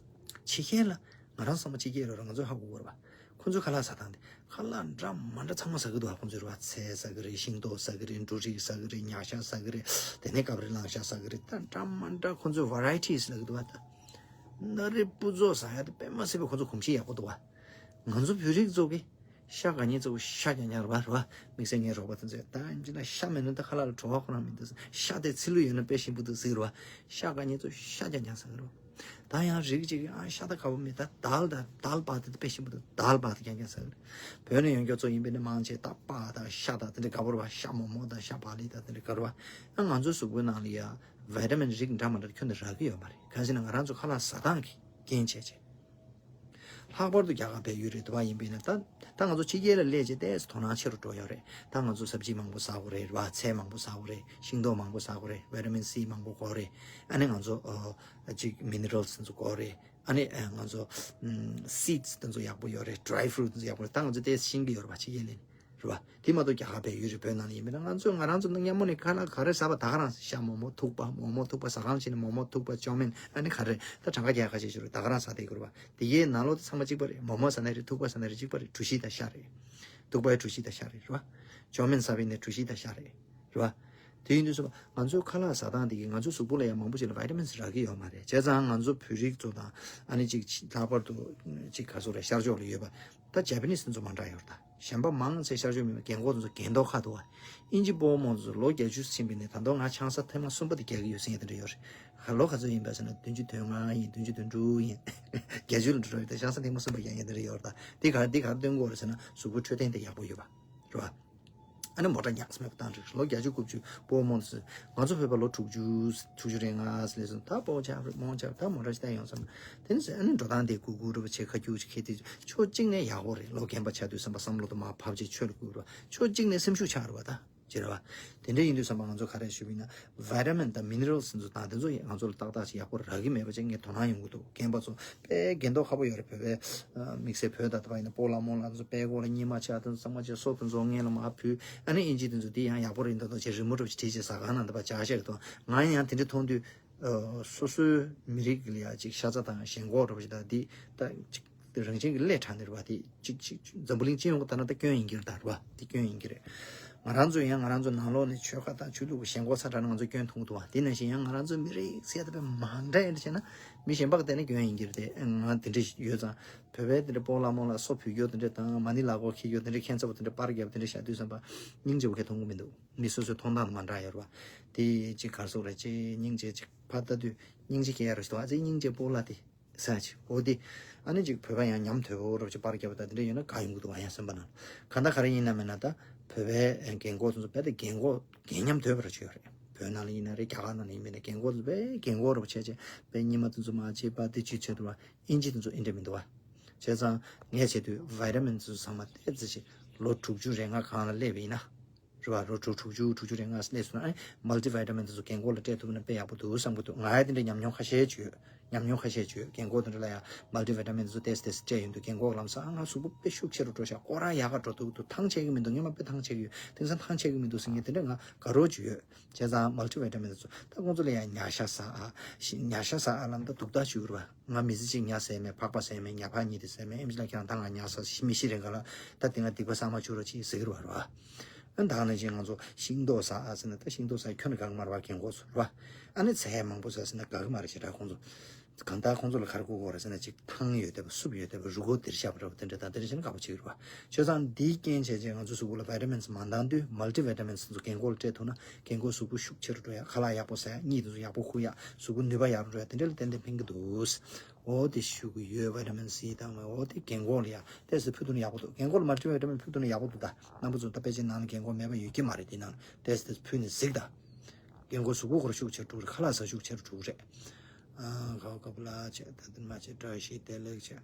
ཕྱི་རྒྱལ་ལ་ང་རང་ཚང་མ་ཕྱི་རྒྱལ་རེད་རེད་ང་ཚོས་ཧ་གོ་དགོས་རེད་བ། ཁོང་ཚོའི་ཁ་ལག་ཟ་སྟངས་དེ་ཁ་ལག་འདྲ་མ་འདྲ་ཚང་མ་ཟ་གི་འདུག་བ། ཁོང་ཚོས་རེད་བ། ཚལ་ཟ་གི་རེད། ཤིང་ཏོག་ཟ་གི་རེད། འབྲུ་རིགས་ཟ་གི་རེད། ཉ་ཤ་ཟ་གི་རེད། དེ་ནས་སྐབས་རེ་གླང་ཤ་ཟ་གི་རེད། ད་འདྲ་མ་འདྲ་ཁོང་ཚོས་ཝ་རའི་ཊིས་ལབ་གི་འདུག་བ། ད་སྣ་རེ་སྤུ་མཛོག་ཟ་ཡ་དེ་དཔེ་མ་སྲིད་པའི་ཁོང་ཚོ་གོམས་གཤིས་ཡག་པོ་འདུག་བ། ང་ཚོ་བོད་རིགས་ཚོ་གི་ཤ་དགའ་མཁན་ཚོ་ཤ་རྐྱང་རྐྱང་རེད་བ། རེད་བ། དམིགས་བསལ་ངའི་རོགས་པ་དེ་ཚོས་ད་ཡིན་གྱི་ན་ཤ་མེད་ན་ད་ཁ་ལག་ལ་བྲོ་བ་ཁོ་རང་མི་འདུག་ཤ་དེ་ཚིལ་ལུ་ཡོད་ན་དཔེ་ཞིམ་པོ་འདུག་ཟེར་རེད་བ། ཤ་དགའ་མཁན་ཚོ་ཤ་རྐྱང་རྐྱང་ཟ་གི་རེད་བ། ད་ཡང་རིགས་གཅིག་གིས་ཨ་ཤ་ད་དགའ་པོ་མེད། ད་དཱལ་དང་དཱལ་བ་དེ་དཔེ་ཞིམ་པོ་འདུག་དཱལ་བ་དེ་རྐྱང་རྐྱང་ཟ་གི་རེད། བོད་ནས་ཡོང་མཁན་ཚོ་ཡིན་པས་ན་མང་ཆེ་ད་པ་དང་ཤ་དང་དེ་འདྲ་དགའ་པོ་རེད་བ། ཤ་མོག་མོག་དང་ཤ་བག་ལེབ་དང་དེ་འདྲ་དགའ་རེད་བ། ཨ་ང་ཚོའི་གཟུགས་པོའི་ནང་ལ་ཡ་ཝི་ཊ་མིན་རིགས་འདྲ་མ་འདྲ་ཁྱོན་ནས་རག་གི་ཡོད་མ་རེད། གང་ཟེར་ན་ང་རང་ཚོ་ཁ་ལག་ཟ་སྟངས་ཀྱི་རྐྱེན་བྱས་བྱས། ལྷག་པར་དུ་རྒྱ་གར་བལ་ཡུལ་རེད་འདུག་བ། ཡིན་པས་ན་ད་ད་ང་ཚོ་ཕྱི་རྒྱལ་ལ་སླེབས་རྗེས་ཏོག་ཙམ་དོ་སྣང་ཆེ་རུ་འགྲོ་ཡོད་རེད། ད་ང་ཚོ་སབ་ཇི་མང་པོ་ཟ་དགོས་རེད་བ། ཚལ་མང་པོ་ཟ་དགོས་རེད། ཤིང་ཏོག་མང་པོ་ཟ་དགོས་རེད། ཝི་ཊ་མིན་སི་མང་པོ་དགོས་རེད། ཨ་ནི་ང་ཚོ་ཨ་ཅིག་མི་ནི་རལ་སི་དེ་ཚོ་དགོས་རེད། ཨ་ནི་ཨ་ང་ཚོ་ཨམ་སིཌ་སི་དེ་ཚོ་ཡག་པོ་ཡོད་རེད། ཌི་རའི་ཕུ་རུཊ་སི་དེ་ཚོ་ཡག་པོ་རེད། ད་ང་ཚོ་ཏོག་ཙམ་ཤེས་ཀྱི་ཡོད་རེད་བ། ཕྱི་རྒྱལ་སླེབས་ནས་རེད་བ། དེ་མ་གཏོགས་རྒྱ་གར་བལ་ཡུལ་རེད། བོད་ནང་ལ་ཡིན་པས་ན་ང་ཚོ་ང་རང་ཚོ་སྔ་མོ་ནས་ཁ་ལག་ག་རེ་ཟ་བ་ད་ག་རང་ཤ་མོག་མོག་ཐུག་པ། མོག་མོག་ཐུག་པ། ཟ་ཁང་ཕྱིན་ནས་མོག་མོག་ཐུག་པ། ཅའོ་མིན། ཨ་ནི་ག་རེ་ད་གྲངས་ཀ་རྒྱག་ཁ་ཤས་ཤིག་རེད། ད་ག་རང་ཟ་བསྡད་ཀྱི་རེད་བ། དེ་གའི་ནང་ལོགས་དེ་ཚང་མ་གཅིག་པ་རེད། མོག་མོག་ཟ་ནའི་རེད། ཐུག་པ་ཟ་ནའི་རེད། གཅིག་པ་རེད། གྲོ་ཞིབ་དང་ཤ་རེད། ཐུག་པའི་གྲོ་ཞིབ་དང་ཤ་རེད། རེད་བ། ཅའོ་མིན་ཟ་བའི་ནི་གྲོ་ཞིབ་དང་ཤ་རེད། རེད་བ། དེ་ཡིན་དུས་ཙམ་པ་ང་ཚོའི་ཁ་ལག་ཟ་སྟངས་དེ་གིས་ང་ཚོའི་གཟུགས་པོ་ལ་ཡང་མང་པོ་ཞིག་ལ་ཝི་ཊ་མིན་སི་རག་གི་ཡོད་མ་རེད། བྱས་ཙང་ང་ཚོ་བོད་རིགས་ཚོ་དང་ཨ་ནི་ཅིག་ལྷག་པར་དུ་ཅིག་ག་སོ་རེད། ཤར་ཕྱོགས་ལ་ཡོད་པ། ད་ཇ་པ་ནིས་དེ་ཚོ་མ་འདྲ་ཡོད་རེད། ད་གཞན་པ་མང་ཆེ་ཤར་ཕྱོགས་མི་མང་རྒན་གོག་དེ་ཚོ་རྒན་མདོག་ཁ་འདུག་བ། དབྱིན་ཇི་སྤོ་བོ་མོ་དེ་ཚོ་ལོ་བརྒྱད་ཅུ་ཕྱིན་པ་ནས་ད་དུང་ང་ཆང་ས་ཐེངས་མ་གསུམ་པ་དེ་རྒྱག་གི་ཡོད་ཟེར་མཁན་དེ་འདྲ་ཡོད་རེད། ཧ། ལོ་ག་ཚོད་ཡིན་པ་ཟེར་ན་བདུན་ཅུ་དོན་ལྔ་ཡིན། བདུན་ཅུ་དོན་དྲུག་ཡིན། བརྒྱད་ཅུ་ལ་འགྲོ་རེད། ད་ཆང་ས་ཐེངས་མ་གསུམ་པ་རྒྱག་མཁན་དེ་འདྲ་ཡོད་རེད། ད་དེ་ག་རེ་སྟོན་གྱི་ཡོད་རེད་ཟེར་ན་གཟུགས་པོ་འཕྲོད་བསྟེན་དེ་ཡག་པོ་ཡོད་པ། རེད་བ། ཨ་ནི་མོ་ཊ་ཉག་གཅིག་མེད་པ་བཏང་རེད། ལོ་བརྒྱད་ཅུ་དགུ་བཅུ་སྤོ་བོ་མོ་ཚོས། ང་ཚོ་བོད་པ་ལོ་དྲུག་ཅུ་དྲུག་ཅུ་རེ་ལྔ་ལས་སོང་། ད་སྤོ་བོ་ཆགས་རེད། མོ་ཆགས། ད་མོ་ཊ་ཞིག་བཏང་ཡོང་བསམ། དེ་ནས་ཨ་ནི་འགྲོ་སྟངས་དེ་གུག་གུག་རེད་པ། བྱེད་ཁ་རྒྱུག་ཅིག་ཁེ་དེ་ཕྱོགས་གཅིག་ནས་ཡག་པོ་རེད། ལོ་རྒན་པ་ཆགས་དུས་བསམ་པ་བསམ་བློ་དུ་མར་བབས་བྱས་ཆོས་ལ་གུས་རེད་པ། ཕྱོགས་གཅིག་ནས་སེམས་ཤུགས་ཆག་རེད་པ། ད་ཅི་རེད་པ། དེ་འདྲ་ཡིན་དུས་བསམ་པ་ང་ཚོ་ག་རེ་ཞུ་བ་ཡིན་ན་ཝི་ཊ་མིན་དང་མི་ནི་རལ་སི་དེ་ཚོ་དང་དེ་ཚོ་ང་ཚོ་ལ་ཏག་ཏག་ཅིག་ཡག་པོ་རག་གི་མེད་པ་ཅིག་ངས་དོ་སྣང་ཡོང་གི་འདུག་རྒན་པ་ཚོ་དཔེ་རྒན་མདོག་ཁ་པོ་ཡོད་རེད། བོད་པའི་དམིགས་བསལ་བོད་ད་ལྟ་བ་ཡིན་ན་སྤོ་ལགས་རྨོ་ལགས་ཚོ་དཔེ་ཀོ་ལ་གཉིད་མ་ཆག་དེ་ཚོ་ཚང་མ་བྱས་སོ་དེ་ཚོ་ངན་ལ་མར་ཕུལ། ཨ་ནི་དབྱིན་ཇི་དེ་ཚོ་དེ་ཡང་ཡག་པོ་རེད་འདུག་ཅེས་རི་མོ་འདྲ་པོ་ཅིག་བྲིས་བྱས་ཟ་ཁང་ནང་དུ་ཕར་བཞག་བཞག་གི་འདུག་ང་ཡང་དེ་འདྲ་མཐོང་དུས་སོ་སོའི་མི་རིགས་ལ་ཡ་ཅིག་ཤ་ཚ་དང་ཞེན་ཁོག་འདྲ་པོ་ཅིག་དང་དེ་ད་ཅིག་རང་བཞིན་གྱི་ལས་དྲག་ནི་རེད་པ། དེ་གཅིག་གཅིག་འཛམ་བུ་གླིང་སྤྱི་ཡོངས་ཀྱི་ལྟར་ན་ད་སྐྱོན་ཡིན་གྱི་རེད། ད་རེད་པ། དེ་སྐྱོན་ཡིན་གྱི་རེད། ང་རང་ཚོ་ཡང་ང་རང་ཚོ་ནང་ལོགས་ནས་ཆོལ་ཁ་དང་ཆོས་ལུགས་ཀྱི་ཞེན་ཁོག་ཚ་དྲགས་ན་ང་ཚོ་སྐྱོན་མཐོང་གི་འདུག་པ། དེ་ནང་བཞིན་ཡང་ང་རང་ཚོ་མི་རིགས་ཟེར་ཡ་ད་དཔེ་མ་འདྲ་ཡིན་འདྲ་བྱས་ན་མི་གཞན་པ་གི་ལྟས་ན་སྐྱོན་ཡིན་གྱི་རེད་དེ། ང་དེ་འདྲ་ཡོད་ཙང་བོད་པའི་དེ་འདྲ་སྤོ་ལགས་རྨོ་ལགས་སོ་ཕུད་རྒྱུ་དེ་འདྲ་དང་མ་ཎི་ལག་མགོ་འཁྱེར་རྒྱུ་དེ་འདྲ། ཁྱད་མཚར་པོ་དེ་འདྲ་པར་རྒྱབ་དེ་འདྲ་བཞག་དུས་བསམ་པ་སྙིང་རྗེ་པོ་གང་ཡང་མཐོང་གི་མི་འདུག་མི་སོ་སོའི་མཐོང་སྟངས་མ་འདྲ་ཡོད་རེད་པ། དེ་ཅིག་ག་རེ་ཟེར་དགོས་རེད། ཅིག་སྙིང་རྗེ་ཅིག་ཕར་ལྟ་དུས་སྙིང་རྗེ་སྐྱེ་ཡ་རེད་ཞུ་དོ། ཨ་ཙི་སྙིང་རྗེ་སྤོ་ལགས་དེ། ས་ཅིག་འོ་དེ། ཨ་ནི་ཅིག་བོད་པ་ཡང་ཉམས་དོད་པོ་རོབ་ཅིག་པར་རྒྱབ་པ་དང་དེ་འདྲ་ཡོད་ན་དགའ་ཡོང་གི་འདུག་ང་ཡང་སེམས་པ་ནང་། གང་ལྟར་ག་རེ་ཡིན་ན་མིན་ན་ད་བོད་པའི་རྒན་གོག་ཚོ་ཚོ་རྦད་དེ་རྒན་གོག་རྒན་ཉམས་དོད་པོ་ར་ཅིག་ཡོད་རེད། བོད་ནང་ལ་ཡིན་ན་རེད། རྒྱ་གར་ནང་ལ་ཡིན་མིན་ན་རྒན་གོག་ཚོ་རྦད་རྒན་གོག་རོབ་བྱས་བྱས་རྦད་ཉི་མ་དེ་ཚོ་མ་བྱེད་པ་དེ་ཅིག་བྱེད་འདུག་པ། ཨིན་ཇི་དེ་ཚོ་ཨིན་འདྲ་མི་འདུག་པ། བྱས་ཙང་ངས་བྱེད་དུས་ཝི་ཊ་མིན་དེ་ཚོ་ཚང་མ་ཏོག་ཙམ་ཅིག་ལོ་དྲུག་ཅུ་རེ་ལྔ་སྒང་ལ་སླེབས་པ་ཡིན་ན། རེད་པ། ལོ་དྲུག་དྲུག་ཅུ་དྲུག་ཅུ་རེ་ལྔ་སླེབས་སོང་ན་ཨ་ནི་མལ་ཊི་ཝི་ཊ་མིན་དེ་ཚོ་རྒན་གོག་ལ་སྤྲད་ཐུབ་ན་དཔེ་ཡག་པོ་འདུག་བསམ་གྱི་འདུག་ང་ཡང་དེ་འདྲའི་ཉམས་མྱོང་ཁ་ཤས་ཅིག་ཡོད། ཉམས་མྱོང་ཁ་ཤས་ཅིག་ཡོད། རྒན་གོག་དེ་འདྲ་ལ་ཡང་མལ་ཊི་ཝི་ཊ་མིན་དེ་ཚོ་ཏོག་ཙམ་ཏོག་ཙམ་སྤྲད་ཡོང་དུས་རྒན་གོག་ལམ་སང་ཨ་ང་གཟུགས་པོ་དཔེ་ཤུགས་ཆེ་རུ་འགྲོ་ཤག་སྐོར་ར་ཡག་ག་འགྲོ་འདུག་འདུག་ཐང་ཆད་ཀྱི་མི་འདུག་སྔོན་མ་དཔེ་ཐང་ཆད་ཀྱི་ཡོད། དེང་སང་ཐང་ཆད་ཀྱི་མི་འདུག་ཟེར་མཁན་དེ་འདྲ་ང་དགའ་རོགས་ཅིག་ཡོད། བྱས་ཙང་མལ་ཊི་ཝི་ཊ་མིན་དེ་ཚོ་ད་ཁོང་ཚོ་ལ་ཡང་ཉ་ཤ་ཟ་ཨ། ཤི་ཉ་ཤ་ཟ་ཨ་ལབ་ད་སྡུག་ཐག་ཆོད་ཀྱི་རེད་པ། ང་མི་ཚེ་གཅིག་ཉ་ཟས་མེད། ཕག་པ་ཟས་མེད། ཉ་ཕག་གཉིས་དེ་ཟས་མེད། ཨེམ་ཆི་ལ་ཁྱེད་རང་ད་ང་ཉ་ཟ་ཤི་མི་ཤི་རན་ག་ལ། ད་དེ་ང་སྡིག་པ་བསགས་མ་བཅུག་རོགས་གྱིས་ཟེར་གྱི་རེད་པ། རེད་པ། ཨ་ད་ནང་བཞིན་ང་ཚོ་ཤིང་ཏོག་ཟ་ཨ་ཟེར་ན་ད་ཤིང་ཏོག་ཟ་ཁྱོན་ནས་དགའ་གི་མ་རེད་པ། རྒན་གོག་ཚོ་རེད་པ། ཨ་ནི་ཚལ་མང་པོ་ཟ་ཟེར་ན་དགའ་གི་མ་རེད་ཞེ་དྲག་ཁོང་ཚོ། གང་ལྟར་ཁོང་ཚོ་ལ་ག་རེ་དགོས་ཀྱི་ཡོད་རེད་ཟེར་ན་ཅིག་ཐང་ཡོད་བསྡད་པ། སུབ་ཡོད་བསྡད་པ། རུས་ཁོག་ལྡིར་ཤག་པ་འདྲ་པོ་དེ་འདྲ་དང་དེ་འདྲ་བྱས་ན་དགའ་པོ་བྱེད་ཀྱི་རེད་པ། བྱས་ཙང་འདིའི་རྐྱེན་བྱས་རྗེས་ང་ཚོའི་གཟུགས་པོ་ལ་ཝི་ཊ་མིན་མ་འདང་དུས་མལ་ཊི་ཝི་ཊ་མིན་ཚོ་རྒན་གོག་ལ་སྤྲད་ཐུབ་ན་རྒན་གོག་གཟུགས་པོ་ཤུགས་ཆེ་རུ་འགྲོ་ཡ། ཁ་ལག་ཡག་པོ་ཟ་ཡ། གཉིད་དེ་ཚོ་ཡག་པོ་ཁུག་ཡ། གཟུགས་པོ་ནུས་པ་ཡག་རུ་འགྲོ་ཡ། དེ་འདྲ་ལ་ཏན་ཏན་ཕན་གྱི་འདུག་འོ་དེ་ཞུ་གི་ཡོད། ཝི་ཊ་མིན་སི་དང་འོ་དེ་རྒན་གོག་ལ་ཡ་ཏོག་ཙམ་ཕུལ་ཐུབ་ན་ཡག་པོ་འདུག་རྒན་གོག་ལ་མལ་ཊི་ཝི་ཊ་མིན་ཕུལ་ཐུབ་ན་ཡག་པོ་འདུག་ད་རྣམ་པ་ཚོ་ད་ཕལ་ཆེར་ནང་ལ་རྒན་གོག་མེད་པ་ཡོད་ཀྱི་མ་རེད། དེ་ནང་ཏོག་ཙམ་ཏོག་ཙམ་ཕུལ་ནས་གཟིགས་ད། རྒན་གོག་གཟུགས་པོ་ཁོ་རང་ཤུགས་ཆེར་འགྲོ་གི་རེད། ཁ་ལག་ཟ་ཤུགས་ཆེར་འགྲོ་གི་རེད། ཨ་ཁ་བ་ཀ་པ་ལ་བྱས། ད་དེ་མ་བྱས། བཀྲ་ཤིས་བདེ་ལེགས་བྱས།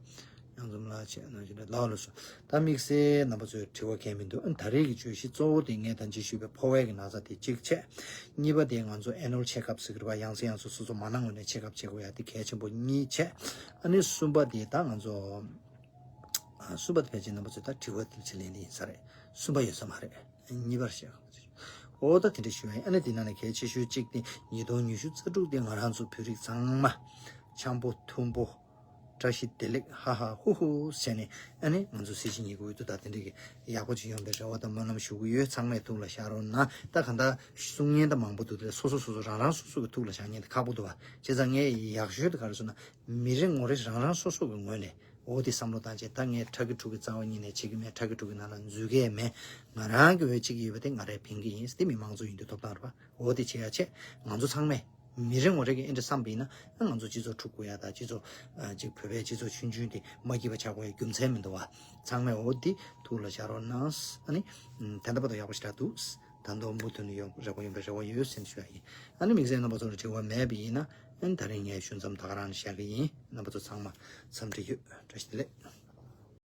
གཡང་འཛོམས་ལགས་བྱས། ནང་བཞིན་ལགས་ལགས་སོ། ད་དམིགས་བསལ་རྣམ་པ་ཚོས་དྲི་བ་གང་ཡང་མི་འདུག་ཨ་ད་རེས་ཀྱི་བརྗོད་གཞི་གཙོ་བོ་དེ་ངས་ད་ཅི་ཞུས་པའི་ཕོ་བའི་གི་ན་ཚ་དེ་གཅིག་བྱས། གཉིས་པ་དེ་ང་ཚོ་ཨེ་ནུ་ཨལ་ཆེག་ཨབ་ཟེར་གི་རེད་པ། ཡང་སེ་ཡང་སེ་སོ་སོ་མ་གནང་ངོས་ནས་ཆེག་ཨབ་བྱེད་དགོས་ཡ་དེ་གལ་ཆེན་པོ་གཉིས་བྱས། ཨ་ནི་གསུམ་པ་དེ་ད་ང་ཚོ། ཨ། གསུམ་པ་དེ་ཕལ་ཆེར་རྣམ་པ་ཚོས་ད་དྲི་བ་དེ་ཕྱིར་ལན་དེ་ཡིན་ས་རེད། གསུམ་པ་ཡོད་ས་མ་རེད། གཉིས་པར་བཤད། འོ་ད་དེ་འདྲ་ཞུ་ཡ་ཡིན། ཨ་ནི་དེ་ནང་ནས་གལ་ཆེ་ཤོས་གཅིག་དེ་ཉིས་སྟོང་ཉི་ཤུ་རྩ་དྲུག་དེ་ང་རང་ཚོ་བོད་རིགས་ཚང་མ་འཆམ་པོ་མཐུན་པོ་བཀྲ་ཤིས་བདེ་ལེགས་ཧ་ཧ་ཧུ་ཧུ་ཟེར་ནས། ཨ་ནི་ང་ཚོ་སྲིད་སྤྱི་གཉིས་ཀྱི་འོས་བསྡུ་ད་དེ་འདྲ་གི་ཡག་པོ་ཅིག་ཡོང་པའི་རེ་བ་དང་སྨོན་ལམ་ཞུ་གི་ཡོད། ཚང་མས་ཐུགས་ལ་བཞག་རོགས་གནང་། ད་གང་ལྟར་གསུང་མཁན་ད་མང་པོ་འདུག་དེ་སོ་སོ་སོ་སོ་རང་རང་སོ་སོ་གི་ཐུགས་ལ་བཞག་མཁན་དེ་ཁག་པོ་འདུག་བ། བྱས་ཙང་ངས་ཡག་ཤོས་དེ་ག་རེ་ཟེར་ན། མི་རེ་ངོ་རེ་རང་རང་སོ་སོ་གི་ངོས་ནས་འོ་དེ་བསམ་བློ་བཏང་བྱས། ད་ངས་ཁྲག་གི་དྲུག་གི་རྩ་བ་ཉིད་ནས་བྱེད་ཀྱི་མེད། ཁྲག་གི་དྲུག་གི་ནང་ལ་འཛུལ་གྱི་མེད། ང་རང་གི་འོས་གཅིག་ཡོད་པ་དེ་ང་རས་འཕེན་གྱི་ཡིན། དེ་མི་མང་གཙོ་ཡིན་དུས་ཐོབ་ཐང་རེད་པ། འོ་དེ་བྱེད་ཡ་བྱེད། ང་ཚོ་ཚང་མས་མི་རེ་ངོ་རེ་གི་ཨེ་འདྲ་བསམ་པ་ཡིན་ན། ང་ཚོ་སྤྱི་ཚོགས་འཁྲུག་དགོས་ཡ་དང་། སྤྱི་ཚོགས་ཨ་ཅིག་བོད་པའི་སྤྱི་ཚོགས་ཆུང་ཆུང་དེ་མ་སྐྱིད་པ་ཆགས་དགོས་ཡ་རྒྱུ་མཚན་མི་འདུག་བ། ཚང་མས་འོ་དེ་ཐུགས་ལ་བཞག་རོགས་གནང་། ཨ་ནི་ད་ལྟ་བར་དུ་ཡག་པོ་ཞེ་དྲག་འདུག་ད་དུང་མུ་མཐུད་ནས་ཡོང་རེ་བ་ཡོང་པའི་རེ་བ་ཡོད་ཟེར་ནས་ཞུ་ཡ་ཡིན། ཨ་ནི་དམིགས་བསལ་རྣམ་པ་ཚོ་ལ་དྲི་བ་མེད་པ་ཡིན་ན། ཨ་ནི་ད་རིང་ངས་ཞུ་མཚམས་ད་ག་རང་ནས་བཞག་གི་ཡིན། རྣམ་པ་ཚོ་ཚང་མ་འཚམས་འདྲི་ཡོད། བཀྲ་ཤིས་བདེ་ལེགས།